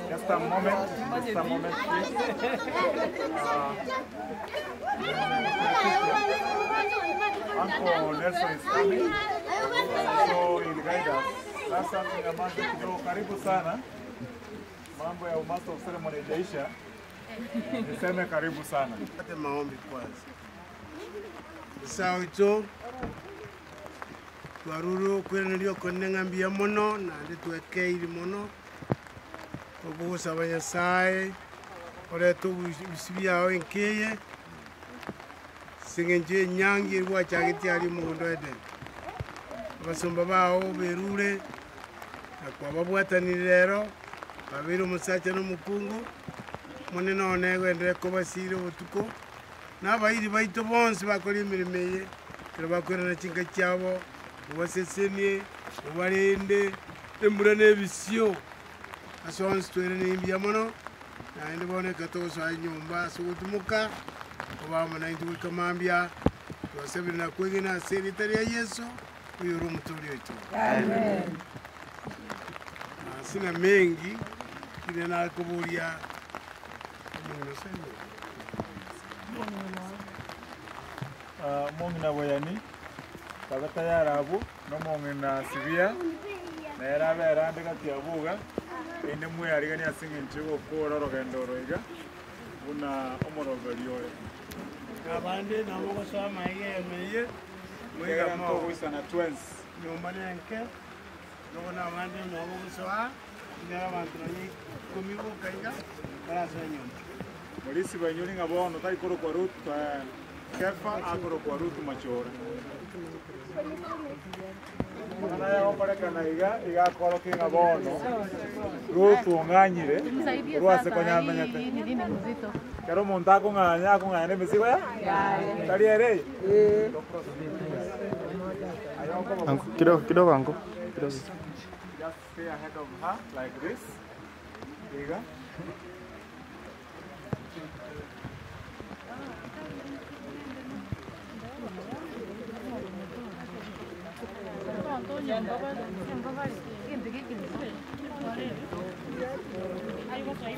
Speaker 16: Just a moment, just a moment, please. Uncle Nelson is coming, so he'll guide us. Sasa tunyamaze kidogo, karibu sana. Mambo ya master of ceremony haijaisha. Niseme karibu sana.
Speaker 9: Pate maombi kwanza. Sawa ito twaruru kwiranĩrio kũneng'ambia mũno na ndĩ twekeire mũno tũgũgũcaba nyasaye ũrĩa tũbisi biao enkiye sing'encho enyangi erwachagete ari omogondo Eden abasomba bao berure na kwababwatanire rero babere omosacha na omokungu monene one gwenderera kobasire obotuko na abairi baito bonsi bakora emirimo eye ekero bakorana chinka chiabo obasesenie obarende embura na ebisio ase onsi twerene mbuya mono naende boneka togosoa enyomba ase ogotumoka obamo naintwe goika mambia twasabire na kwegena ase erita ria Yesu oyo ore omotori oito.
Speaker 24: Amen.
Speaker 9: Na sina mengi kine nakoboria omong'ina Simon.
Speaker 16: Omong'ina Boyani kabe tayari abwo na omong'ina Sibia nere abere ande gati abwo iga ende mweariganie ase eng'encho egokora orogendo oro iga buna omoroberi oyo.
Speaker 9: Abande nabo gosoa maiga emeye
Speaker 16: Mwigara ntogoisana twensi.
Speaker 9: Nyomba nenke nogo na abande nabo gosoa nere abanto nonye ikomi boka iga barasoa nyomba.
Speaker 16: Morisi bainyori ng'a bono tarikorokwa Ruth Kefa akorokwa Ruth Machora. Mang'ana aya agokorekana iga iga akorokia ng'a bono Ruth ong'anyire korwa ase konyamenyete. Ekero omonto akong'anya akong'anya na emesigo ya tari ere eye.
Speaker 13: Anko, kidogo kidogo anko. Kidogo.
Speaker 16: Just stay ahead of her like this. Iga.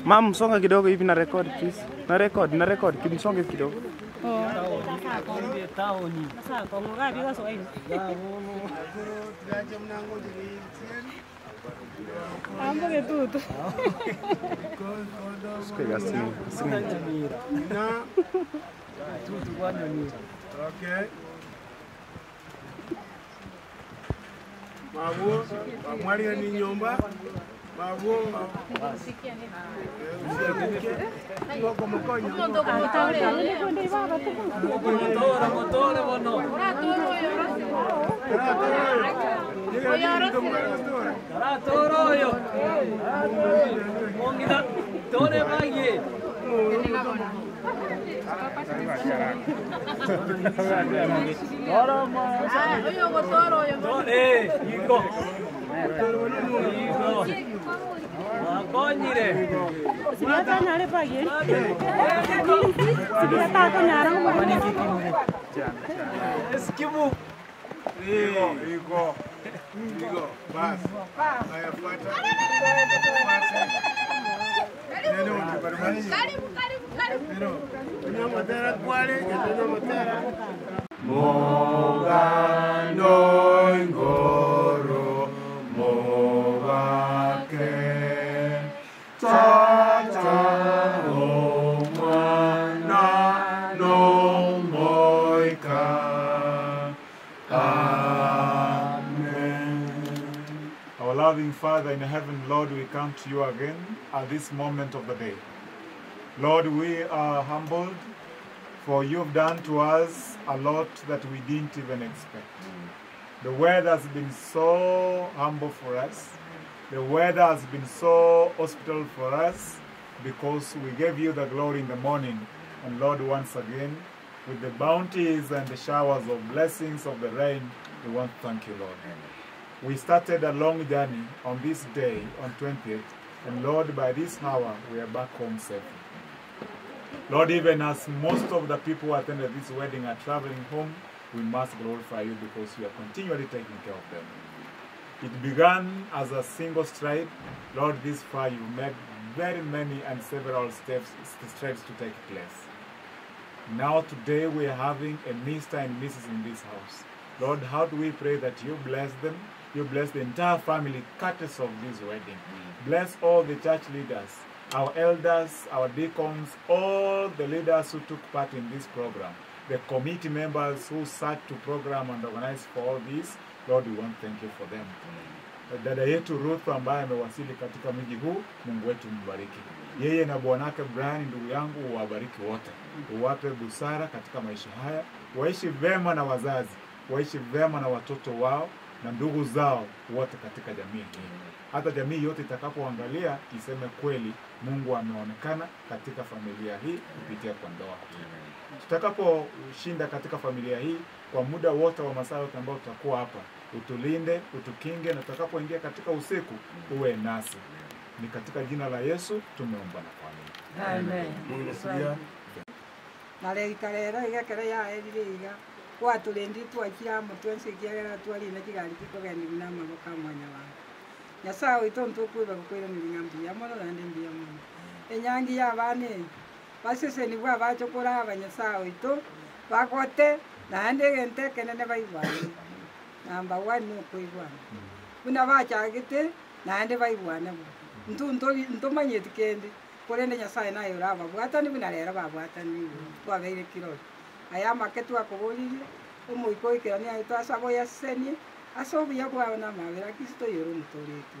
Speaker 13: Mam, songa kidogo hivi na record please. Na record, na record, kimsonge kidogo. Sikwega singing, singing.
Speaker 9: Na Okay. Mabwo bamwaria ni nyomba mabwo
Speaker 16: Eskimu. Igo, igo.
Speaker 9: Igo, basi. Haya, fuata. Neno, kwale, neno
Speaker 16: Mugando ingoro mubake tata Loving Father in heaven, Lord, we come to you again at this moment of the day. Lord, we are humbled for you've done to us a lot that we didn't even expect. The weather has been so humble for us. The weather has been so hospitable for us because we gave you the glory in the morning. And Lord, once again, with the bounties and the showers of blessings of the rain, we want to thank you, Lord. We started a long journey on this day, on 20th, and Lord, by this hour, we are back home safely. Lord, even as most of the people who attended this wedding are traveling home, we must glorify you because you are continually taking care of them. It began as a single stride. Lord, this far you made very many and several steps, strides to take place. Now today we are having a Mr. and Mrs. in this house. Lord, how do we pray that you bless them? You bless the entire family, courtesy of this wedding. Bless all the church leaders, our elders, our deacons, all the leaders who took part in this program, the committee members who sat to program and organize for all this. Lord, we want to thank you for them. Dada yetu Ruth ambaye amewasili katika mji huu, Mungu wetu mbariki yeye na bwanake Brian, ndugu yangu, uwabariki wote, uwape busara katika maisha haya, waishi vema na wazazi, waishi vema na watoto wao na ndugu zao wote katika jamii hii. Hata jamii yote itakapoangalia iseme kweli, Mungu ameonekana katika familia hii kupitia kwa ndoa hii. Tutakaposhinda katika familia hii kwa muda wote wa masaa yote ambao tutakuwa hapa, utulinde, utukinge, na tutakapoingia katika usiku uwe nasi. Ni katika jina la Yesu tumeomba na kuamini.
Speaker 5: Amen. Na rĩika rero igekere yaerire iga gwatũrĩndi twakira mũtwe nsikiagera twarina kigari kikũgendi na maboko mwanya wangu nyasaye witũ ntũkwĩba gũkwĩranĩria ng'a mbuya mũno naende mbuya mũno enyangi ya abana eye baseseni bwa bachokora aba nyasaye witũ bagote naende egento ekenene baigwane namba one nokoigwana buna bachagete naende baigwane bo ntumanyeti kende korende nyasaye naye orababwatani buna rero babwatani twabeire kirori aya make twakoboririe omoiko oikerania aye twasaba oyasesenie ase obuya bwao na amabera Kristo yoro omotoretwe.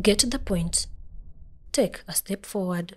Speaker 1: Get the point. Take a step forward.